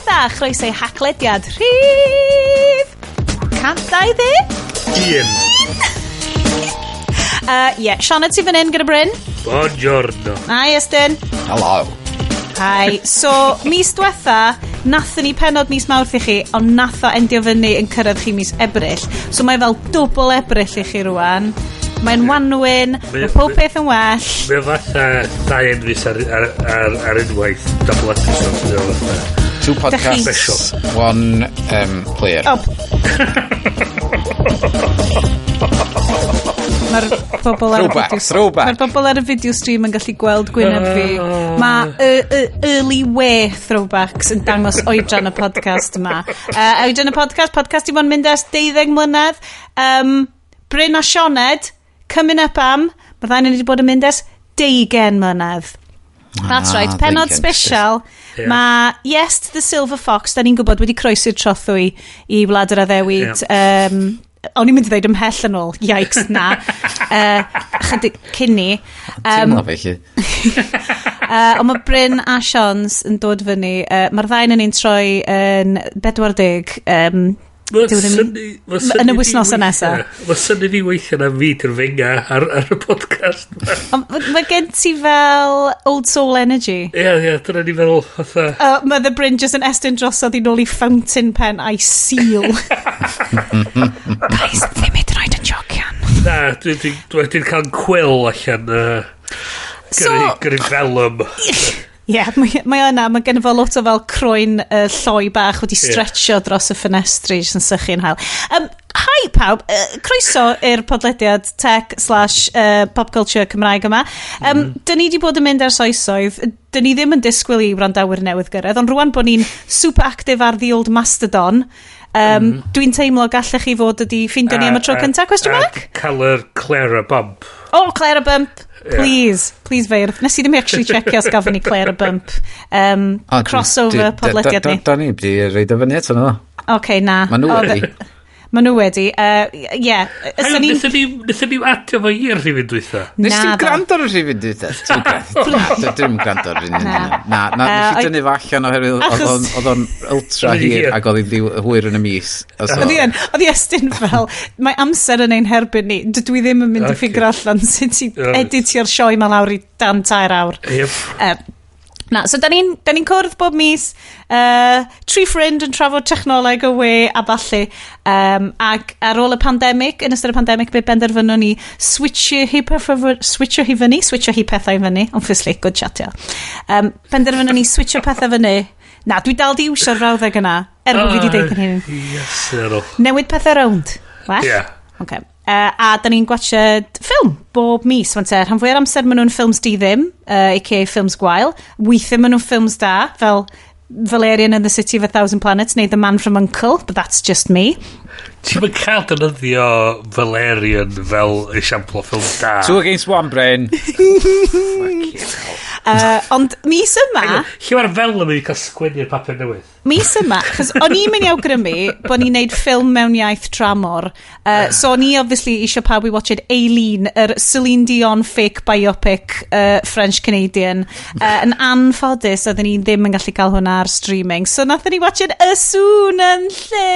Noswaith dda, chroeso i Haclediad rhif 120? Un. Ie, Sioned sydd fan hyn gyda Bryn. Buongiorno. Hi, Estyn. Hello. Hi. So, mis diwetha, nathon ni penod mis Mawrth i chi, ond nath o endio fyny yn cyrraedd chi mis Ebrill. So mae fel dwbl Ebrill i chi rwan. Mae'n wanwyn, mae pob peth yn well. Mae o fatha dau enfys ar unwaith. Double episode. Mae o fatha. Two podcasts, Special. one player. Oh. Mae'r bobl ar y Throwback, video... throwback. Mae'r bobl ar y video stream yn gallu gweld gwyneb fi. Mae early way throwbacks yn dangos oedran y podcast yma. Oedran y podcast, podcast i fod yn mynd ers 12 mlynedd. Bryn a Sioned, coming up am, mae ddau ni wedi bod yn mynd ers 20 mlynedd. That's right, penod 20, special. Ie. Mae Yes the Silver Fox, da ni'n gwybod, wedi croesi'r trothwy i Wlad yr Addewid. O'n i'n mynd i ddweud ymhell yn ôl, yikes, na. Chydig cyn ni. Teimlo felly. Ond mae Bryn a Sions yn dod fyny. Mae'r ddau yn ni'n troi yn 40. Mae'n Dyw ddim- synnu- ma'n yn y synnu fi wythnosau nesa. Mae'n synnu fi weithio na fi di'r fenga ar y podcast. Ond mae gen ti fel old soul energy. Ie, dyna ni feddwl fatha. Mae The Bryn just yn estyn drosodd i nôl i fountain pen a'i seal. Guys, ddim hyd yn oed yn jocian. Na, dwi wedi cael quill allan. Gyrru vellum. Ie, yeah, mae o yna, mae gen fo lot o fel croen lloi bach wedi stretcho dros y ffenestri jyst yn sychu'n hael. Hi pawb, croeso i'r podlediad tech slash pop culture Cymraeg yma. Dyn ni wedi bod yn mynd ers oesoedd, dyn ni ddim yn disgwyl i wrandawyr newydd gyrraedd, ond rwan bod ni'n super active ar the old Mastodon, dwi'n teimlo gallech chi fod wedi ffeindio ni am y tro cyntaf, question mark? Cael yr Clara Bump. Oh, Clara Bump. Please, please feirdd. Nes i ddim actually checio os gafon ni Clara Bump. O, Crossover podlediad ni. Da ni wedi reid o fyny eto, no? OK, na. Ma' nhw O, wedi. Ma' nhw wedi. Ie. Hang on, Nethon ni adio fo i'r rhifyn dwytha? Nes ti'n Naddo. gwrando ar y rhifyn dwytha? Dwi'n Dwi'n gwrando ar yr un. Na. Na, nes i dynnu fo allan oherwydd oedd o'n ultra Oedd hi'n hir hir. ac oedd hi'n hwyr yn y mis. A so- Oedd hi Estyn fel, mae amser yn ein herbyn ni. Dydw i ddim yn mynd i ffigur allan sut i editio'r sioe ma lawr i dan 3 awr. Yep. Na, so da ni cwrdd bob mis, tri ffrind yn trafod technoleg y we a ballu. Ac ar ôl y pandemig, yn ystod y pandemig, be benderfynon ni switcho hi fyny, switcho hi pethau fyny, obviously, good chatio. Benderfynon ni switcho pethau fyny. Na, dwi dal di iwsio'r frawddeg yna, er bod fi wedi deud yn hyn. Yes, Errol. Newid pethau rownd. Well? Ie. Okay. A da ni'n gwatchad ffilm bob mis. Wan te, rhan fwy'r amser maen nhw'n ffilms di ddim, aka ffilms gwael. Weithiau maen nhw'n ffilms da, fel Valerian and the City of a Thousand Planets neu The Man from Uncle, but that's just me. Ti'n mynd cael defnyddio Valerian fel esiampl o ffilm da. Two against one, Bryn. Fucking hell. Ond mis yma, Hang on, lle mae'r vellum i cael sgwennu'r papur newydd? Mis yma, chos o'n i'n mynd i awgrymu bod ni'n neud ffilm mewn iaith tramor. So o'n i obviously eisiau pawb i watched Aileen, yr Celine Dion fake biopic French-Canadian. Yn anffodus, oedden ni ddim yn gallu cael hwnna ar streaming. So nathon ni watched Y Sŵn yn lle.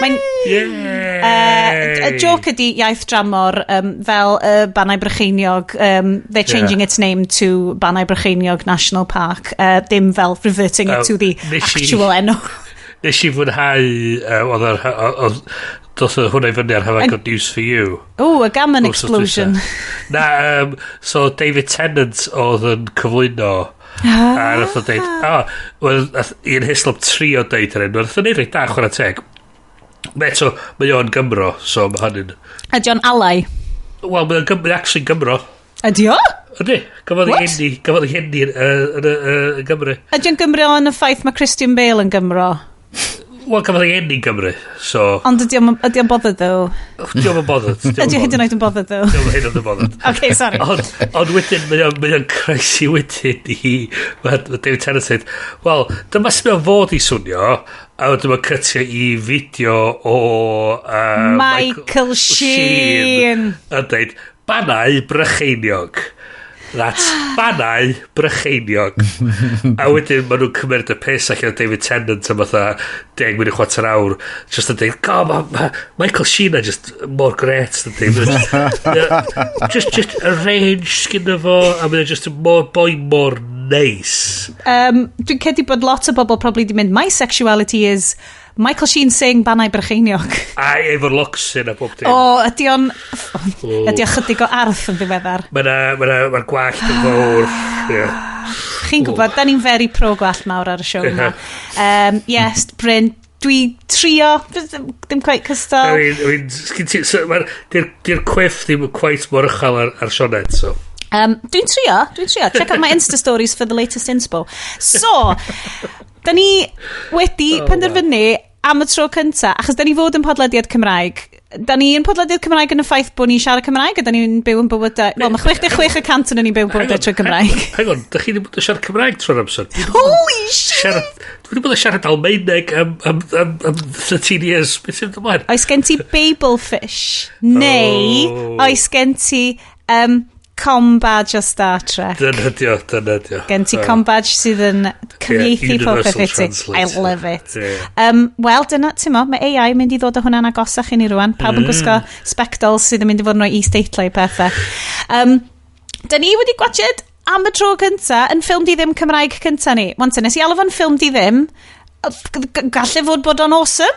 Mae'n Yay! Y joke ydi iaith dramor fel Bannau Brycheiniog, they're changing its name to Bannau Brycheiniog National Park, dim fel reverting it to the actual enw. Nes i fwynhau, oedd yr, oedd, doth o hwnna i fyny ar Have I Got News For You. Oh, a gammon Wsos explosion. dwytha. Na, so David Tennant oedd yn cyflwyno. A nath o deud, oh, wel, nath Ian Hislop trio deud yr enw, nath o neud reit da, chwarae teg. Ma eto, mae o'n Gymro, so mae hynny'n. Ydy o'n alai? Wel, mae o'n Gymro, actually Gymro. Ydy o? Ydy, gafodd ei What? eni, gafodd ei eni yn Gymru. Ydy o'n Gymro yn y ffaith mae Christian Bale yn Gymro? Wel, gafodd ei eni yn Gymru, so. Ond ydy o'n bothered though? Diolch yn bothered. Ydy o hyd yn oed yn bothered though? Diolch yn hyd yn oed yn bothered. Okay, sorry. Ond wedyn, mae o'n croesi wedyn i. Mae David Tennant dweud, "Wel, dyma sy'n o'n fod i swnio," a wedyn mae'n cytio i fideo o Michael Sheen. Yn dweud, "Bannau Brycheiniog." That's Bannau Brycheiniog. A wedyn maen nhw'n cymryd y piss allan o David Tennant am fatha 10 munud chwarter awr. Just yn dweud, god, ma Michael Sheen a just mor gret. Just a range sgynno fo, a mae'n just mor boi mor neis. Dwi'n credu bod lot o bobl probably di mynd, my sexuality is Michael Sheen saying Bannau Brycheiniog. A efo'r locsyn a bob dim. O, ydy o'n... Ydy o chydig o arth yn ddiweddar. Mae'r ma ma gwallt yn fawr. Yeah. Chi'n gwybod, da ni'n very pro gwallt mawr ar y siow yma. Yes, Bryn, dwi trio, ddim quite cystal. I mean, so, di'r quiff ddim quite mor uchel ar Sioned, so. Dwi'n trio, dwi'n trio. Check out my Insta stories for the latest inspo. So, da ni wedi penderfynu am y tro cynta, achos da ni fod yn podlediad Cymraeg. Da ni yn podlediad Cymraeg yn y ffaith bod ni'n siarad Cymraeg a da ni'n byw yn bywydau... Wel, mae 66% yn ni'n byw yn bywydau trwy Cymraeg. Hang on, da chi ddim bod yn siarad Cymraeg trwy'r amser? Holy shit! Siarad, dwi wedi bod yn siarad Almaeneg am 13 years. Beth sy'n ymlaen? Oes gen ti Babel Fish? Neu oes gen ti com badge o Star Trek? Dyna dio, dyna dio. Gen ti com badge sydd yn cyfieithu Universal popeth i ti. I Translate. love it. Yeah. Wel, dyna, ti'n mo, mae AI yn mynd i ddod â hwnna'n agosach i ni rwan. Pawb yn gwisgo spectols sydd yn mynd i fod yn rhoi isdeitlau i pethau. Da ni wedi gwachod am y tro cynta yn ffilm di ddim Cymraeg cynta ni. Wan te, nes i alw fo'n ffilm di ddim. Galle fod bod o'n awesome.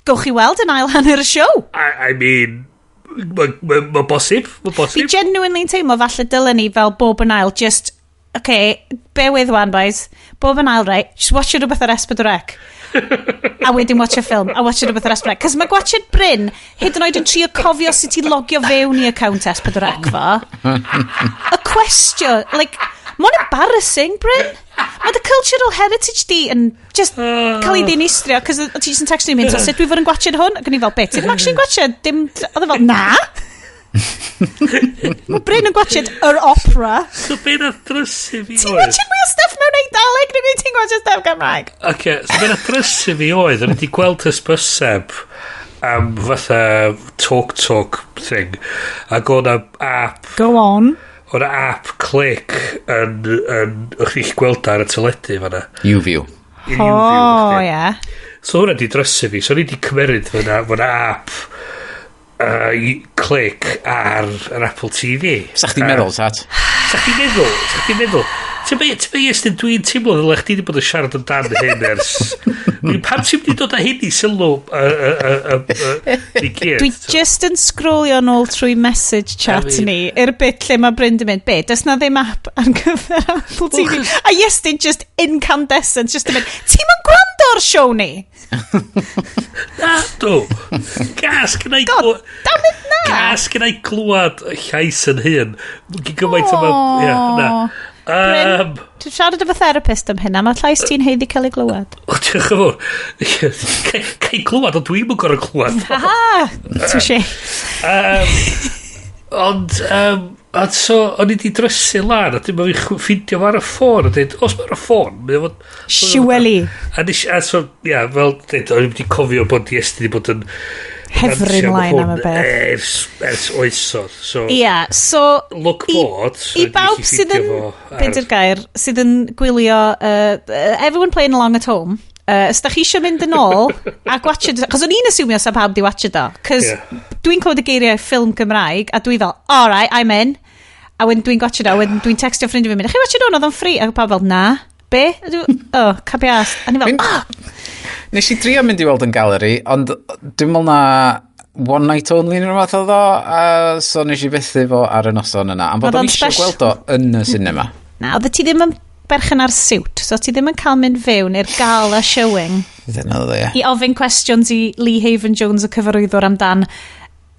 Gowch chi weld yn ail hanner y siow. I mean, mae'n ma, ma bosib, mae'n Fi bosib. genuinely yn teimlo falle dylen ni fel bob yn ail, just, okay, bear with one, boys. Bob yn ail, right, just watch rhywbeth ar S4C. A wedyn watch a ffilm, a watch rhywbeth ar S4C. Cos mae gwachod Bryn, hyd yn oed yn trio cofio sut i logio fewn i account S4C fo. Y cwestiwn, like, mae'n embarrassing, Bryn. Mae dy cultural heritage di yn just cael ei ddinistrio, cos o ti just yn textio ni mynd, so sut dwi fod yn gwachod hwn? Ac o'n i fel, be, ti ddim actually yn gwachod? Dim, oedd e fel, na. Mae Bryn yn gwachod yr opera. So be nath drysu fi Ti'n oedd? gwachod mwy o stuff mewn Eidaleg na fi ti'n gwachod stuff Cymraeg? Oce, so be nath drysu fi oedd, o'n i wedi gweld hysbyseb am fatha talk talk thing, ac o'n app Go on. o'n app Clic yn o'ch chi'n gweld ar y teledu fanna. YouView. O, ie. So hwnna di drysu fi, so o'n i di cymeryd fyna app i Clic ar yr Apple TV. Sa chdi'n meddwl, Tat? Sa chdi'n meddwl, sa chdi'n meddwl. Ti'n be, ti'n be, Iestyn, dwi'n teimlo ddyle chdi wedi bod yn siarad amdan hyn ers... Pam ti'n mynd i dod â hyn i sylw i gyd? Dwi just yn scrollio nôl trwy message chat I mean- ni i'r bit lle mae Bryn di mynd, be, does na ddim app ar gyfer Apple TV? A Iestyn just incandescent, just yn mynd, ti'n mynd gwrando ar siow ni? Na, dw. Gas gyna i God, damn it, na! Gas gyna i glwad llais yn hun. Gyn gymaint yma... Ie, na. Bryn, dwi'n siarad efo therapist am hynna, mae llais ti'n haeddu cael ei glywed. O, diolch yn fawr. Ca i glwad, ond dwi'm yn gorfod clywed. Ha, touché. Ond, a so, o'n i di drysu lan, a dim ond fi ffindio fo ar y ffôn, a dweud, os mae ar y ffôn, mae o fod... Siweli. A nes, a so, ia, fel, dweud, o'n i wedi cofio bod Iestyn wedi bod yn Hefryn rantio am laen am y hwn beth. Ers oesodd, so... Ia, so... Look bod. I bawb sydd yn, be di'r gair, sydd yn gwylio everyone playing along at home, os da chi eisiau mynd yn ôl a gwachod, chos o'n i'n asumio sa pawb di watchad o, cos dwi'n clywed y geiriau ffilm Gymraeg, a dwi fel, alright, I'm in. A wedyn dwi'n gwachod o, wedyn dwi'n textio ffrindiau fi'n mynd, chi watchad hwn, oedd o'n free? Ac pawb fel, na, be? A dwi, oh, cabias. A ni fel, oh, Nes i drio mynd i weld yn galeri, ond dwi'n meddwl na one night only neu rhywbeth oedd o, so nes i fethu fo ar y noson yna. Am fod Oedd o'n o'n eisiau gweld o yn y cinema. Na, oedd ti ddim yn berchen ar siwt, so ti ddim yn cael mynd fewn i'r gala showing Dyna oedd o, ie. i ofyn questions i Lee Haven Jones y cyfarwyddwr amdan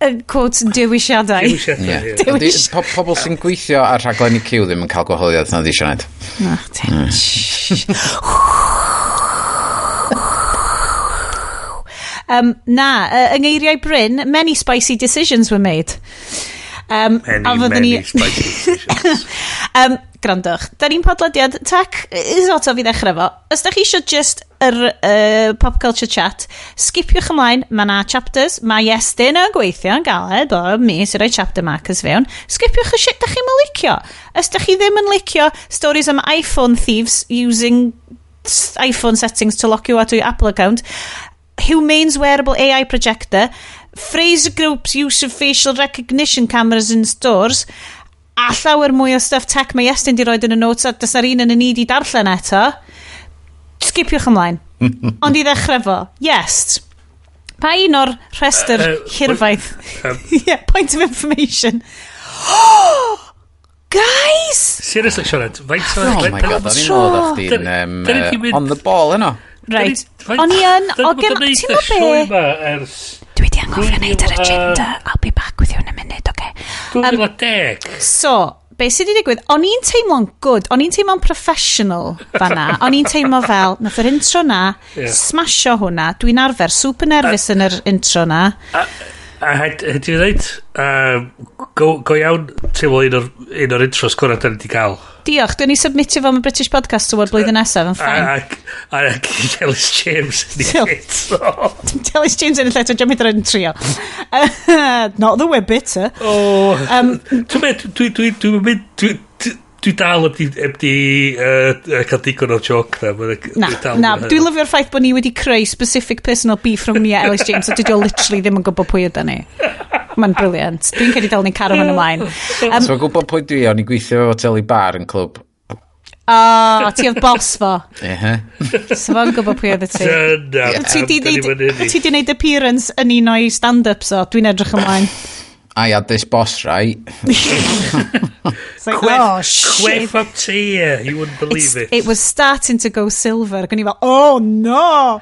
y quote dewisiadau. Dewisiadau, Ie. ie. Ond pobl sy'n gweithio ar rhaglen i Q ddim yn cael gwahoddiad na di Sioned. Na, te. Na, yng ngeiriau Bryn, many spicy decisions were made. Many, a fyddwn many ni- spicy decisions. Grandwch. Da ni'n podlediad tech, sort of i ddechrau fo. Os da chi eisiau just yr pop culture chat, skipiwch ymlaen, mae na chapters, mae Iestyn yn gweithio yn galed bob mis i roi chapter markers fewn. Skipiwch y shit da chi'n licio. Os da chi ddim yn licio stories am iPhone thieves using iPhone settings to lock you out of your Apple account, Humane's wearable AI projector, Fraser Group's use of facial recognition cameras in stores, a llawer mwy o stuff tech mae Iestyn di roed yn y notes a does na'r un yn y ni di darllen eto. Skipiwch ymlaen. Ond i ddechrau fo, yes. Pa un o'r rhestr hirfaith? Yeah, point of information. Guys! Seriously, Sioned, faint o Oh my God, o'n i'n meddwl oeddach chdi'n Da ni 'di on the ball yno. Right. O'n i yn. O, gen. Ti'n gwybod be? Ers Dwi di anghofio wneud yr agenda. I'll be back with you in a minute, okay? 2010. So, be sydd wedi digwydd, o'n i'n teimlo'n good, o'n i'n teimlo'n professional fanna, o'n i'n teimlo fel, nath yr intro na, smasho hwnna, dwi'n arfer super nervous yn yr intro na. A hed i ddweud, go iawn, teimlo un o'r intros gorau da ni wedi cael. Diolch, dwi'n i submitio fo am y British Podcast Award blwyddyn nesaf, yn fine. A Ellis James yn ei hit. Ellis James yn y lle, dwi'n mynd yn trio. Not that we're bitter. Oh, dwi'n mynd, dwi mynd, dwi dal heb di cael digon o'r joke na. Na, na, dwi'n lyfio'r ffaith bod ni wedi creu specific personal beef rhwng ni a Ellis James, a dydy o literally ddim yn gwybod pwy ydyn ni. Mae'n brilliant. Dwi'n credu dal ni'n cario hwn ymlaen. So gwybod pwy dwi, o'n i gweithio efo Teli Bar yn clwb. O, ti oedd boss fo. Ehe. So fo'n gwybod pwy oedd y ti. Dyna Ti pam di da ni'n mynd neud, ti di neud appearance yn un o'i stand-ups o. Dwi'n edrych ymlaen. I had this boss, right? It's like, Quiff, oh, shit. quiff up to here. You wouldn't believe it. It was starting to go silver. Ac o'n i fel, oh no!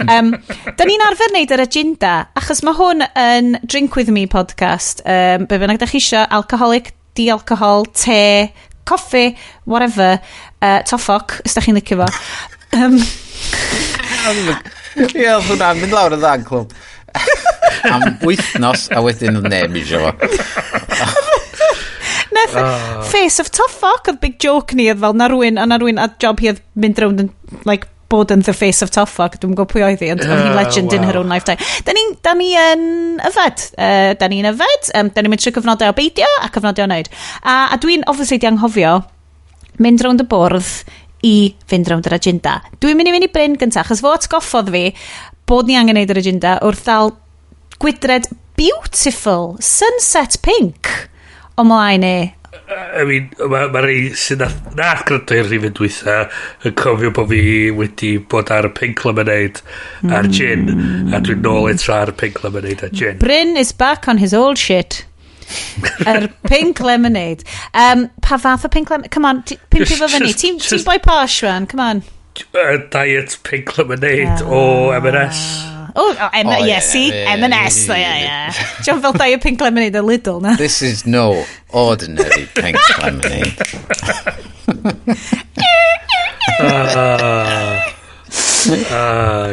Da ni'n arfer wneud yr agenda, achos mae hwn yn Drink With Me podcast. Be bynnag da chi isio, alcoholic, di-alcohol, te, coffi, whatever, toffoc, os da chi'n licio fo. Ie, oedd hwnna'n mynd lawr y dda yn clwb. Am wythnos, a wedyn oedd neb eisiau fo. Nath Face of Toffoc oedd big joke ni, oedd fel na rwy'n, a na rwy'n, a job hi oedd mynd rownd yn, like, bod yn the face of Toffoc. Dwi'n gwybod pwy oedd hi, ond oedd hi'n legend in her own lifetime. Da ni yn yfed. Da ni'n yfed. Da ni'n mynd trwy cyfnodau o beidio a cyfnodau o wneud. A dwi'n obviously di anghofio mynd rownd y bwrdd i fynd rownd yr agenda. Dwi'n mynd i fynd i Bryn gyntaf, achos fo atgoffodd fi bod ni angen neud yr agenda wrth ddal gwydred beautiful sunset pink o mlaen i. I mean, mae ma rei sydd nath gwrando i'r rhifyn dwytha yn cofio bod fi wedi bod ar y pink lemonade a'r gin, a dwi'n nôl eto ar y pink lemonade a gin. Bryn is back on his old shit. Yr pink lemonade. Pa fath o pink lemonade? Come on, pimpio fo fyny. Ti'n boi posh, rwan, come on. Diet pink lemonade o M&S. Oh, M Oh, yeah, yeah, see? yeah, M&S, yeah. John fel diet pink lemonade o Lidl, na? This is no ordinary pink lemonade.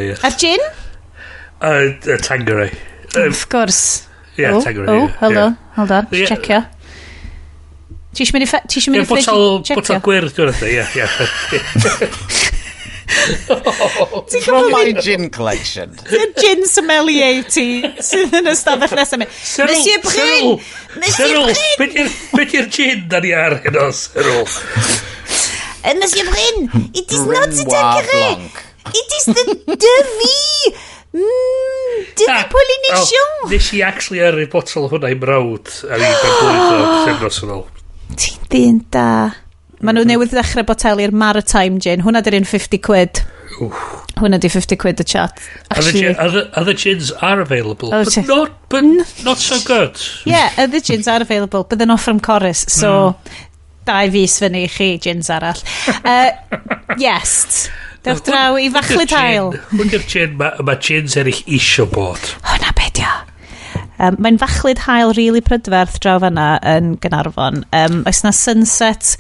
Yes. A'r gin? Tanqueray. Of course. Yeah, Oh, Tanqueray. oh, yeah, hold yeah. on, hold on. Yeah. Checio. Ti eisiau mynd i ti eisiau mynd Ie, i ffridge i botel, checio? botel gwyrdd, dwi'n meddwl, ie, ie. Ti'n From gwybod my fi- gin collection. y gin sommelier ti sydd yn ystafell nesaf mynd, Cyril, Monsieur Bryn! Cyril, Monsieur Cyril, Bryn! be di'r gin da ni ar heno, Cyril? Monsieur Bryn, it is not the Brinois Tanqueray. Blanc. It is the De Vie. De Ah, Polynesian. oh, nes i actually yrru botol hwnna i mrawd ar ei ben blwydd o pythefnos yn ôl. Ti'n dyn da. Maen nhw newydd ddechrau boteli'r Maritime Gin. Hwnna di'r un 50 quid. Hwnna di 50 quid y chat. Other, Actually, other gins are available, Oh, but not so good. Yeah, other gins are available, but they're not from Corus, so dau fus fyny i chi, gins arall. Yes. Dewch draw i fachlud haul. Hwn di'r gin mae ma gins eraill isio bod. Hwna be dio. Mae'n fachlud haul really prydferth draw fanna yn Gaernarfon. Oes na sunset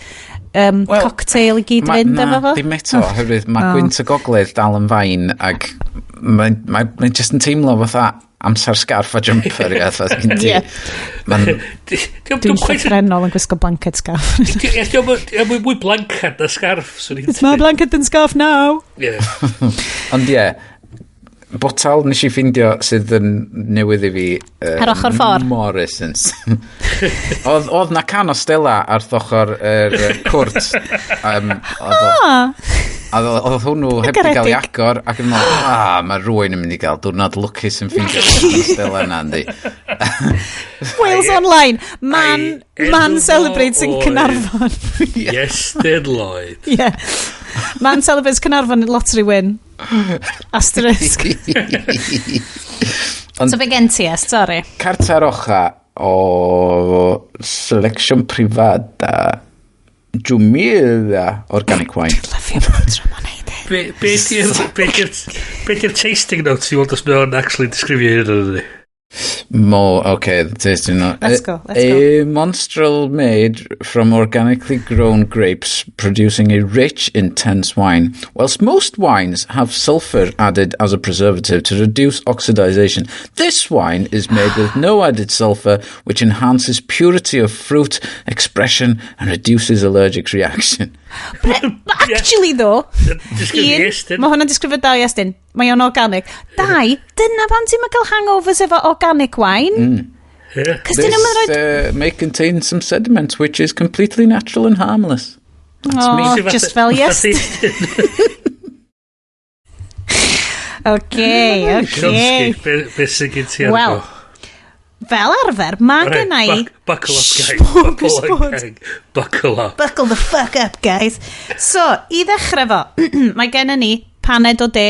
Wel, cocktail i gyd fynd na, efo fo? Dim eto, oherwydd mae Oh. gwynt y gogledd dal yn fain ac mae'n mae, mae just yn teimlo fatha Amser scarf a jumper, ia, fatha gen ti. Ma'n- Dwi'n llythrennol yn gwisgo blanket scarf. Diolch mwy blanket na scarf. It's my blanket and scarf now. Yeah. Ond ie, botal nes i ffindio sydd yn newydd i fi. Ar ochr ffordd? Morrisons. Oedd na can o Stella ar ochr yr cwrt. Ah. A oedd hwnnw heb di gael ei agor ac yn meddwl, ah, mae rhywun yn mynd i gael diwrnod lwcus yn ffeindio can o Stella yna, yndi. Wales Online. Man celebrates in Caernarfon. Iestyn Lloyd. Yeah. Man celebrates Caernarfon lottery win. Asterisk. Ond, so fe gen ti, es, sorry. Carta Roja o Selection Privada Jumilla Organic Wine. Dwi'n lyfio bod tro ma'n neud e. Be di'r tasting notes i weld os mae o'n actually disgrifio hyn yn ydy? More, okay, the tasting note. Let's go, let's go. A monstrel made from organically grown grapes, producing a rich, intense wine. Whilst most wines have sulfur added as a preservative to reduce oxidization, this wine is made with no added sulfur, which enhances purity of fruit expression and reduces allergic reaction. But actually though, un, mae hwnna'n disgrifio da i Estyn, mae o'n organic. Dau, dyna pan ti'n cael hangovers efo organic wine. Yeah. Cos dyn nhw'n This rhoi... may contain some sediment, which is completely natural and harmless. That's Oh, me. just fel yes. Okay. Chomsky, be sy'n gen ti ar Wel, go? fel arfer, mae Alright, gen i... Buckle up, gang. Buckle up, Smorgasbord. gang. Buckle up. Buckle the fuck up, guys. So, i ddechrau fo, mae gen ni paned o de,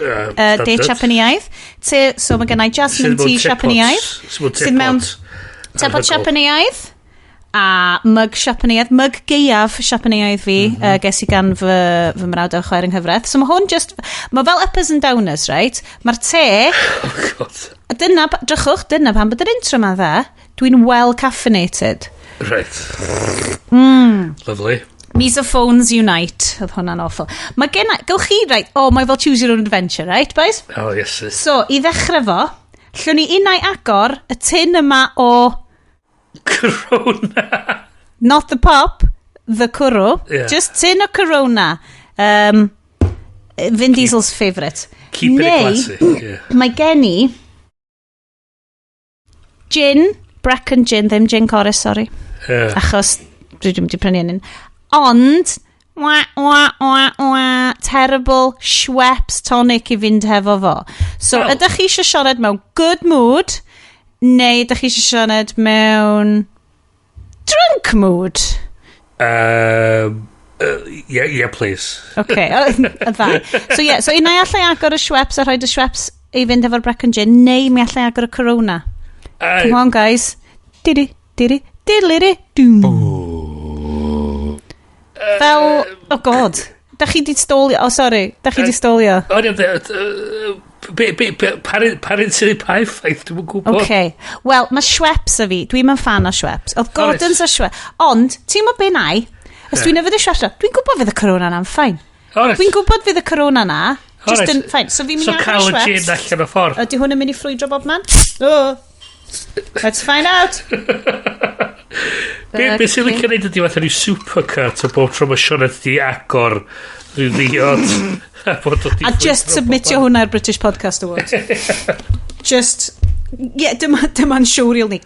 de Siapaneaidd. Te, so mae gen i jasmine tea Siapaneaidd. Sydd mewn Tepot Siapaneaidd a mug Siapaneaidd, mug gaeaf Siapaneaidd fi, ges i gan fy mrawd o chwaer yng nghyfraith. So mae hwn just, mae fel uppers and downers, right? Mae'r te, Oh, God. a dyna, drychwch, dyna pam bod yr intro yma dda, dwi'n well caffeinated. Right. Lovely. Misophones Unite, oedd hwnna'n awful. Mae gen i, gewch chi, right, oh, mae fel choose your own adventure, right, boys? Oh, yes. So, i ddechrau fo, llwn ni unau agor y tin yma o Corona. Not the pop, the cwrw. Yeah. Just tin o Corona. Vin Diesel's favourite. Keep it Neu, classy. Yeah. Mae gen i gin, Brecon gin, ddim gin Corus, sorry. Achos dwi ddim wedi prynu un. Ond, wa, wa, wa, wa, terrible Schweppes tonic i fynd hefo fo. So, Wel. ydych chi eisiau siarad mewn good mood, neu ydych chi eisiau siarad mewn drunk mood? Yeah, please. Okay, y ddau. So yeah, so unai allai agor y Schweppes a rhoi y Schweppes i fynd efo'r Brecon Gin, neu mi allai agor y Corona. Come on, guys. Didi, didi, diddly doom. Fel, oh God. Da chi di stolio, oh sorry, da chi di stolio. O, ie, parin sy'n ei pa effaith, dwi'm yn gwybod. Okay. Wel, mae Schweppes a fi. Dwi'n yn fan o Schweppes. Oedd Gordon's a Schweppes. Ond, ti'n mo be nai? Os dwi'n yfed y Schweppes na, dwi'n gwybod fydd y Corona na'n fine. Dwi'n gwybod fydd y Corona na, just yn fine. So fi'n mynd So i agor cael y gin Schweppes. allan o ffordd. Ydy hwn yn mynd i ffrwydro bob man? Oh. Let's find out. Be sy'n licio neud ydi fatha rhyw supercut o bob tro mae Sioned di agor rhyw ddiod. A bod o di A just ffrwydro submitio bob man. hwnna i'r British Podcast Awards. Just, yeah, dyma'n showreel ni.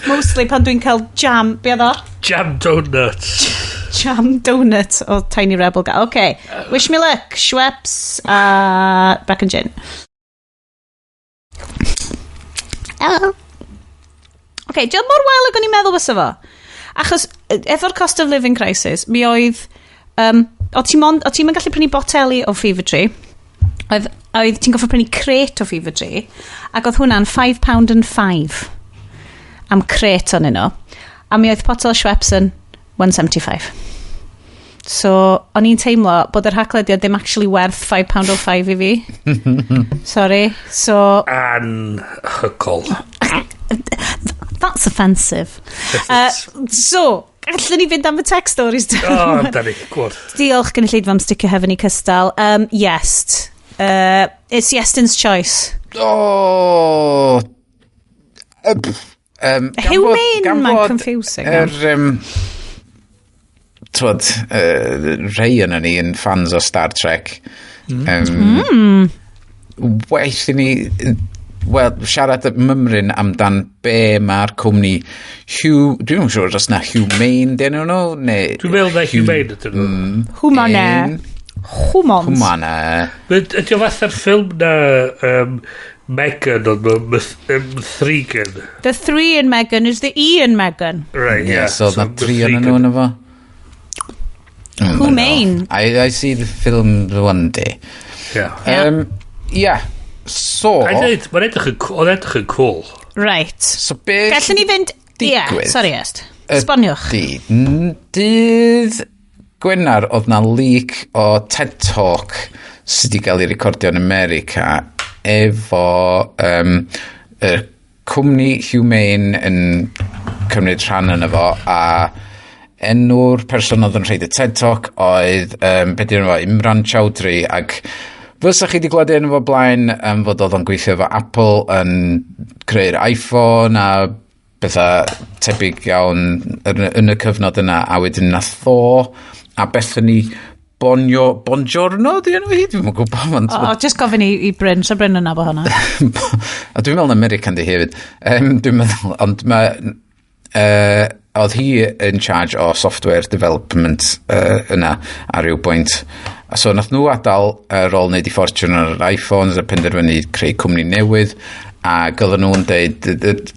Mostly pan dwi'n cael jam, be oedd o? Jam donuts. Jam donut o Tiny Rebel. Okay, wish me luck. Schweppes a Brecon Gin. Oh. Okay, diolch mor wael ag o'n i'n meddwl fysa fo. Achos, efo'r cost of living crisis, mi oedd... o ti'n yn gallu prynu boteli o Fever Tree. Oedd ti'n goffa prynu crate o Fever Tree. Ac oedd hwnna'n £5.05 am crate o'n nhw. A mi oedd potel Schweppes yn 175. So, o'n i'n teimlo bod yr haglediad ddim actually werth £5.05 i fi. Sorry. So, Anhygoel. That's offensive. So, allwn ni fynd am y tech stories? O, amdani, gwrdd. Diolch gynulleidfa am sticio hefo ni cystal. Yes. It's Iestyn's choice. Oh! Humane, mae'n confusing. Twod, rhai yna ni yn fans o Star Trek. Well i ni, wel, siarad mymryn amdan be mae'r cwmni Hugh, dwi'n yn siŵr os na Humane dyn nhw, neu Dwi'n meddwl na Humane ydyn nhw. Humane. Humans. Humane. Ydy o fatha'r ffilm na Megan, ond mae'n Threegan. The three in Megan is the E in Megan. Right, Yeah, yeah. so na tri yn nhw yna fo. Humane. I see the film one day. Yeah. Yeah. Yeah. So, A dweud, mae'n edrych yn, oedd edrych yn cool. Right. So beth Gallwn ni fynd. Ie, yeah, digwydd sorry Est. Sboniwch. Ydy, dydd Gwener oedd na leak o TED Talk sydd wedi cael ei recordio yn America efo y cwmni Humane yn cymryd rhan yn efo, a enw'r person oedd yn rhaid y TED Talk oedd be di enw fo, Imran Chowdhury, ac fysa chi wedi gweld enw fo blaen fod oedd o'n gweithio efo Apple yn creu'r iPhone a bethau tebyg iawn yn y cyfnod yna, a wedyn nath o a Bethany Bongiorno di enw hi, dwi'm yn gwybod, ond O, oh, just gofyn i Bryn, so Bryn yn nabod hwnna. A dwi'n meddwl yn American di hefyd. Dwi'n meddwl, ond mae oedd hi in charge o software development yna ar ryw bwynt. A so nath nhw adael ar ôl wneud i ffortiwn ar yr iPhones a penderfynu creu cwmni newydd, ac oedden nhw'n deud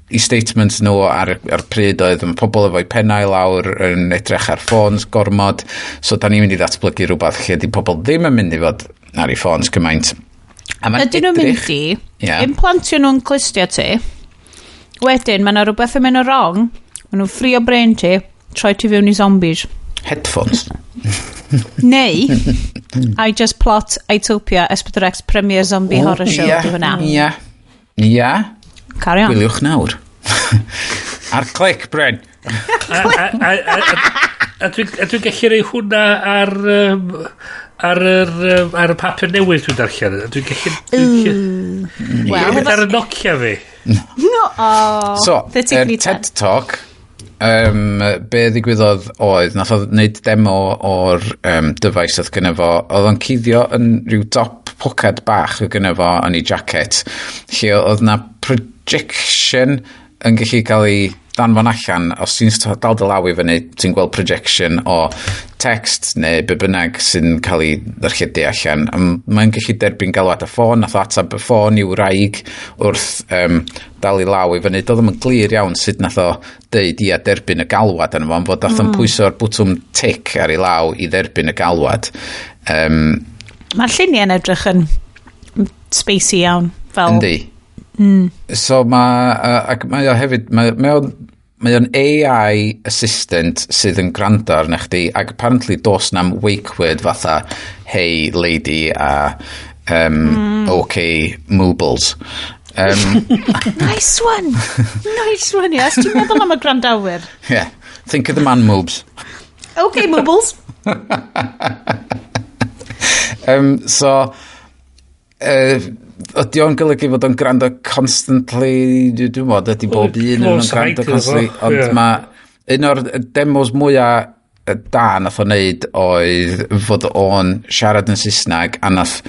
i statements nhw ar pryd oedd yn pobl efo'i pennau lawr yn edrych ar ffôns gormod, so da ni'n mynd i ddatblygu rhywbeth lle di pobl ddim yn mynd i fod ar eu ffôns cymaint. A ma'n Ydyn nhw'n mynd i implantio nhw'n clustia ti, wedyn mae yna rhywbeth yn mynd yn wrong, maen nhw'n ffrio brain ti, troi ti fewn i zombies. Headphones. Neu, I just plot Itopia S4C premiere zombie horror show di hwnna. Ia. Carry on. Gwyliwch nawr. Ar clic, Bryn. A dwi'n gallu rhoi hwnna ar y papur newydd dwi'n darllen. A dwi'n gallu Wel, ar y Nokia fi. No, oh, So, 33 yr TED Talk, be ddigwyddodd oedd, nath o wneud demo o'r dyfais oedd gynno fo, oedd o'n cuddio yn rhyw top poced bach oedd gynno fo yn ei jacket, lle oedd na projection yn gallu cael ei danfon allan. Os ti'n dal dy law i fyny, ti'n gweld projection o text neu be bynnag sy'n cael ei ddarlledu allan. Mae'n gallu derbyn galwad y ffôn, nath o atab y ffôn i'w wraig wrth dal i law i fyny. Doedd o'm yn glir iawn sut nath o deud ia derbyn y galwad yna fo, ond fod nath o'n pwyso'r bwtwm tic ar ei law i dderbyn y galwad. Mae'r lluniau'n edrych yn spacey iawn. Fel, Yndi. So mae, ac mae o hefyd, mae o'n AI assistant sydd yn gwrando arna chdi, ac apparently dos na'm wake word fatha "hey lady" a "OK Moobles". Nice one! Nice one, yes. Ti'n meddwl am y gwrandawyr? Yeah. Think of the man moobs. OK, Moobles. So, ydy o'n golygu fod o'n gwrando constantly? Dwi'n meddwl, ydy bob un yn Close gwrando iddo fo, constantly, ond mae un o'r demos mwyaf da nath o wneud oedd fod o'n siarad yn Saesneg a nath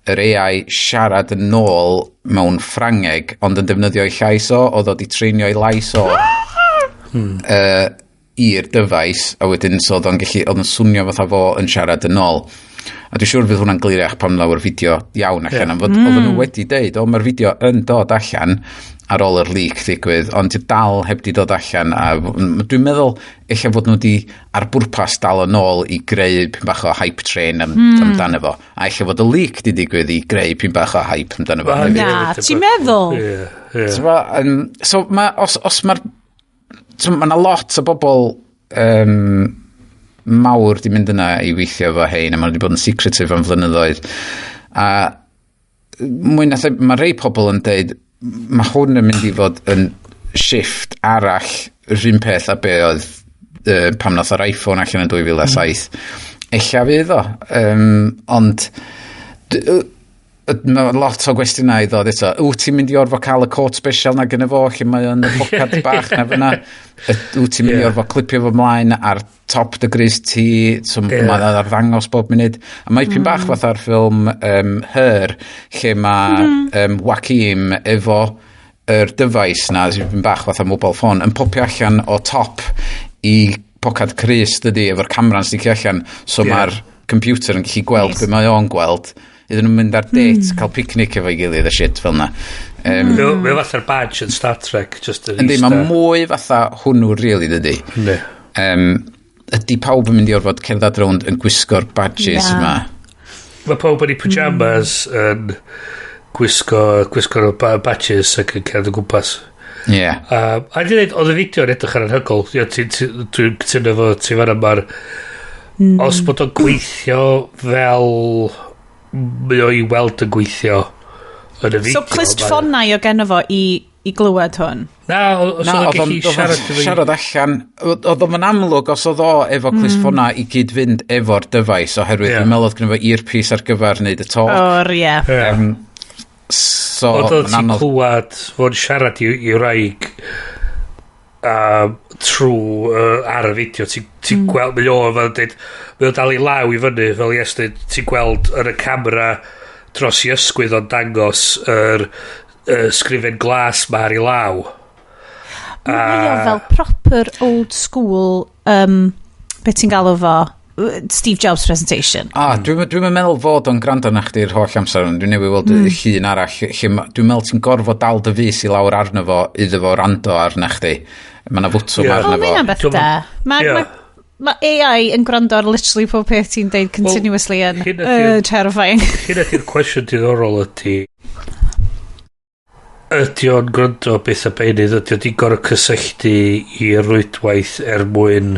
yr AI siarad yn ôl mewn Ffrangeg ond yn defnyddio ei llais o, oedd o di treinio ei lais o i'r dyfais, a wedyn so oedd o'n gallu, oedd o'n swnio fatha fo yn siarad yn ôl. A dwi'n siŵr fydd hwnna'n gliriach pan lawr fideo iawn allan, am fod oedden nhw wedi deud, o, mae'r fideo yn dod allan ar ôl yr leak ddigwydd, ond di dal heb di dod allan, a dwi'n meddwl ella fod nhw di ar bwrpas dal yn ôl i greu pyn bach o hype train amdano fo. A ella fod y leak di digwydd i greu pyn bach o hype amdano fo hefyd. Na, ti'n meddwl? Ie. So, so ma, os mae'r, so ma' 'na lot o bobl mawr di mynd yna i weithio efo hein a maen nhw wedi bod yn secretive am flynyddoedd, a mwy na mae rei pobl yn deud mae hwn yn mynd i fod yn shift arall, yr un peth a be oedd pam nath yr iPhone allan yn 2007. Ella fydd o, ond Mae lot o gwestiynau i ddod eto. Wyt ti'n mynd i orfod cael y cot special na gyda fo, lle mae o'n y pocad bach na fyna? Wyt ti'n mynd i orfod clipio fo mlaen ar top dy grys ti, so mae'n arddangos bob munud. A mae pyn bach fatha'r ffilm Her, lle mae Joaquin efo yr dyfais na, sy'n bach fatha mobile phone, yn popio allan o top i pocad crys, dydy, efo'r camera'n sticio allan, so mae'r computer yn gallu gweld be mae o'n gweld iddyn nhw'n mynd ar date, cael picnic efo'i gilydd a shit fel na. Mae o fatha'r badge yn Star Trek, just yn Yndi, mae mwy fatha hwnnw, really, dydy. Yndi. Ydy pawb yn mynd i orfod cerdded rownd yn gwisgo'r badges Na. yma? Mae pawb yn ei pyjamas yn gwisgo'r badges ac yn cerdded o gwmpas. Ie. Yeah. A di dweud, oedd y fideo yn edrych ar anhygoel. Ie, dwi'n cytuno fo ti fan'na, mae'r os bod o'n gweithio fel mae o i weld yn gweithio yn y fideo. So clustffonau o genno fo i glywed hwn? Na, os Na, oedd o'n oedd o'n gallu oedd o'n siarad efo siarad allan. Oedd o'n amlwg os oedd o efo clustffona i gyd fynd efo'r dyfais, oherwydd dwi'n meddwl oedd gynno fo earpiece ar gyfer wneud y talk. O'r, ie. So, Ond oedd ma'n ti'n anodd. clywed fo'n siarad i wraig trwy ar y fideo ti'n ti gweld mae o fel dweud, mae o dal i law i fyny fel Iestyn, ti'n gweld yn y camera dros i ysgwydd o'n dangos yr sgrifen glas ma ar ei law. Mae o fel proper old school, beth ti'n galw fo? Steve Jobs presentation. A, dwi meddwl fod o'n gwrando na chdi'r holl amser, ond dwi'n newydd weld mm. llun arall, lle dwi'n meddwl ti'n gorfod dal dy fys i lawr arno fo iddo fo rando arna chdi. Mae yna fwtwm Ie. arno O, fo. mae hynna'n beth da. Mae ma AI yn gwrando ar literally pob peth ti'n deud continuously yn hyn ydi'r terrifying. Hyn ydy'r cwestiwn diddorol ydy, ydy o'n gwrando beth a beunydd, ydy o di gorfod cysylltu i rwydwaith er mwyn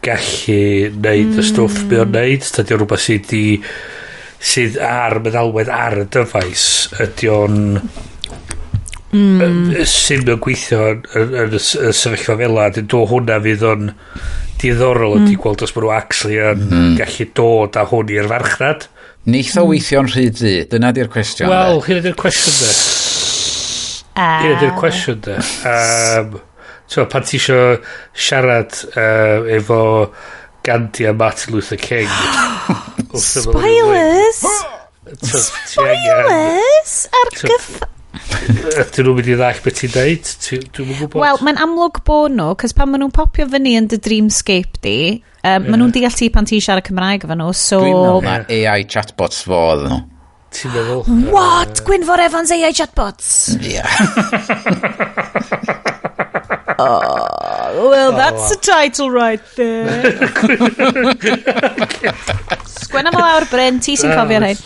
gallu neud y stwff mae o'n neud? Ydy o'n rhywbeth sydd ar meddalwedd ar y dyfais? Ydy o'n sut mae'n gweithio yn y sefyllfa fel la? Dwi'n dod hwnna fydd o'n diddorol ydy gweld os maen nhw actually yn gallu dod â hwn i'r farchnad. Neith o weithio'n rhy ddu? Dyna di'r cwestiwn. Wel, de. hyn ydy'r cwestiwn de. Hyn ydy'r cwestiwn de. So, pan ti isio siarad efo Gandhi a Martin Luther King wrth ymyl yr Spoilers! Ti angen Spoilers! Ar gyff Ydyn nhw'n mynd i ddall beth ti'n deud? Dwi'm yn gwybod. Wel, mae'n amlwg bod nhw, cos pan maen nhw'n popio fyny yn dy dreamscape di, maen nhw'n deall ti pan ti'n siarad Cymraeg efo nhw, so Dwi'n meddwl na AI chatbots fo oedden nhw. Ti'n meddwl? What? Gwynfor Evans AI chatbots? Ie. Oh, well, that's a title right there. Sgwenna fo lawr, Bryn, ti sy'n cofio rhain.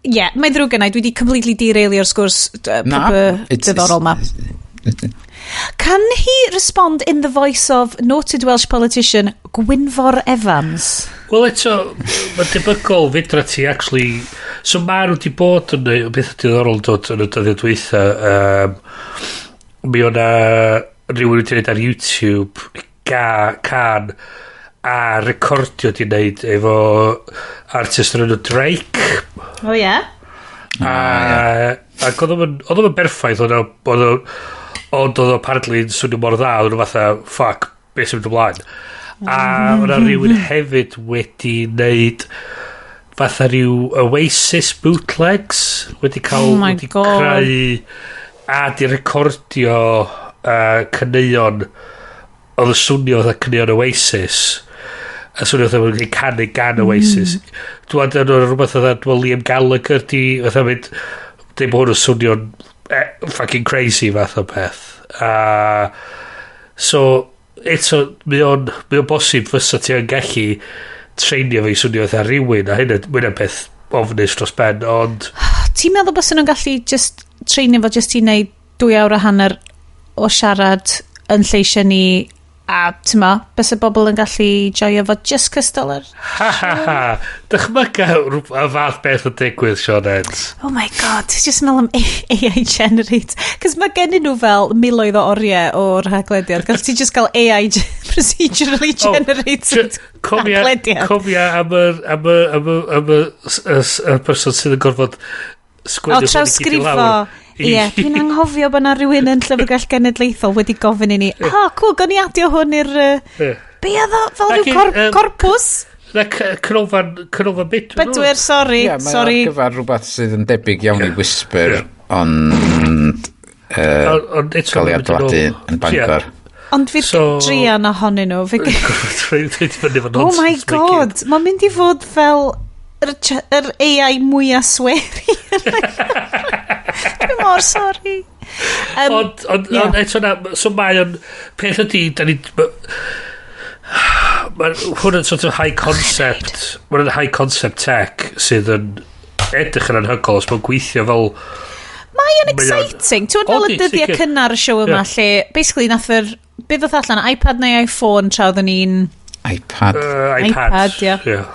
Yeah, mae'n ddrwg gennau, dwi wedi completely derailio'r sgwrs Na, proper diddorol ma. Can he respond in the voice of noted Welsh politician Gwynfor Evans? Wel eto, mae'n debygol fedra ti actually. So ma nhw wedi bod yn neud beth diddorol dod yn y dyddiau dwytha. Mi o'na rhywun wedi gwneud ar YouTube cân a recordio di wneud efo artist o'r enw Drake. Oh, yeah? A, ac oedd o'n berffaith, ond oedd o apparently yn swnio mor dda, oedd o'n fatha, "Fuck, beth sy'n mynd ymlaen?" A oedd yna rhywun hefyd wedi wneud fatha rhyw Oasis bootlegs wedi cael Oh my wedi God. creu a di recordio caneuon oedd y swnio fatha caneuon Oasis a swnio fatha bod nhw'n canu gan Oasis. Dwi'n meddwl oedd rhywbeth fatha, dwi'n meddwl Liam Gallagher di fatha mynd dweud bod hwn yn swnio'n fucking crazy fath o peth. A so eto mae o'n bosib fysa ti yn gallu treinio fo i swnio fatha rhywun, a hynny mae'n peth ofnus dros ben, ond Ti'n meddwl bys nhw'n gallu just treinio fo just i wneud 2 awr a hanner o siarad yn lleisiau ni? A, ti'n mo, bys y bobl yn gallu joio fo just cystal ar. Ha ha ha. Dychmyga y fath beth yn digwydd, Sioned. Oh my God, just meddwl am AI generate. Cos mae gennyn nhw fel miloedd o oriau o'r haglediad. Gall ti just gael AI procedurally generated Cofia, haglediad. Cofia am y person sydd yn gorfod sgwennu O, hwn i gyd i trawsgrifo. lawr. Ie, dwi'n anghofio bod na rhywun yn Llyfrgell Genedlaethol wedi gofyn i ni, "Oh, cool, gawn ni adio hwn i'r Ie. Be oedd o? Fel Ac rhyw corpws? Na, Canolfan Bedwyr. Bedwyr, sorry, Ie, mae sorry. ar gyfer rhywbeth sydd yn debyg iawn i Whisper, ond Ond eto cael ei mae'n mynd yn adeiladu ôl. yn Bangor. Ond fydd druan ohonyn nhw. Fyny efo Oh my nonsense mae gyd. God, mae'n mynd i fod fel yr AI mwyaf sweary. Dwi'n mor sorry. Ond, Ie. ond eto na, so mae o'n, peth ydy, da ni, mae hwn yn sort of high concept, mae'n high concept tech sydd yn edrych yn anhygoel os mae'n gweithio fel, Mae o'n Mae o'n- exciting. Ti'n fel y Odi, dyddiau sicr. cynnar y show yma lle, basically, nath yr, beth oedd allan, iPad neu iPhone tra oedden ni'n iPad. iPad. iPad, ie. Yeah.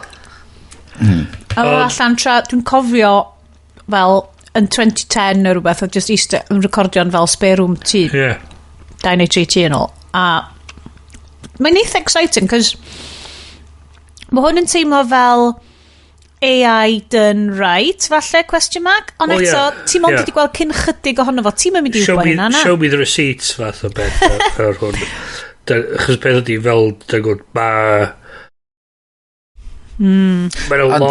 A oedd allan tra, dwi'n cofio fel yn 2010 neu rhywbeth, oedd just eistedd yn recordio'n fel spare room tŷ, 2 neu 3 tŷ yn ôl. A mae'n eitha exciting, cos mae hwn yn teimlo fel AI done right, falle, question mark. Ond O, ie. eto, ti'n mond wedi gweld cyn chydig ohono fo, ti'n mynd i Show wybod me, hynna, na? show me the receipts fath o beth ar hwn. Achos beth ydy, fel, dwi'n gwybod, Mae'n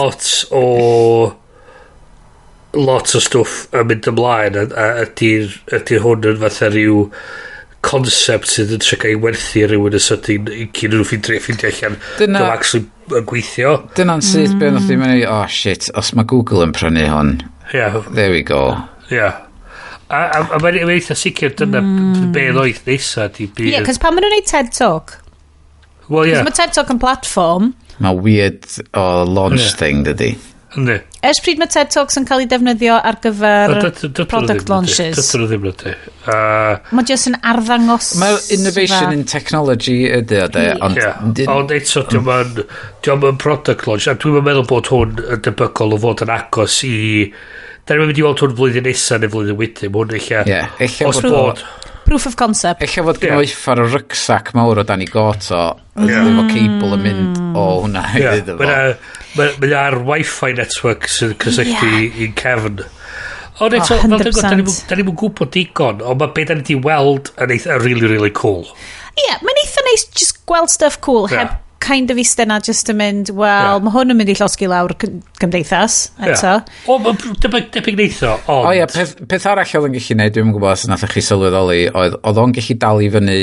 lot o stwff yn mynd ymlaen a ydy'r hwn yn fatha rhyw concept sydd yn trio cael ei werthu i rhywun yn sydyn i cyn nhw ffeindio allan dio'm actually yn gweithio. Dyna'n syth be nath i mynd, "Oh shit, os mae Google yn prynu hwn, there we go." Ie. A mae'n eitha sicr dyna be ddoeth nesa di Ie, yeah, cos pan maen nhw'n neud TED Talk, Wel, ie. cos mae TED Talk yn platform, Mae weird o launch thing, dydy. Yndi. Ers pryd mae TED Talks yn cael ei defnyddio ar gyfer product launches? Dydyn nhw ddim ydy. Mae jyst yn arddangos. Mae innovation in technology ydy o de, ond Ie. Ond eto, dio'm yn product launch, a dwi'n meddwl bod hwn yn debygol o fod yn agos i. Da ni'n mynd i weld hwn flwyddyn nesaf neu flwyddyn wedyn. Mae hwn eich Ie, ella os fod bod. Proof of concept. Ella fod gen uffar o rucksack mawr o dan i got o, efo cable yn mynd o hwnna iddo fo. Mae ar Wi-Fi network sydd yn cysylltu i'n cefn. Ond eto, Oh, fel dwi'n gwybod, 100%. da ni'm yn gwybod digon, ond mae be da ni wedi weld yn eitha really, really cool. Ie, yeah, mae'n eitha neis just gweld stuff cool heb kind of eistedd na just yn mynd, "Wel, mae hwn yn mynd i llosgi lawr cymdeithas," eto. O, mae'n debyg neitho, ond. O ie, peth arall oedd yn gallu neud, dwi'n gwybod os nathoch chi sylweddoli, oedd o'n gallu dal i fyny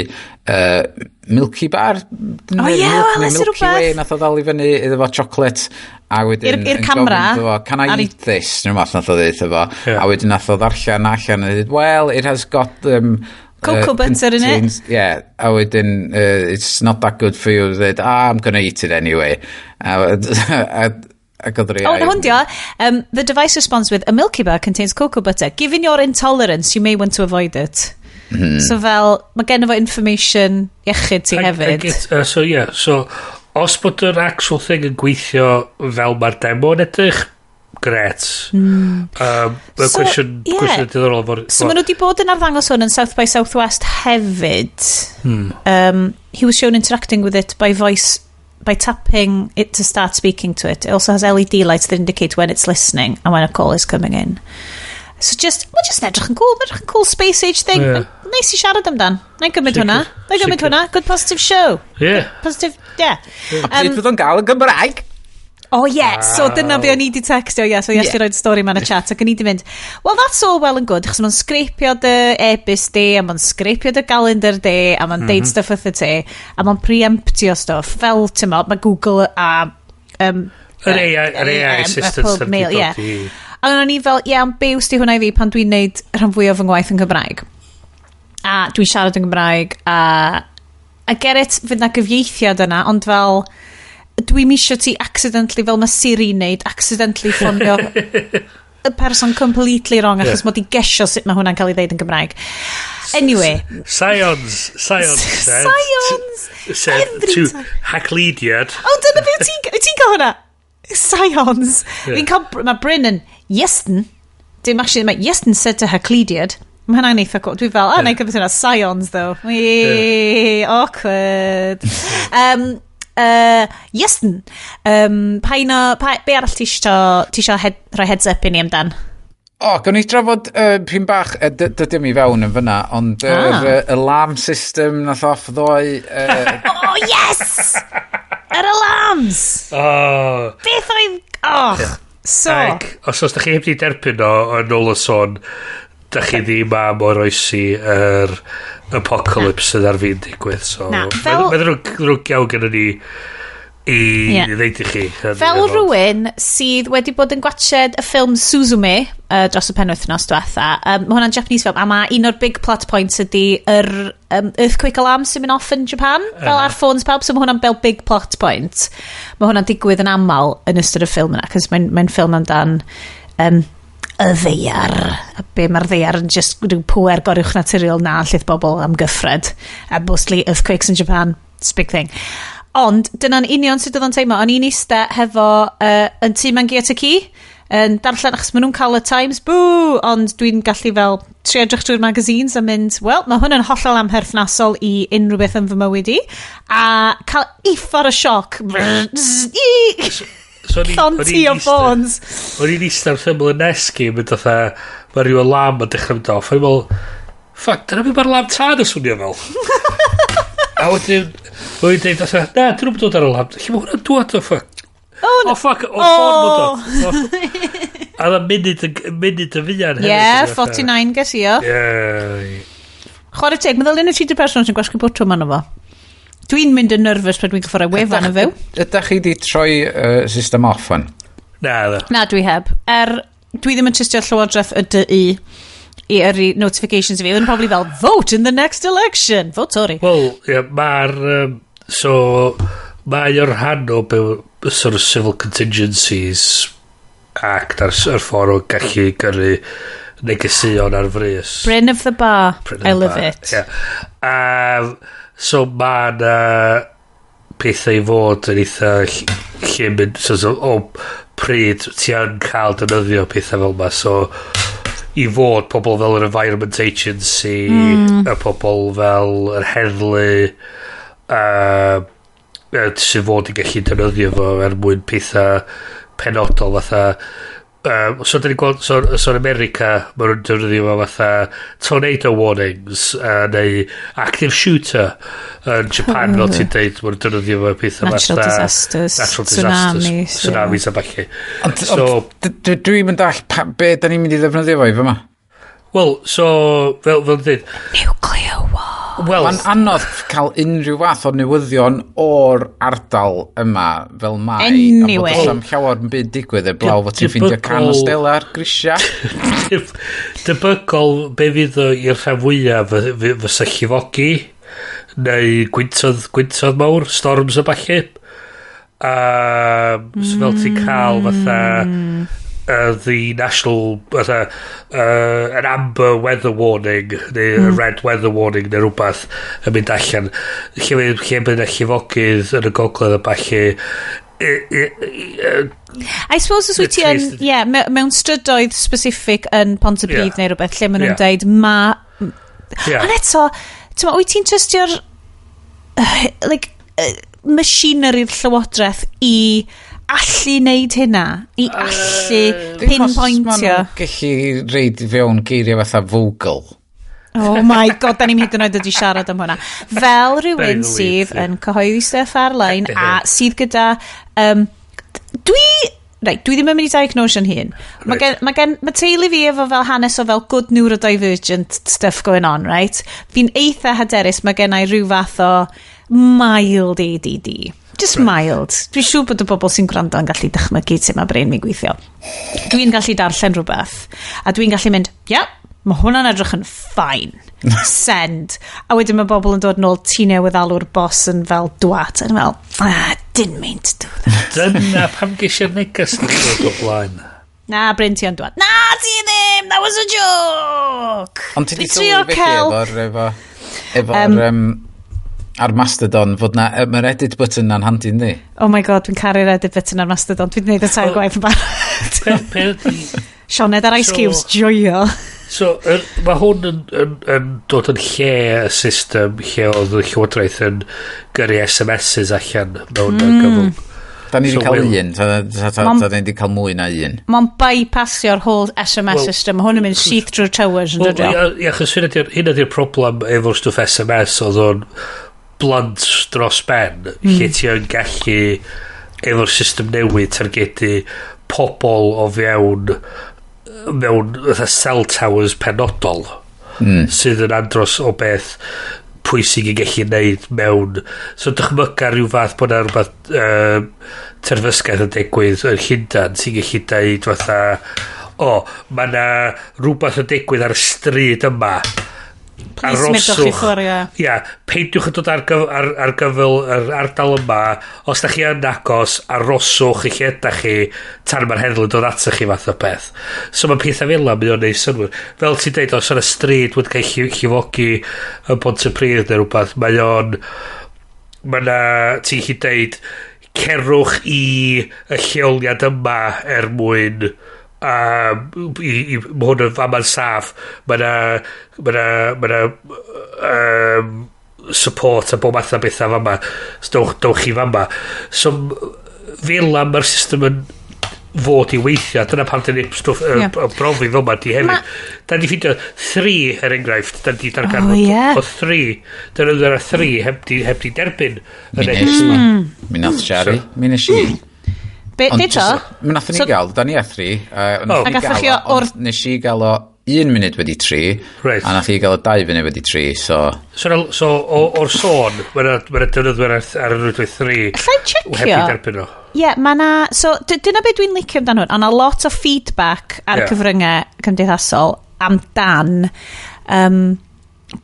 Milky Bar? O ie, wel, neu ys Milky rhywbeth. Way, nath o ddal i fyny iddo fo chocolate, a wedyn I'r yn camera, gofyn iddo fo, "Can I eat this?" Neu rhywbeth nath o ddeud iddo fo. A wedyn nath o ddarllen allan a dweud, "Well, it has got cocoa butter in it." Yeah, a wedyn, "It's not that good for you." Dweud, "Ah, I'm gonna eat it anyway." A oedd yr Oh, AI na hwn dio. The device responds with, "A Milky Bar contains cocoa butter. Given your intolerance, you may want to avoid it." So fel, mae gen fo information iechyd ti hefyd. So yeah, so os bod yr actual thing yn gweithio fel mae'r demo yn edrych, gret. Mae'n So, cwestiwn, cwestiwn diddorol So maen nhw wedi bod yn arddangos hwn yn South by Southwest hefyd. He was shown interacting with it by voice by tapping it to start speaking to it. It also has LED lights that indicate when it's listening and when a call is coming in. So just, mae'n just edrych yn cool, mae'n edrych yn cool space age thing. Neis i siarad amdan. Na i gymryd hwnna. Na i gymryd hwnna. Good positive show. Positive, yeah. A pryd fydd o'n gael y Gymraeg? Oh yeah, so dyna be o'n i di textio, yeah, so yes, i roed stori ma'n y chat, ac o'n i di mynd, "Well, that's all well and good," achos mae'n scrapio dy e-byst di, a mae'n scrapio dy calendar di, a mae'n deud stuff wrth y ti, a mae'n preemptio stuff, fel, ti'n mo, mae Google a Yr AI assistant Apple sydd Mail, wedi ie. dod i. A o'n i fel, "Ie, ond be wsti hwnna i fi pan dwi'n neud rhan fwyaf fy ngwaith yn Gymraeg? A dwi'n siarad yn Gymraeg, a I get it, fydd na gyfieithiad yna, ond fel, dwi'n misio ti accidentally, fel mae Siri wneud, accidentally ffonio y person completely wrong, achos mod i gesio sut mae hwnna'n cael ei ddeud yn Gymraeg. Anyway. Scions. Scions. Scions. Said Every to time. Haclediad. Oh, dyna beth ti'n cael hwnna? Scions. Yeah. Fi'n cael, mae Bryn yn Iestyn. Dim actually, mae Iestyn said to Haclediad. Mae hwnna'n eitha cool. Dwi fel, ah, yeah. Na i gymryd hwnna, Scions, though. Wee, awkward. Iestyn, pa un o, pa, be arall ti isio rhoi heads up i ni amdan? O, gawn ni drafod pyn bach, dydy mi fewn yn fyna, ond yr alarm system nath off ddoe. Oh, yes! Yr alarms! Oh. Beth oedd... Oh, so... Ag, os da chi heb di derbyn o, yn ôl y sôn, da chi ddim am oroesi yr apocalypse sydd ar fin digwydd. So, Na, fel- Mae'n ddrwg iawn gyda ni i ddeud i chi. Fel rhywun sydd wedi bod yn gwatched y ffilm Suzume dros y penwythnos diwetha, mae hwnna'n Japanese film, a mae un o'r big plot points ydy yr earthquake alarm sy'n mynd off yn Japan, fel ar ffôns pawb, so mae hwnna'n fel big plot point. Mae hwnna'n digwydd yn aml yn ystod y ffilm yna, cos mae'n ffilm amdan y ddaear, a be mae'r ddaear yn just rhyw pwer goruwch naturiol na allith bobl am gyffred, a mostly earthquakes in Japan, it's a big thing. Ond, dyna'n union sut oedd o'n teimlo. O'n i'n ista hefo yn tŷ mam-gu a tad-cu, yn darllen, achos maen nhw'n cael y Times, boo! Ond dwi'n gallu fel trio edrych drwy'r magazines a mynd, wel, mae hwn yn hollol amherthnasol i unrhyw beth yn fy mywyd i. A cael uffar o sioc. So Llond o'n tŷ i'n o ffôns. O'n i'n eistedd wrth ymyl y nesg i, mynd fatha, mae rhyw alarm yn dechrau mynd off. O'n i'n meddwl, fuck, dyna beth mae'r alarm tân yn swnio fel. A wedyn, o'n i'n dweud, fatha, na, dyn nhw'n dod ar alarm. Lle mae hwnna'n dod o fuck? Oh, Oh, fuck, o ffôn mae'n dod. A dda munud y fuan hefyd. Yeah, 49 ges i o. Yeah. Chwarae teg, meddwl un o 30 person sy'n gwasgu bwtwm arno fo. Dwi'n mynd yn nervous pryd dwi'n gyffordd wefan yn fyw. Ydych chi di troi system off fan? Na, na. Na, dwi heb. Er, dwi ddim yn trystio Llywodraeth y DU i yrru notifications i fi. Oedd yn probably fel, "Vote in the next election. Vote Tory." Wel, ie, mae'r... so, mae o'r rhan o be, sort of Civil Contingencies Act ar yr ffordd o gallu gyrru negeseuon ar frys. Bryn of the Bar. Bryn I of the love Bar, it. Ie. So mae na pethau i fod yn eitha lle mynd, so, o pryd ti yn cael defnyddio pethau fel yma, so i fod pobl fel yr Environment Agency, y pobl fel yr heddlu, sydd fod i gallu defnyddio fo er mwyn pethau penodol fatha so dyn ni'n gweld so yn America maen nhw'n defnyddio fo fatha tornado warnings neu active shooter. Yn Japan, fel ti'n deud, maen nhw'n defnyddio fo pethau Natural fatha disasters, natural disasters, tsunamis, tsunamis a ballu. Ond, So- ond dwi'n mynd all be da ni'n mynd i ddefnyddio fo i fyma? Wel, so fel dweud Nuclear war. Wel, Mae'n anodd cael unrhyw fath o newyddion o'r ardal yma fel mai. Anyway. A bod am llawer yn byd digwydd eblaw fod ti'n ffeindio can o Stella ar grisia. Debygol be fydd o i'r rhan fwyaf fysa llifogi neu gwyntoedd mawr, storms a ballu. So fel ti'n cael fatha the national fatha an amber weather warning neu red weather warning neu rhywbeth yn mynd allan lle bydd yna llifogydd yn y gogledd a ballu. I suppose os wyt ti yn, Trist. yeah, mewn strydoedd specific yn Pontypridd neu rhywbeth lle maen nhw'n deud ma... Ond eto, ti'n ma, wyt ti'n trystio'r like, machinery'r llywodraeth i allu neud hynna? I allu Dim os ma' pinpointio? nhw'n gallu reid i fewn geiriau fatha Vogel. Oh my God, da ni'n hyd yn oed wedi siarad am hwnna. Fel rhywun Very the sydd lead, ie. yn cyhoeddi stuff ar-lein a sydd gyda... Dwi... Right, dwi ddim yn mynd i diagnosio'n hun. Mae gen, mae teulu fi efo fel hanes o fel good neurodivergent stuff going on, right? Fi'n eitha hyderus mae gen i rhyw fath o mild ADD. Just mild. Dwi'n siŵr bod y bobl sy'n gwrando yn gallu dychmygu sut mae brain fi'n gweithio. Dwi'n gallu darllen rhywbeth a dwi'n gallu mynd, yep, mae hwnna'n edrych yn fine. Send. A wedyn mae bobl yn dod nôl, ti newydd alw'r boss yn fel dwat. A dwi'n fel, ah, didn't mean to do that. Dyna pam ges i'r neges yn dod o blaen. Na, Bryn, ti yn dwat. Na! ti ddim, that was a joke. Ond ti di Dwi'n trio sylwi felly cael- efo'r ar Mastodon fod na, mae'r edit button na'n handi, yndi? Oh my God, dwi'n caru'r edit button ar Mastodon. Dwi'n gwneud y tair gwaith yn barod. Peth ydi- Sioned ar Ice Cubes, joio. So, mae hwn yn dod yn lle y system lle oedd y Llywodraeth yn gyrru SMSs allan mewn argyfwng. Da ni wedi So cael un, ta da ni wedi cael mwy na un. Mae'n bypassio'r whole SMS Wel- system. Mae hwn yn mynd syth drwy'r towers yn Wel, dod o. ie, achos hynna di'r problem efo'r stwff SMS, oedd o'n blunt dros ben, lle ti yn gallu efo'r system newydd targedu pobl o fewn mewn fatha cell towers penodol sydd yn andros o beth pwysig i gallu neud mewn, so dychmyga rhyw fath bod na rhywbeth terfysgaeth yn digwydd yn Llundan, ti'n gallu deud fatha, "O, mae na rhywbeth yn digwydd ar y stryd yma." Please symudwch i ffwrdd, ie. Ia, peidiwch yn dod ar gyfyl yr ardal yma. Os da chi yn agos, aroswch i lle ydach chi tan mae'r heddlu yn dod atoch chi, fath o beth. So mae pethau fel yna, mae o'n neud synnwyr. Fel ti'n deud, os yna stryd wedi cael llifogi yn Pontypridd neu rhywbeth, mae o'n... Mae na... Ti'n gallu deud, "Cerwch i y lleoliad yma er mwyn i, mae hwn yn fama'n saff, mae na support a bob math o bethau fama, so dowch i fama." So fel la mae'r system yn fod i weithio, a dyna pam dyn ni stwff brofi fel ma di hefyd da ni ffeindio 3, er enghraifft, da ni darganfod Oh, ie. o 3 dyn nhw ar 3 heb di derbyn y Mi neges nes i. yma. Mi nath Shari. Mi nes i. Be, Ond be to? Mi nathon ni gael, da ni a 3. Oh. A gathoch chi Ond nes i gael o 3:01, a nath i gael o 3:02, so. So, o'r sôn, mae yna ma defnyddwyr ar y rwydwaith 3 Alla i heb di checio? derbyn o. Ie, yeah, mae na. So, dyna beth dwi'n licio amdano hwn. Ond na lot o feedback ar y cyfryngau cymdeithasol amdan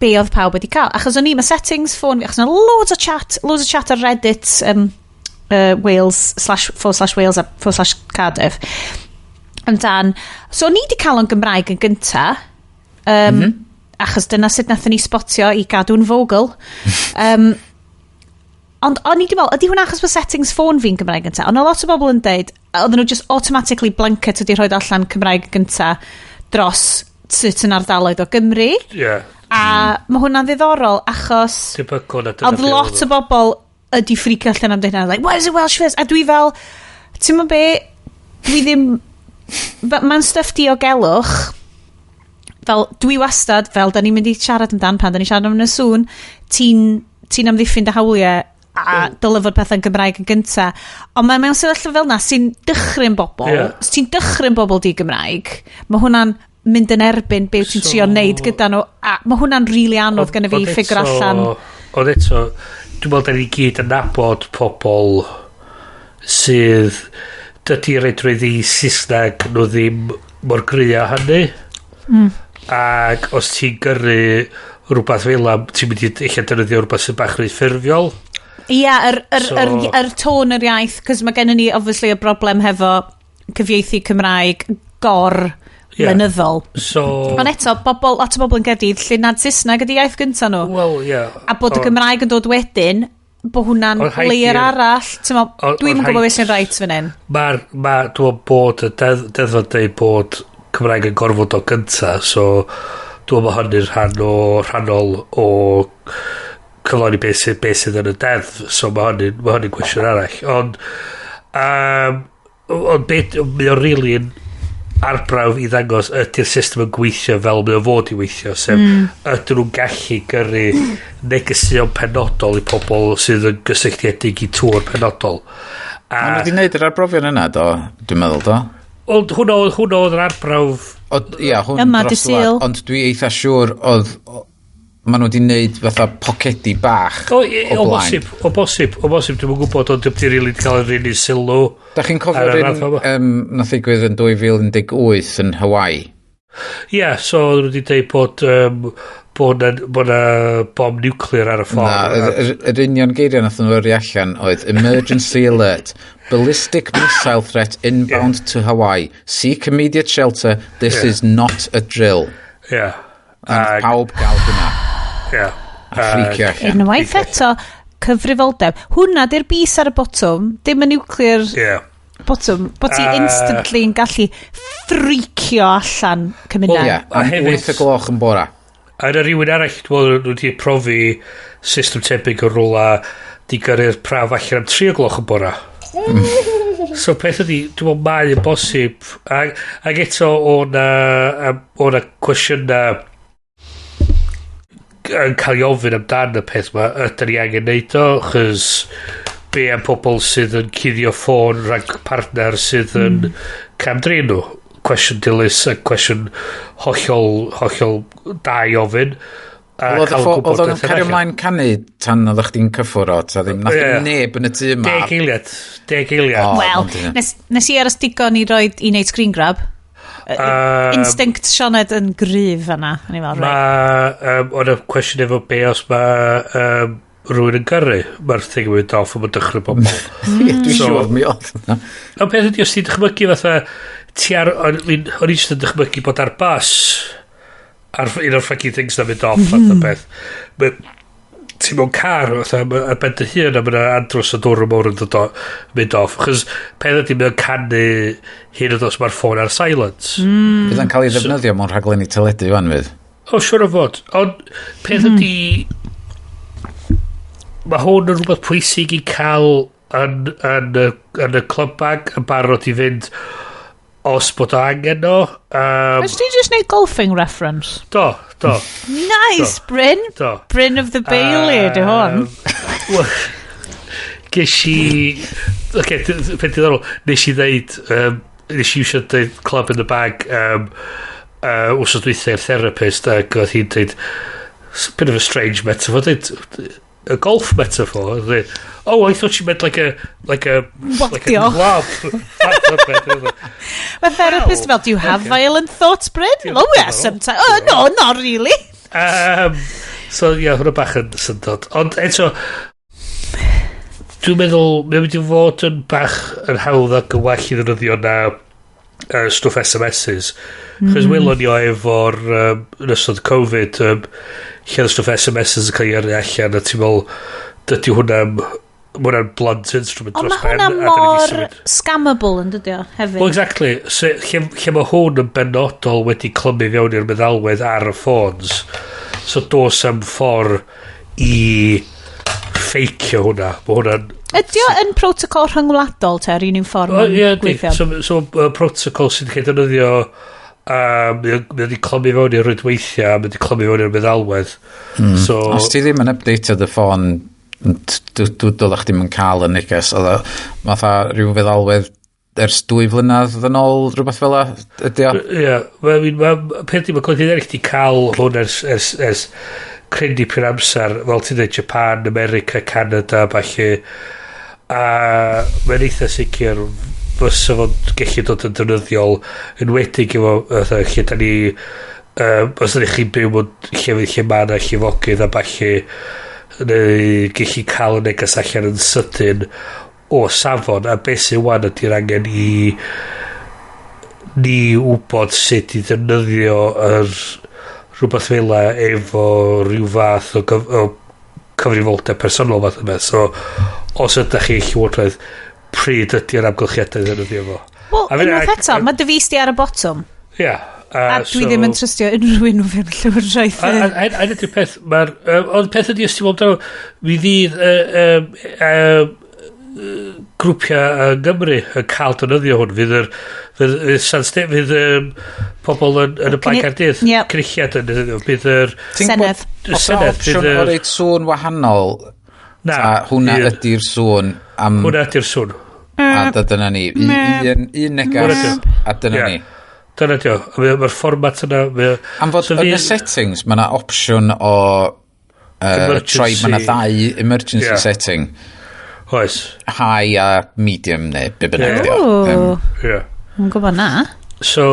be oedd pawb wedi cael. Achos o'n i, mae settings ffôn fi, achos o'n loads o chat ar Reddit Wales // Wales a /Cardiff amdan. So o'n i wedi cael o'n Gymraeg yn gynta, achos dyna sut nathon ni spotio i gadw'n vocal. Ond o'n i wedi meddwl, ydy hwnna achos bod settings ffôn fi'n Gymraeg gynta? Ond o lot o bobl yn deud, oedden nhw just automatically blanket wedi rhoi allan Cymraeg gynta dros certain ardaloedd o Gymru. A mae hwnna'n ddiddorol achos Tebygol na dyna oedd be lot oedd o bobl ydi ffricio allan am hynna. Like, "Why is it Welsh first?" A dwi fel, ti'n mynd be, dwi ddim, mae'n stuff diogelwch, fel dwi wastad, fel da ni'n mynd i siarad amdan pan da ni'n siarad am y sŵn, ti amddiffyn dy hawliau a dyle fod pethau'n Gymraeg yn gynta. Ond mae mewn sefyllfa fel na sy'n dychryn bobl, os ti'n dychryn bobl di Gymraeg, mae hwnna'n mynd yn erbyn be wyt ti'n trio neud gyda nhw, a mae hwnna'n rili really anodd gyda fi Ond ffigur allan. Ond eto, dwi'n meddwl da ni gyd yn nabod pobl sydd dydy reidrwydd i Saesneg nhw ddim mor gry â hynny. Ac os ti'n gyrru rhywbeth fel 'na, ti'n mynd i eich defnyddio rhywbeth sy'n bach rhy ffurfiol. Ia, yr, yr tôn yr iaith, cos mae gennym ni obviously y broblem hefo cyfieithu Cymraeg gor lenyddol. So, Ond eto, bobl, lot o bobl yn Gaerdydd lle nad Saesneg ydi iaith gynta nhw. Wel, ie. A bod y Gymraeg yn dod wedyn, bod hwnna'n Ond rhaid layer arall. Ti'n meddwl, dwi'm yn ond gwybod beth sy'n reit fan hyn. Mae'r, ma, dwi'n meddwl bod y deddf yn deud bod Cymraeg yn gorfod o gynta, so dwi'n meddwl hynny'n rhannol o cyflawni beth sydd yn y deddf, so mae hynny'n cwestiwn arall. Ond beth, mae o'n really yn arbrawf i ddangos ydy'r system yn gweithio fel mae o fod i weithio, sef ydyn nhw'n gallu gyrru negeseuon penodol i pobl sydd yn gysylltiedig i tŵr penodol. A nhw wedi gwneud yr arbrofion yna, do? Dwi'n meddwl, do? Ond hwnna oedd yr arbrawf. O, ia, hwn Yma, dros dydd Sul. wlad, ond dwi eitha siŵr oedd maen nhw wedi gwneud fatha pocedi bach O o blaen. bosib, o bosib, o bosib, dwi'n gwybod, ond dwi'n rili cael yr un sylw. Da chi'n ar cofio'r y un raddfa yma. nath ddigwydd yn 2018 yn Hawaii? Ie, yeah, so oedden nhw wedi dweud bod na bom nuclear ar y Na, ffordd. yr union geiriau nath nhw yrru allan oedd "Emergency alert, Ballistic missile threat inbound to Hawaii. Seek immediate shelter. This is not a drill. A pawb gael hwnna. A ffricio allan. Unwaith eto, cyfrifoldeb. Hwnna di'r bys ar y botwm, dim y nuclear botwm. Bod ti instantly yn gallu ffricio allan cymuned. Ie, A am 8 y gloch yn bora. A yna rhywun arall, dwi'n meddwl, nhw wedi profi system tebyg o rwla di gyrru'r prawf allan am 3 o gloch yn bora. So peth ydi, dwi'n meddwl mae yn bosib. Ac eto o na cwestiynau yn cael ei ofyn amdan y peth ma, ydyn ni angen neud o, chos be am pobl sydd yn cuddio ffôn rhag partner sydd yn camdrin nhw? Cwestiwn dilys a cwestiwn hollol, hollol da i ofyn. A Wel, oedd y cael oedd o'n gwybodaeth cario allan. ymlaen canu tan oeddech chdi'n cyffwrdd o, ta ddim, nath neb yn y tŷ yma. 10 eiliad. 10 eiliad. O, Wel, ond ie. nes i aros digon i roed i wneud screen grab. Instinct Sioned yn gryf yna. O'n i'n fel, right. Mae, o'n y cwestiwn efo be os mae rhywun yn gyrru. Mae'r thing yn mynd off a mae'n dechrau bobl. Ie, dwi'n siŵr mi oedd yna. Ond peth ydi, os ti'n dychmygu fatha, ti ar, o'n i jyst yn dychmygu bod ar bus, ar un o'r fucking things na mynd off, fatha beth. Ti mewn car, fatha, ar ben dy hun, a mae'na andros o dwr mawr yn dod o, mynd off. Chos peth ydi, mae'n canu hyn o os mae'r ffôn ar silent. Bydd o'n cael ei ddefnyddio mewn rhaglenni teledu fan fydd. O, siwr o fod. Ond peth ydi, mae hwn yn rhywbeth pwysig i cael yn y club bag yn barod i fynd os bod o angen o. Nes ti just neud golfing reference? Do. Nice, Bryn. Do. Bryn of the Bailey, di hwn. Wel, ges i... Oce, peth diddorol, nes i ddeud... Nes i eisiau dweud club in the bag wsos dwytha i'r therapist ac oedd hi'n dweud, "It's a bit of a strange metaphor," dweud, a golf metaphor. Dweud, "Oh, I thought you meant like a Diolch. club." Fath o beth, oedd o. Mae therapist fel, "Do you have violent thoughts, Bryn?" "Oh, yeah, sometimes." "Oh, no, not really." So, ie, yeah, hwnna bach yn syndod. Ond eto, dwi'n meddwl, mae'n mynd i fod yn bach yn hawdd ac yn well i ddefnyddio na stwff SMSs. Chos welon ni o efo'r yn ystod Covid, lle oedd stwff SMSs yn cael ei yrru allan, a ti'n meddwl, dydy hwnna'n ma' hwnna'n blunt instrument Ond dros mae ben. hwnna A da ni 'di mor symud. scammable yn dydi o, hefyd. Well, exactly. So, lle mae hwn yn benodol wedi clymu fewn i'r meddalwedd ar y ffôns. So dos am ffordd i ffeicio hwnna. Mae hwnna'n... Ydy o yn protocol rhyngwladol te, yr un ffordd O, mae'n ie, yndi. gweithio? So protocol sy'n cael ei defnyddio mae wedi clymu fewn i'r rwydweithiau, mae wedi clymu fewn i'r meddalwedd. So, Os ti ddim yn updateio dy ffôn, dylech chdi'm yn cael y neges. Oedd o fatha rhyw feddalwedd ers 2 flynedd yn ôl, rhywbeth fel 'a, ydy o? Ie, ma, peth di, mae gwledydd eraill di cael hwn ers cryn dipyn amser, fel ti'n dweud, Japan, America, Canada, falle, a mae'n eitha sicr fysa fo'n gallu dod yn defnyddiol, enwedig efo, fatha, lle da ni, os ydych chi'n byw mewn llefydd lle mae yna llifogydd a falle, neu gallu cael y neges allan yn sydyn o safon, a beth sy'n wan ydy'r angen i ni wybod sut i ddefnyddio yr rhywbeth fel 'a efo rhyw fath o cyfrifoldeb personol fath o beth. So, os ydych chi llywodraeth, pryd ydy'r amgylchiadau ddefnyddio fo? Wel, A unwaith eto, mae dy fys di ar y botwm. Ia. A dwi ddim yn trystio unrhyw un o fewn llywodraeth. A ydy'r peth, mae'r... Ond peth ydy, os ti'n meddwl amdano, mi fydd grwpiau yng Nghymru yn cael defnyddio hwn. Fydd, San Ste- fydd pobl yn y Blaen Caerdydd, Cynulliad yn defnyddio, bydd yr Ti'n Senedd. gwbod, os Senedd, yna opsiwn bydd o reid sŵn wahanol, Na, a hwnna ydy'r sŵn am... Hwnna ydy'r sŵn. A dyna ni. Un negas, Hwnna ydi o. a dyna ni. Dyna di o. Mae'r fformat yna... Am fod So yn y settings, mae yna opsiwn o troi, mae yna ddau emergency setting. Oes. High a medium neu be bynnag ydi o. Ooh, Ie. Yn gwybod na. So,